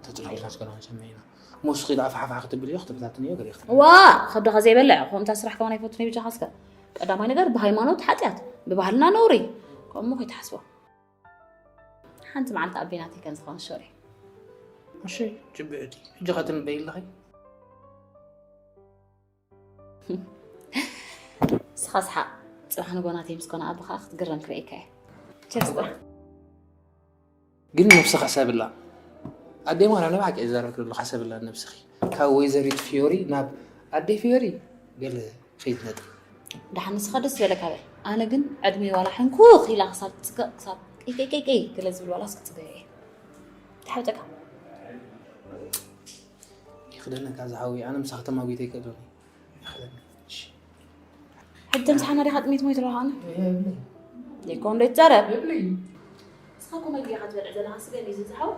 ተጽናዕና እስከ ንሰምዕ ኢና። ሞስኺ ደኣ ፋሕፋሕ ክትብል እዮ፣ ክትበታትን እዮ፣ ገለ ክትብል። ዋ! ከብድኻ ዘይበልዕ፣ ከምታ ስራሕ ከማን ኣይፈቱን እየ ብጃኻ እስከ። ቀዳማይ ነገር ብሃይማኖት ሓጢኣት፣ ብባህልና ነውሪ። ከምኡ ከይትሓስቦ። ሓንቲ መዓልቲ ኣቤ ናተይ ከም ዝኾነ ሾሪ። እሺ፣ ጭብዕቲ። ሕጂ ኸ ትንበይ ኣለኺ? ንስኻ ስሓቕ። ጽባሕ ንጎ ናተይ ምስ ኮነ ኣቦኻ ክትግረም ክርእየካ እየ። ቸርስ ጥራሕ። ግን ነብስኻ ሕሰብላ። ኣደይ ማራ፣ ንባዕቂ እየ ዝዛረበኪ ዘለኹ፣ ሕሰብላ ነብስኺ። ካብ ወይዘሪት ፊዮሪ ናብ ኣደይ ፊዮሪ ገለ ከይትነጥሪ። ደሓን ንስኻ ደስ ዝበለካ በል። ኣነ ግን ዕድመይ ዋላ ሕንኩኽ ኢላ ክሳብ ትጽገ-፣ ክሳብ ቀይ ቀይ ቀይ ቀይ ገለ ዝብል ዋላስ ክጽገዮ እየ። ተሓብጠካ። ይኽደነካ ዝሓወይ፣ ኣነ ምሳኺ ተማጒተ ኣይክእልን እየ። ይኽደነካ። እሺ። ሕጂ ምሳሕና ዲኻ ጥሜት ሞይት ኣለኻ ኣነ? የብለይ። ይኮን ዶ ይትዛረብ? የብለይ። ንስኻ እኮ መግቢ ኢኻ ትበልዕ ዘለኻ፣ ስገም እዩ ዝዝሓው።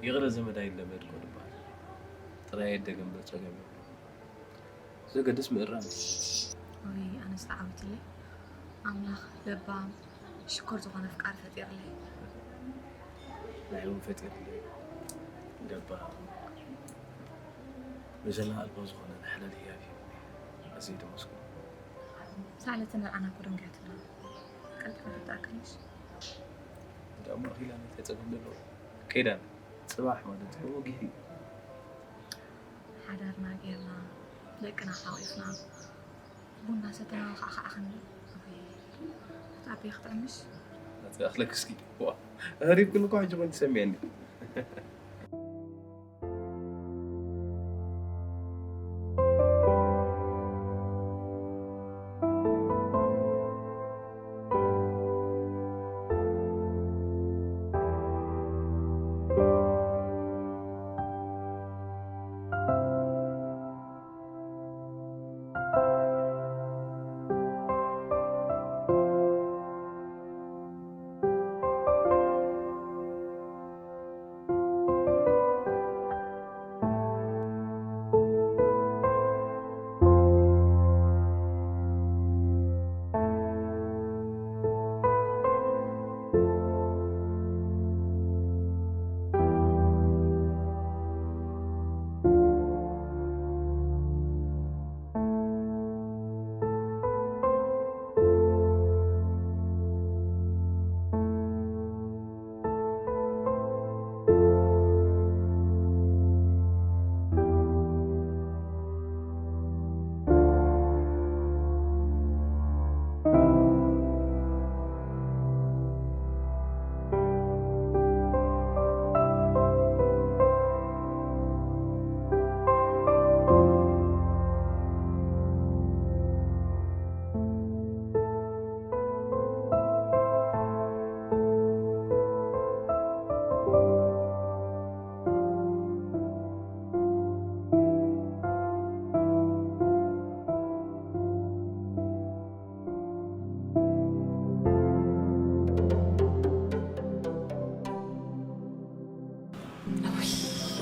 ይቕረ ዘመድ ኣይለመድኮ ድበሃል። ጥራይ ኣይደገም ዶ ጸገም የብሉን። ዘገድስ ምእራም እዩ። ወይ ኣነ ዝተዓወትለይ ኣምላኽ ለባም ሽኮር ዝኾነ ፍቃር ፈጢርለይ። ናይ እውን ፈጢርለይ። ለባም መዘና ኣልቦ ዝኾነ ናይ ሓላል ህያብ እዩ። ኣዝየ ደመስኩ። ሳዕለተ መርዓና እኮ ደንጊያትና። ቀልጢፋ ክትኣክልሽ። እንዳእሞ ኣኺላ ናይ ተጸገም ዘለዎ ከይዳና። ጽባሕ ማለት እኮ ወጊሕ እዩ። ሓዳርና ጌርና፣ ደቅና ሓቑፍና፣ ቡና ሰተና ከዓ ከዓ ክንብል። ኣቤ፣ ክትጥዕምሽ? ኣቲ ኣኽለክስኪ። ዋ፣ ኣህሪብክን እኮ ሕጂ ኮይን ትሰምየኒ።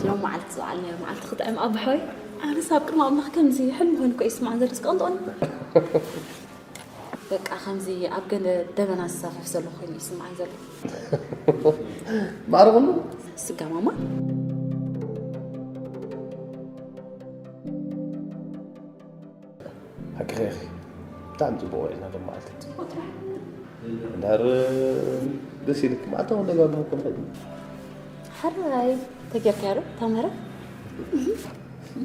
ሎም መዓልቲ ዝበዓልናዮ መዓልቲ ክጥዕም ኣቦ ሓወይ። ኣነስ ኣብ ቅድሚ ኣምላኽ ከምዚ ሕልሚ ኮይኑ እኮ ይስማዕ ዘሎ፣ እስከ ቅንጥቕኒ። በቃ ከምዚ ኣብ ገለ ደበና ዝሳፈፍ ዘሎ ኮይኑ ይስማዕ ዘሎ። ማዕረ ኩሉ? ስጋ ማማ። ሓቅኺ ኢኺ። ብጣዕሚ ጽቡቕ ውዒልና ሎም መዓልቲ። ጽቡቕ ጥራሕ። እንድሕር ደስ ኢልኪ መዓልታዊ ንደጋግሞ ክንኸይድ። ሓራይ ተጌርካዮ ዶ? ታመረ?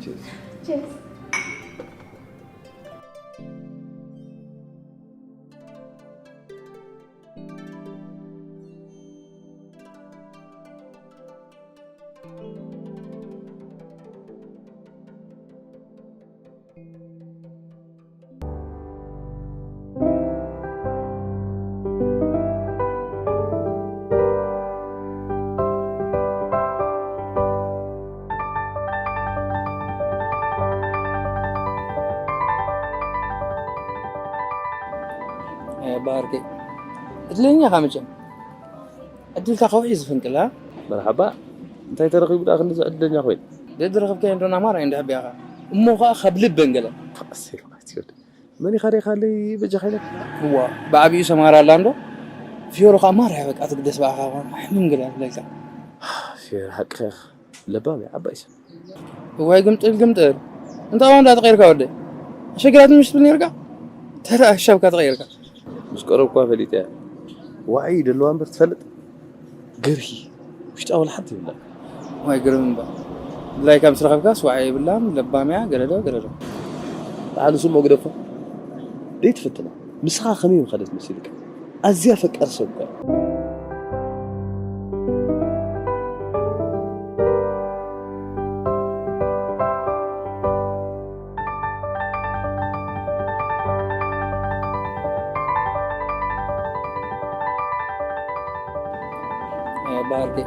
ቺርስ። ቺርስ። ባህርከይ፣ ዕድለኛ ኢኻ መቸም። ዕድልካ ከውሒ ዝፍንቅል፣ ኣ? መርሓባ። እንታይ ተረኺቡ ደኣ ክንድዚ ዕድለኛ ኮይነ? ደድረኸብካዮ እንዶ ናማር ኣይንድሕብያኻ። እሞ ኸኣ ካብ ልበን ገለ። ኣሰይ፣ መን ኢኻ ደኣ ኢኻለይ በጃኻ ኢለካ? እዋ፣ ብዓቢኡ ሰማራ ኣላ እንዶ? ፍዮሮ ኸኣ ማር እያ በቃ ትግደስ ብኣኻ ኸኣ። ሕምም ገለ ትብለልካ። ፍዮሮ ሓቅኻ ኢኻ። ለባም እያ ዓባይ ሰብ። እዋይ ግምጥል ግምጥል። እንታይ ዋንዳ ተቐይርካ ወደይ? ኣሸግራትኒ ምሽ ትብል ነርካ? ተራ ሻብካ ተቐይርካ። ምስ ቀረብኳ ፈሊጠ እያ። ዋዒ ደለዋ እምበር ትፈልጥ? ገርሂ። ውሽጣ ወላ ሓንቲ ይብላ። ዋይ ግርም እምበር። ድላይካ ምስ ረኸብካስ ዋዒ የብላን፣ ለባም እያ፣ ገለዶ፣ ገለዶ። በዓል እሱ እሞ ግደፎ። ደይ ትፈትና። ንስኻ ከመይ ምኸደት መሲልካ? ኣዝያ ፈቃር ሰብ እኮ እያ። እ፣ ባህርጌ፣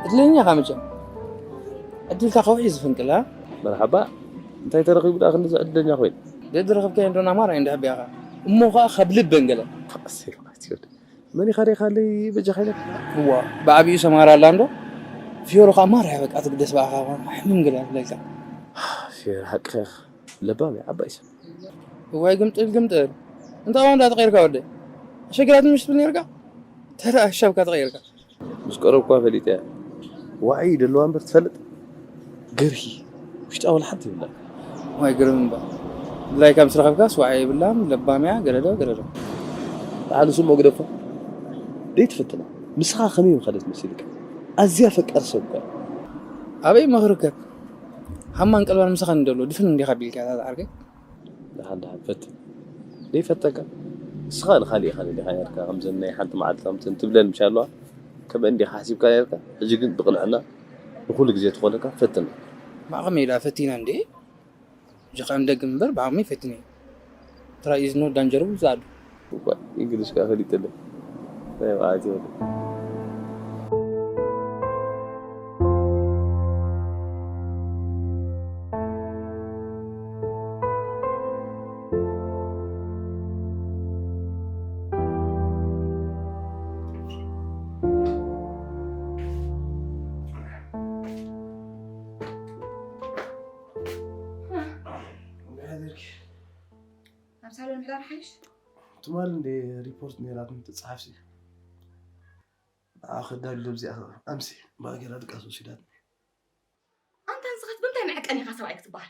ዕድለኛ ኢኻ መቸም። ዕድልካ ከውሒ ዝፍንቅል፣ ኣ? መርሓባ። እንታይ ተረኺቡ ደኣ ክንድዚ ዕድለኛ ኮይነ? ደድረኸብካዮ እንዶ ናማር ኣይንድሕብያኻ። እሞ ኸኣ ካብ ልበን ገለ። ኣሰይ፣ መን ኢኻ ደኣ ኢኻለይ በጃኻ ኢለካ? እዋ፣ ብዓቢኡ ሰማራ ኣላ እንዶ? ፍዮሮ ኸኣ ማር እያ በቃ ትግደስ ብኣኻ ኸኣ። ሕምም ገለ ትብለልካ። ፍዮሮ ሓቅኻ ኢኻ። ለባም እያ ዓባይ ሰብ። እዋይ ግምጥል ግምጥል። እንታይ ዋንዳ ተቐይርካ ወደይ? ኣሸግራትኒ ምሽ ትብል ነርካ? ተራ ሻብካ ተቐይርካ። ምስ ቀረብኳ ፈሊጠ እያ። ዋዒ ደለዋ እምበር ትፈልጥ? ገርሂ። ውሽጣ ወላ ሓንቲ ይብላ። ዋይ ግርም እምበር። ድላይካ ምስ ረኸብካስ ዋዒ የብላን፣ ለባም እያ፣ ገለዶ፣ ገለዶ። በዓል እሱ እሞ ግደፎ። ደይ ትፈትና። ንስኻ ከመይ ምኸደት መሲልካ? ኣዝያ ፈቃር ሰብ እኮ እያ። ኣበይ እሞ ክርከብ? ሃማን ቀልባን ምሳኻ እንደሎ ድፍን እንዲኻ ቢልካ እታ ዝዓርከይ። ደሓን ደሓን ፈትን። ደይ ፈተካ። ንስኻ ንኻልእ ኢኻ ነዲኻ ነርካ፣ ከምዘን ናይ ሓንቲ መዓልቲ ከምዘን ትብለን ምሽ ኣለዋ። ከምአን ዲኻ ሓሲብካ ነርካ? ሕጂ ግን ብቕንዕና ንኹሉ ግዜ ትኾነካ ፈትን። ማዕኸመይ ኢላ ፈቲና እንዴ? ጀኻም ደግም እምበር ብዓቕመይ ፈቲነ። Try is not dangerous ዝኣሉ። እኳ እንግሊሽ ከኣ ፈሊጠለይ። ናይ መዓልቲ ወደ። እንታይ ሓዲርኪ? ኣብ ሳሎን ምሕዳር ሓይሽ? ትማል እንደ ሪፖርት ነይራትኒ ትጽሓፍሲ። ንዓ ከዳሉ ለብዚኣ ኣምሲ ባጌራ ድቃስ ወሲዳትኒ። ኣንታ ንስኻስ ብምንታይ መዐቀኒ ኢኻ ሰብኣይ ክትበሃል?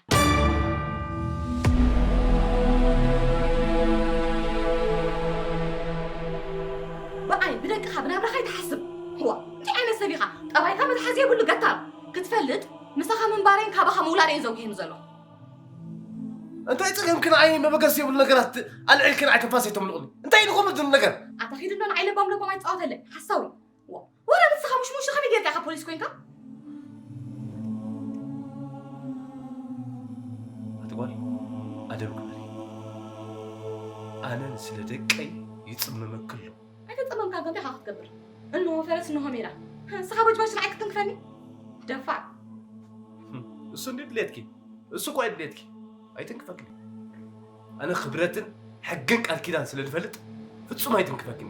ብኣይ፣ ብደቅኻ፣ ብናብራኻ ኣይትሓስብ። እዋ፣ እንታይ ዓይነት ሰብ ኢኻ? ጠባይካ መትሓዚ የብሉ ገታር። ክትፈልጥ፣ ምሳኻ ምንባረይን ካባኻ ምውላደይን ዘጉህየኒ ዘሎ። እንታይ ጸገምኪ ንዓይ መበገሲ የብሉ ነገራት ኣልዒልኪ ንዓይ ትንፋሰይ ተምልቑኒ? እንታይ ኢልኩም ዝብል ነገር? ኣታ ኺድ እንዶ ንዓይ ለባም ለባም ኣይትጻወተለይ፣ ሓሳዊ። ዋ፣ ወላ ንስኻ ሙሽሙሽ ከመይ ጌርካ ኢኻ ፖሊስ ኮንካ? ኣቲ ጓል፣ ኣደብ ግበሪ። ኣነ ንስለ ደቀይ ይጽመመኪ ኣሎ። ኣይተጸመምካን ከ እንታይ ኢኻ ክትገብር? እንሆ ፈረስ፣ እንሆ ሜዳ። ንስኻ ቦጅባጅ ንዓይ ክትንክፈኒ? ደፋር። እሱ እንዲ ድሌትኪ፣ እሱ እኮ እዩ ድሌትኪ። ኣይትንክፈክኒ። ኣነ ክብረትን ሕግን ቃል ኪዳን ስለ ዝፈልጥ ፍጹም ኣይትንክፈክኒ።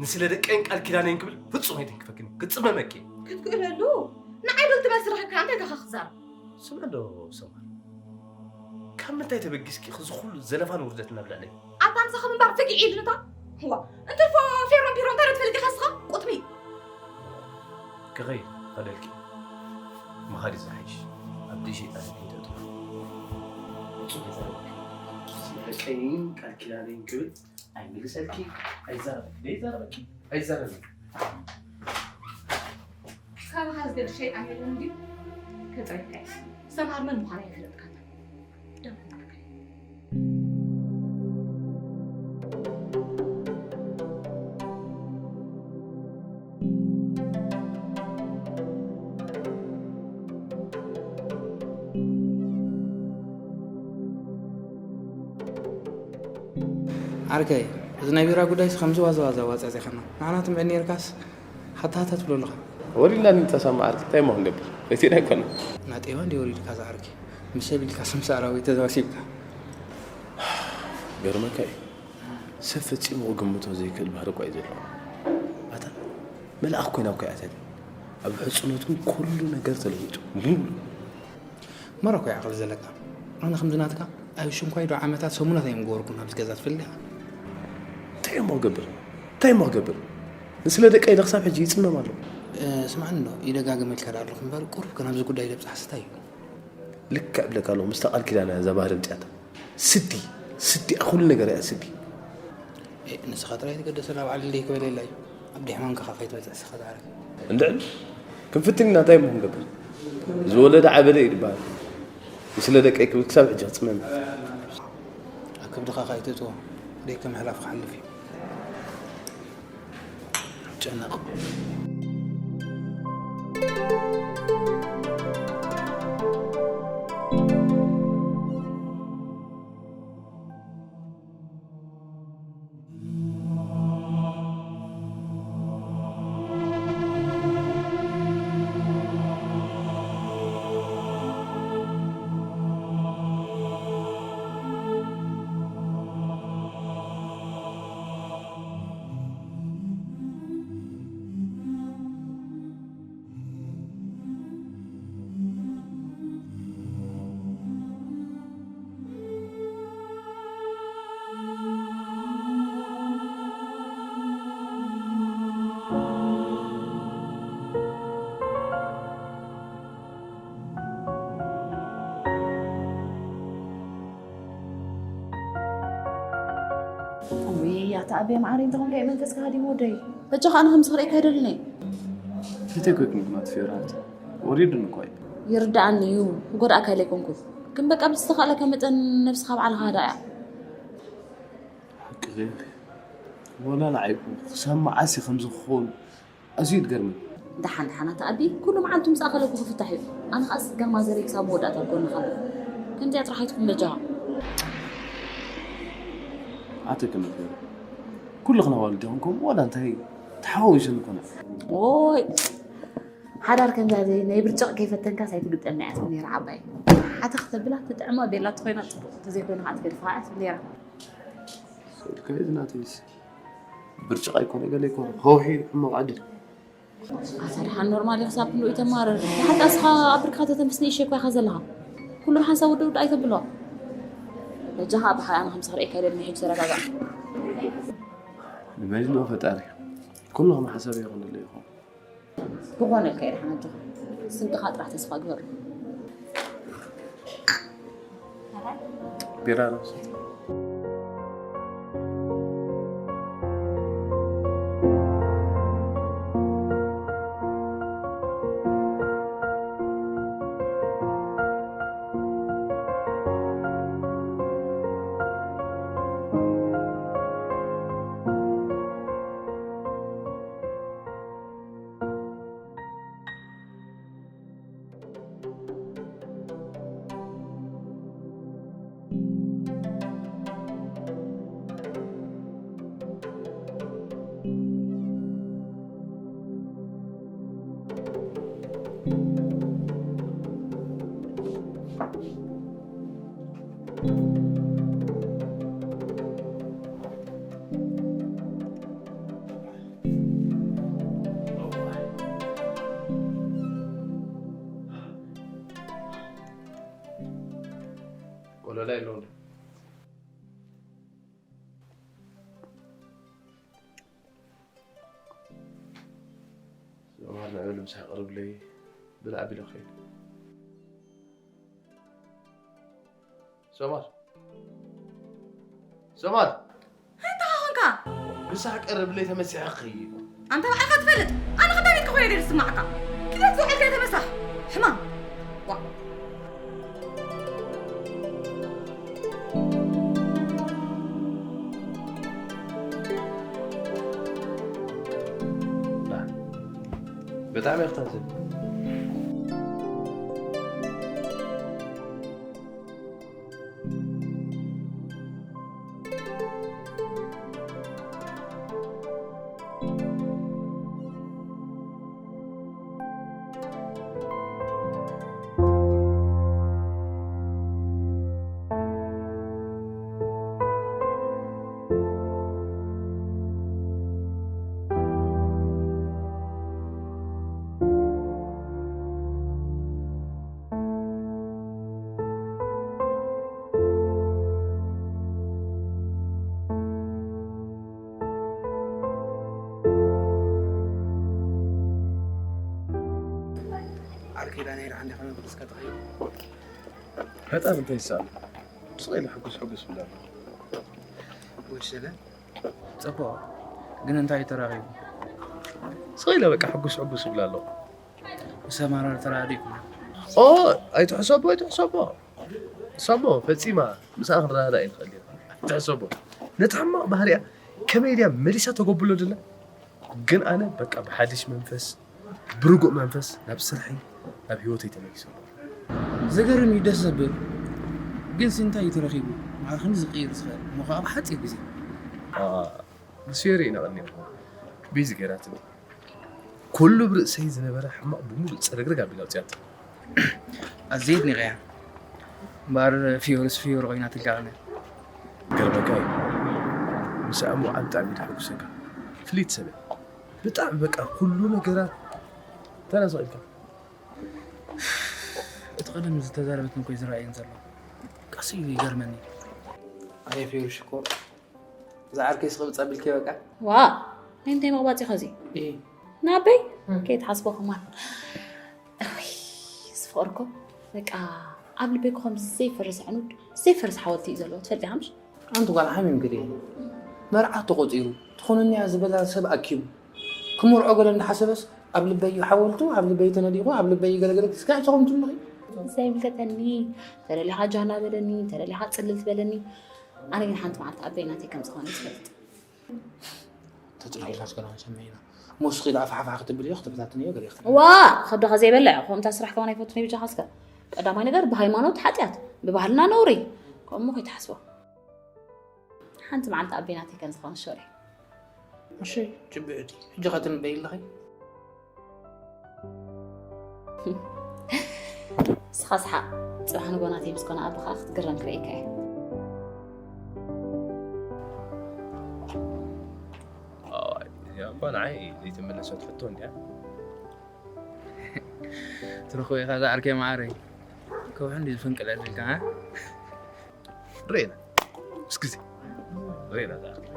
ንስለ ደቀይን ቃል ኪዳነይን ክብል ፍጹም ኣይትንክፈክኒ። ክትጽመመኪ። ክትክእለሉ? ንዓይ ዶ ትመስል ረኺብካ እንታይ ኢኻ ክትዛረብ? ስምዒ ዶ ሰማር? ካብ ምንታይ ተበጊስኪ እዚ ኩሉ ዘለፋን ውርደትን ኣብ ልዕለይ? ኣታ ምሳኻ ምንባር ፍግዕ ኢልንታ? እዋ፣ እንትርፎ ፌሮን ፒሮን እንታይ ዶ ትፈልጥ ኢኻ ንስኻ? ቁጥቢ። ክኸይድ፣ ኸደልኪ። ምኻድ እዩ ዝሓይሽ። ኣብቲ ሸይጣን ከይተእትዎ። ፍጹም ኣይዛረበኪ። ስለ ደቀይን ቃል ኪዳነይን ክብል ኣይምልሰልኪ፣ ኣይዛረበኪ። ደይዛረበኪ? ኣይዛረበኪ። ካባኻ ዝገድፍ ሸይጣን የለን ድዩ? ከጽሪካ እየ። ሰምሃር መን ምዃና ኣይፈለጥካን። ደም እናልካ። ዓርከይ፣ እዚ ናይ ቢራ ጉዳይስ ከምዚ ዋዛ ዋዛ ዋጻ ዜኻና። ንዓና ትምዕድ ነይርካስ፣ ሃታ ሃታ ትብሎ ኣለኻ። ወሪድና ንንጠሳ መዓርኪ፣ እንታይ እሞ ክንገብር? ለይትና ኣይኮነን። ናጤዋ እንዲ ወሪድካ ዝዓርኪ። ምስ ሰብ ኢልካ ስምሳራ ወይ ተዛሲብካ። ገርመካ እዩ። ሰብ ፈጺሙ ክግምቶ ዘይክእል ባህሪ እኳ እዩ ዘለዎ። ኣታ መልኣኽ ኮይና እኳ እያ ኣትያትኒ። ኣብ ሕጽኖትን ኩሉ ነገር ተለዊጡ። ሙሉ። መረኮ ይዓቕሊ ዘለካ። ኣነ ከምዚ ናትካ ኣብ ሽንኳይ ዶ ዓመታት ሰሙናት እዮም ገበርኩ ናብዚ ገዛ ትፈልጥ ኢኻ። እንታይ እሞ ክገብር? እንታይ እሞ ክገብር? ንስለ ደቀይ ኢለ ክሳብ ሕጂ ይጽመም ኣለኹ። እ፣ ስምዓኒ እንዶ፣ ይደጋግመልካ ደኣ ኣለኹ እምበር፣ ቁሩብ ከ ናብዚ ጉዳይ ደብጻሕ ስታይ እዩ። ልክዕ እብለካ ኣለኹ፣ ምስታ ቃል ኪዳን እያ እዛ ባህሪ ኣምጺኣታ። ስዲ፣ ስዲ፣ ኣብ ኩሉ ነገር እያ ስዲ። ኤ፣ ንስኻ ጥራይ ትገደሰላ፣ በዓል ልደይ ክበለላ እዩ። ኣብ ድሕማም ከኻ ከይትበጽሕ ስኻ ዝዓረግ። እንድዕል፣ ክንፍትን ኢና፣ እንታይ እሞ ክንገብር? ዝወለደ ዓበደ እዩ ዝበሃል። ንስለ ደቀይ ክብል ክሳብ ሕጂ ክጽመም። ኣብ ከብድኻ ከይትእትዎ፣ ደይ ከምሕላፍ ክሓልፍ እዩ። ጨነቕ። ውይ፣ ኣታ ኣቤ መዓረይ፣ እንተኾንካ እዩ መንፈስካ ሃዲሙ ወደይ። በጃኻ ኣነ ከምዚ ክርእየካ ኣይደልን እየ። እንታይ ኮይንኪ ምኽንያት ፊዮራንት? ወሪዱኒ እኮ እዩ። ይርድኣኒ እዩ፣ ክጎድኣካ ኢለ ኣይኮንኩን። ግን በቃ ብዝተኻእለካ መጠን ነብስኻ ባዕልኻ ሃዳ እያ። ሓቅኺ። ወላ ንዓይ እኮ ክሳብ መዓስ እዩ ከምዚ ክኸውን? ኣዝዩ እዩ ዝገርመኒ። ደሓን ደሓን ኣታ ኣቢ፣ ኩሉ መዓልቱ ምስ ኣኸለኩ ክፍታሕ እዩ። ኣነ ኸኣ ስጋ ማዘረይ ክሳብ መወዳእታ ኣብ ጎንኻ ኣለኹ። ከምዚኣ ጥራሕ ኣይትኹን በጃኻ። ኣተ ከመይ ገይሩ? ኩልኽን ኣዋልድ ኢኹን ከምኡ ዋላ እንታይ ተሓዋዊሰን ይኮና? ኦይ፣ ሓዳር ከምዛ ዘይ ናይ ብርጭቕ ከይፈተንካስ ኣይትግጠምና እያ ትብል ነይራ ዓባይ። ሓተኽ ተብላ ትጥዕማ ቤላ ተኾይና ጽቡቕ፣ እንተዘይኮይኑ ኸኣ ትገድፍኻ እያ ትብል ነይራ። ስእልካ እዩ ናተይስ። ብርጭቕ ኣይኮነ ገለ ኣይኮነ። ከውሒ ሕማቕ ዕድል። ኣታ ደሓን ኖርማል ኢኻ፣ ሳብ ክንድኡ ይተማረር። ብሓቂ እስኻ ኣብ ብርካ ተተንፍስ ንእሽተይ እኳ ኢኻ ዘለኻ። ኩሉ ብሓንሳብ ውድእ ውድእ ኣይተብሎ። በጃኻ ኣባኻ ኣነ ከምዚ ክርእየካ ኣይደልን ሕጂ ተረጋጋእ። ንመን ነው ፈጣሪ? ኩሉ ከም ሓሳብ ይኹንለይ ኢኹም። ክኾነልካ እዩ ደሓን ኣጆኻ። ስንቅኻ ጥራሕ ተስፋ ግበሩ። ቢራ ዶ? ወለላ የለውን። ሶማል ንዕኡ ምሳሕ ቅርብለይ ብልዓ ቢሎ ከይዱ። ሶማል፣ ሶማል፣ እንታይ ኾንካ? ምሳሕ ቅርብለይ ተመሲሐ ክኸይድ። ኣንታ ባዕልኻ ትፈልጥ። ኣነ ኸታ ቤትካ ኮይነ ድየ ዝስማዓካ? ኪዳት ዝውዕልካ ተመሳሕ። ሕማም። ዋ። ብጣዕሚ እየ ክተሕዝን። ከይዳ ናይ ደሓን ዲኻ መበገስካ ተኸይዱ? በጣም እንታይ ይሳል ስቕ ኢለ ሕጉስ ሕጉስ ብላ ኣለኹ። ወሸለ ጽቡቕ ግን እንታይ እዩ ተራኺቡ? ስቕ ኢለ በቃ ሕጉስ ሕጉስ ብላ ኣለኹ። ምስ ኣማራር ተራዲእኩም ኦ ኣይትሕሰቦ ኣይትሕሰቦ ሰሞ ፈጺማ ምስኣ ክንረዳዳ ኣይንኽእል ኢና። ኣይትሕሰቦ ነቲ ሕማቕ ባህሪያ ከመይ ድያ መሊሳ ተጎብሎ ድላ ግን ኣነ በቃ ብሓድሽ መንፈስ ብርጉእ መንፈስ ናብ ስርሐይ ናብ ህይወተይ ተመሊሰ ኣለኹ። ዘገርም እዩ ደስ ዘብል ግን ሲ እንታይ እዩ ተረኺቡ ማዕረ ክንዲ ዝቕይር ዝኽእል እሞ ከዓ ብሓፂር ግዜ ንሱ የርእየና ቀኒኹ ቢዚ ገይራትኒ ኩሉ ብርእሰይ ዝነበረ ሕማቕ ብምሉእ ፅርግርግ ኣቢላ ኣውፅያቶ። ኣዝየ ኣድኒቐያ እምበኣር ፊዮርስ ፊዮር ኮይና ትልካ ቀንያ። ገርመካ እዩ ምስኣ ምውዓል ብጣዕሚ እዩ ተሐጉሰካ ፍልይቲ ሰብ እያ ብጣዕሚ በቃ ኩሉ ነገራ ተናስቕ ኢልካ እቲ ቀደም ዝተዛረበትኒ እኮ እዩ ዝረኣየን ዘሎ ቀስ ኢሉ ይገርመኒ። ኣየ ፊዮሪ ሽኮር እዛ ዓርከይ ስቕ ብፀ ኣቢልኪ በቃ። ዋእ ናይ ምንታይ ምቕባፅ እዩ ኸዚ? እይ ናበይ? ከይትሓስቦ ከማን እውይ እዚ ፍቕሪ እኮ በቃ ኣብ ልበይ እኮ ከምዚ ዘይፈርስ ዕኑድ ዘይፈርስ ሓወልቲ እዩ ዘለዎ ትፈልጢ ኢኻ ምሽ? ኣንቲ ጓል ሓሚምኪ ድየ መርዓ ተቖጺሩ ትኾነኒ እያ ዝበላ ሰብ ኣኪቡ ክምርዖ ገለ እንዳሓሰበስ ኣብ ልበይ እዩ ሓወልቱ ኣብ ልበይ እዩ ተነዲቑ ኣብ ልበይ እዩ ገለገለ ክስካዕ ትኾን ትብልኺ ዘይምልከተኒ ተደሊኻ ጃና በለኒ ተደሊኻ ጽልልት በለኒ ኣነ ግን ሓንቲ መዓልቲ ኣበይ ናተይ ከም ዝኾነ ትፈልጥ ተጨቂልካ ስከና ሰሚዕና እሞ ስኺ ደኣ ፋሕፋሕ ክትብል እዮ ክትበታትን እዮ ገለ ክትብል ዋ ከብድኻ ዘይበልዕ ከምታ ስራሕ ከማን ኣይፈቱን እየ ብጃኻ እስከ ቀዳማይ ነገር ብሃይማኖት ሓጢኣት ብባህልና ነውሪ ከምኡ ከይትሓስቦ ሓንቲ መዓልቲ ኣቤናተይ ከም ዝኾነ ሾሪ እሺ ጭብዕቲ ሕጂ ኸትንበይ ኣለኺ ስኻ ስሓቕ ጽባሕ ንጎናተይ ምስ ኮነ ኣቦኻ ክትግረም ክርእየካ እየ እዚኣ እኳ ንዓይ ዘይተመለሰት ሕቶ እንድያ ትረኽቦ ኢኻ ዝዓርከይ መዓረይ ከውሒ እንዲ ዝፍንቅል ዕድልካ ርኤና ምስ ግዜ ርኤና ዝዓርከይ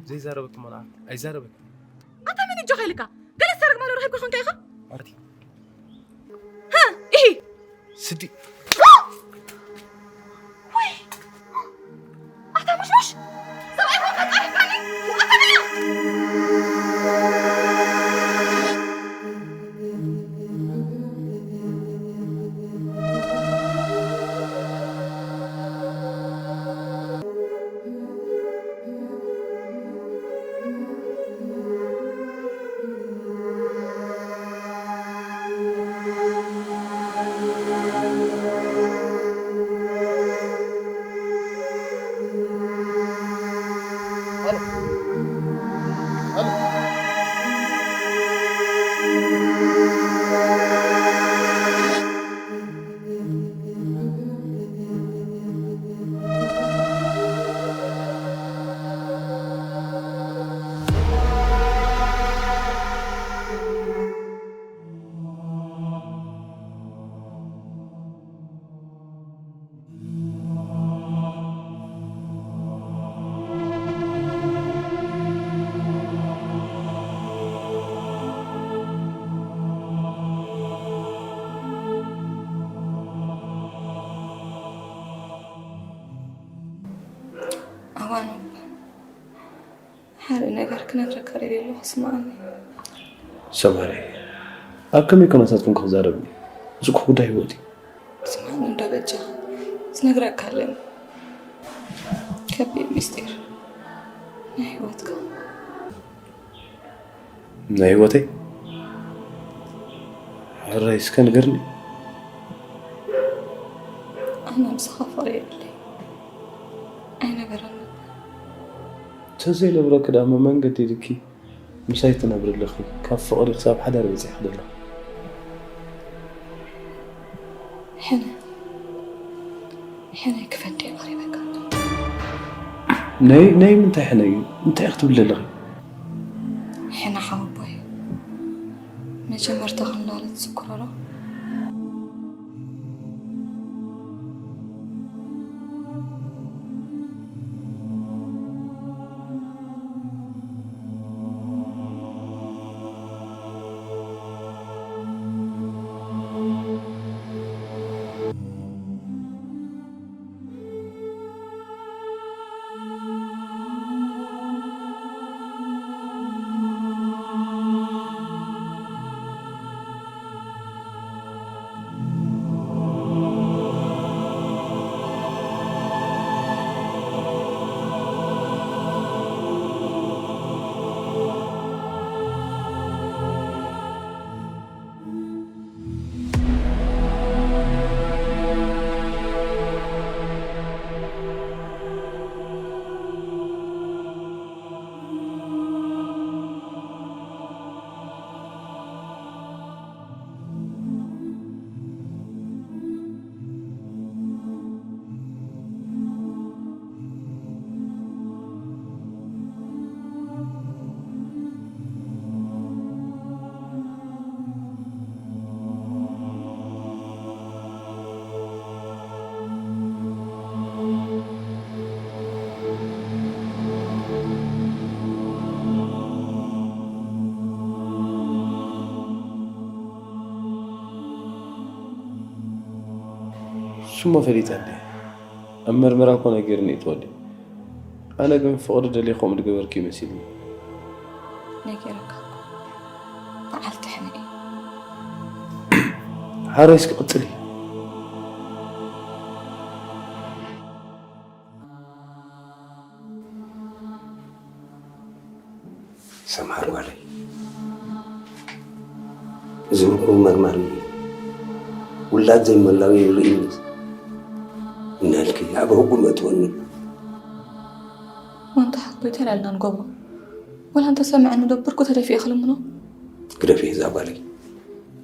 ዘይዛረበኪ እሞ ንዓ ኣይዛረበኪ ኣታ መን እጆ ከይልካ ገለ ዝሰርግ ማዶ ረኺብካ ኮንካ ኢኻ ኣርቲ ሃ ኢሂ ስዲ ኣታ ሙሽሙሽ ሰብኣይ ኮንካ ጸሪፍካኒ ኣታ ኣዋን ሓደ ነገር ክነግረካ ደልየ ኣለኹ ስምዓኒ ሰማሪ ኣብ ከመይ ኩነታት ኮንኩ ክዛረብኒ ዝኩሕ ጉዳይ ህይወት እዩ ስምዓኒ እንዶ በጃኻ ዝነግረካ ኣለኒ ከቢድ ምስጢር ናይ ህይወትካ ናይ ህይወተይ ሕራይ እስከ ንገርኒ ኣነ ምሳኻ ፍቕሪ የብለይ ተዘይነብረኪ ደኣ መመንገዲ ኢልኪ ምሳይ ትነብሪ ኣለኺ። ካብ ፍቕሪ ክሳብ ሓዳር በጺሕኪ ዘለኺ። ሕነ፣ ሕነ ክፈዲ ቀሪበካ። ናይ፣ ናይ ምንታይ ሕነ እዩ? እንታይ ክትብሊ ኣለኺ? ሕነ ሓወቦይ፣ መጀመርታ ክንላለ ትዝክሮ ዶ? እሱማ ፈሊጠ እንዴ? ኣብ መርመራ እኮ ነጊርኒ እዩ ተወልደ። ኣነ ግን ፍቕሪ ደልየ ከምኡ ዝገበርኪ መሲልኒ። ነጊረካ እኮ። በዓልቲ ሕነ እየ። ሓራይ እስኪ ቅጽሊ። ሰምሃር ጓለይ፣ እዚ ምርኩብ መርማሪ ውላድ ዘይመላዊ ይርእይኒ እናልኪ ኣብ ህጉም እትወኒ ኣሎ። ዋንታ ሓቦይ ተላልና ንገብሮ። ወላ እንተ ሰምዐኒ ዶ ብርኩ ተደፊኤ ክልምኖ? ግደፊ እዛ ጓለይ፣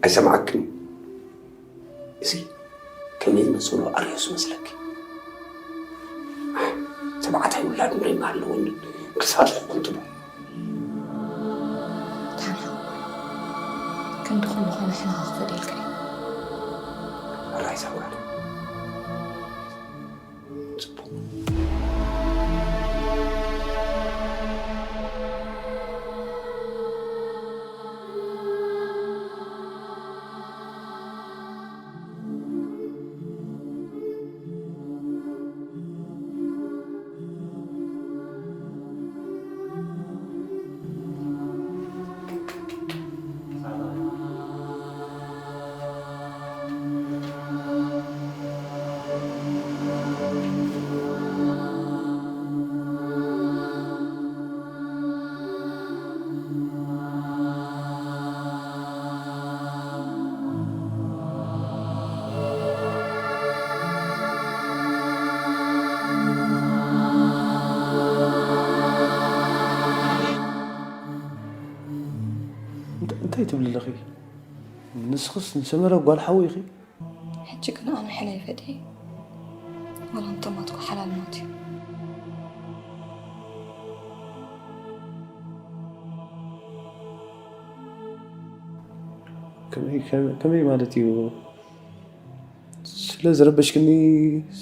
ኣይሰምዓክን። እዚ ከመይ ዝመሰሉ ኣርዮስ መስለኪ? ተባዕታይ ውላድ ምሬማ ኣለወኒ ክሳብ ሕቁን ትብሎ። ታና ክንዲ ኩሉ ኾነ ሕና ክፈደልካ እዩ። ራይ ሰማል። ጽቡቕ። እንታይ፣ እንታይ ትብሊ ኣለኺ? ንስኽስ ንሰመረ ጓል ሓወይ ኢኺ? ሕጂ ግን ኣነ ሕነ ይፈዲ። ወላ እንተማትኩ ሓላል ሞት እዩ። ከመይ፣ ከመይ፣ ከመይ ማለት እዩ? ስለ ዝረበሽክኒ፣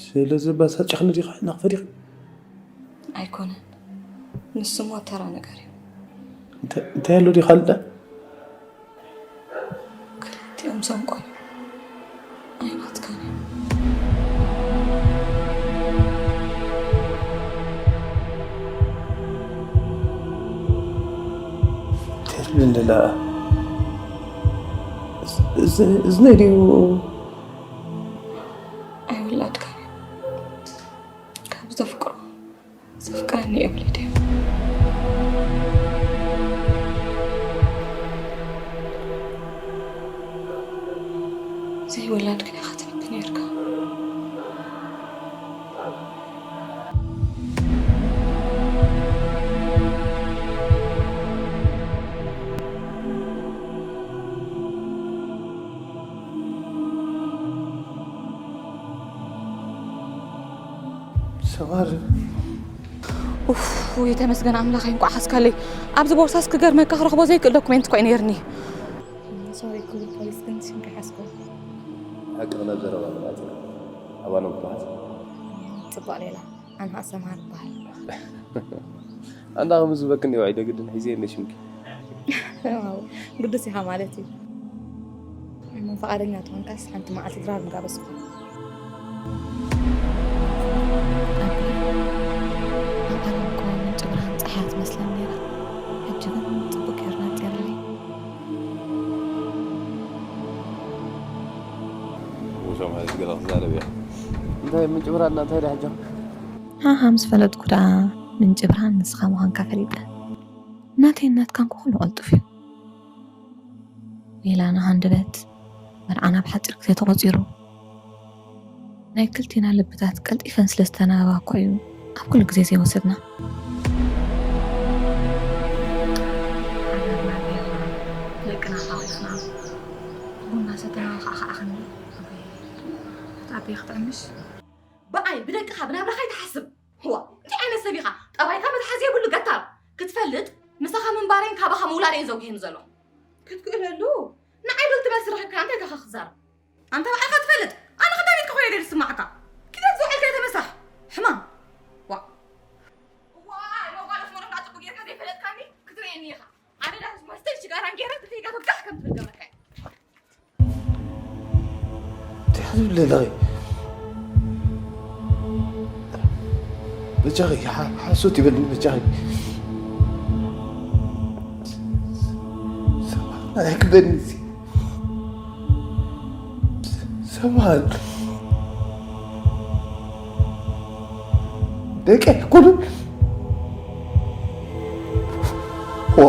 ስለ ዘባሳጨኽኒ ዲኻ ሕነ ክፈዲኺ? ኣይኮነን። ንሱ እሞ ተራ ነገር እዩ። እንተ-፣ እንታይ ኣሎ ድዩ ካልእ? ክልቲኦም እዞም ቆልዑ ኣይናትካን እዮም። እንታይ ትብል እንድላ? እዚ፣ እዚ፣ እዚ ናይ ድዩ? ኣይውላድካን እዮም። ካብ ዘፍቅሮ ዘፍቅረኒ እዮም ወለደይ። ዘይወላድካ ኢኻ ትነብር ነይርካ። ኡፍ፣ ውይ ተመስገን ኣምላኸይ፣ እንቋዕ ሓዝካለይ። ኣብዚ ቦርሳስ ክገርመካ ክረኽቦ ዘይክእል ዶኩሜንት እኮ እዩ ነይርኒ። ሶሪ ክብል ፖሊስ ግን ሽም ከሓዝኩም። ሓቂ ክነብ ዘረባ መጣት ኢና። ኣባኖም ትበሃል? ጽቡቕ ሌላ። ኣንሃ ሰምሃር ይበሃል። ኣንዳ ከም ዝበክን ይውዒደ ግድን ሒዘ እንደ ሽምኪ። ዋው፣ ግዱስ ኢኻ ማለት እዩ። እሞ ፈቓደኛ ተኾንካስ ሓንቲ መዓልቲ ድራር ምጋበዝኩ። ኣቢ፣ ኣብ ዓለም እኮ ምንጪ ብርሃን ጸሓያ ትመስለኒ ነይራ። ሕጂ ግን ጽቡቕ ጌርና ነጺርለይ። ውሻ ማለት ገለ ክዛረብ እያ። እንታይ ምንጪ ብርሃንና እንታይ ዳ ሕጂ? ሃሃ፣ ምስ ፈለጥኩ ደኣ ምንጪ ብርሃን ንስኻ ምዃንካ ፈሊጠ። ናተይን ናትካን እኮ ኩሉ ቅልጡፍ እዩ። ሌላና ሃንደበት፣ መርዓና ብሓጺር ግዜ ተቖጺሩ። ናይ ክልቴና ልብታት ቀልጢፈን ስለ ዝተናበባ እኮ እዩ ኣብ ኩሉ ግዜ ዘይወሰድና። ደቅና ሓቒፍና፣ ቡና ሰተና ከዓ ከዓ ክንብል። ኣታ ኣቤ ክጥዕምሽ። ብኣይ ብደቅኻ ብናብራኻ ኣይትሓስብ። ህዋ፣ እንታይ ዓይነት ሰብ ኢኻ? ጠባይካ መትሓዚ የብሉ ገታር። ክትፈልጥ፣ ምሳኻ ምንባረይን ካባኻ ምውላደይን ዘጉህየኒ ዘሎ። ክትክእለሉ? ንዓይ ዶ ትመስል ረኺብካ እንታይ ኢኻ ክትዛረብ? ኣንታ ባዕልኻ ትፈልጥ። ኣነ ክንደይ ቤትካ ኮይነ ደይ ዝስማዓካ? ኪዳት ዝውዕልካ የተመሳሕ። ሕማም። ዋ። ዋይ፣ መጓነፍ መኖፍ ናጽቡ ጌርካ ዘይፈለጥካኒ ክትርእየኒ ኢኻ። ኣነ ዳስ መስተይ ሽጋራን ጌረ ትፈይጋ ተጋሕ ከም ትብል ገብረካ እየ። እንታይ ትብል ኣለኺ? በጃኺ፣ ሓ-፣ ሓሶት ይበልኒ፣ በጃኺ። ሰማን ኣይክበድኒ እዚ። ሰማን። ደቂ ኣይኮኑን። ዋ።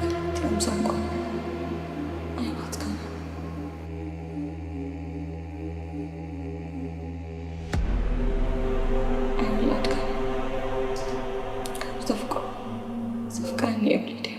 ክልቲኦም ዘንቆ ኣይናትካን እዮም። ኣይውላድካን እዮም። ከም ዝተፍቅሮ ዘፍቅረኒ የብለይ ድዩ?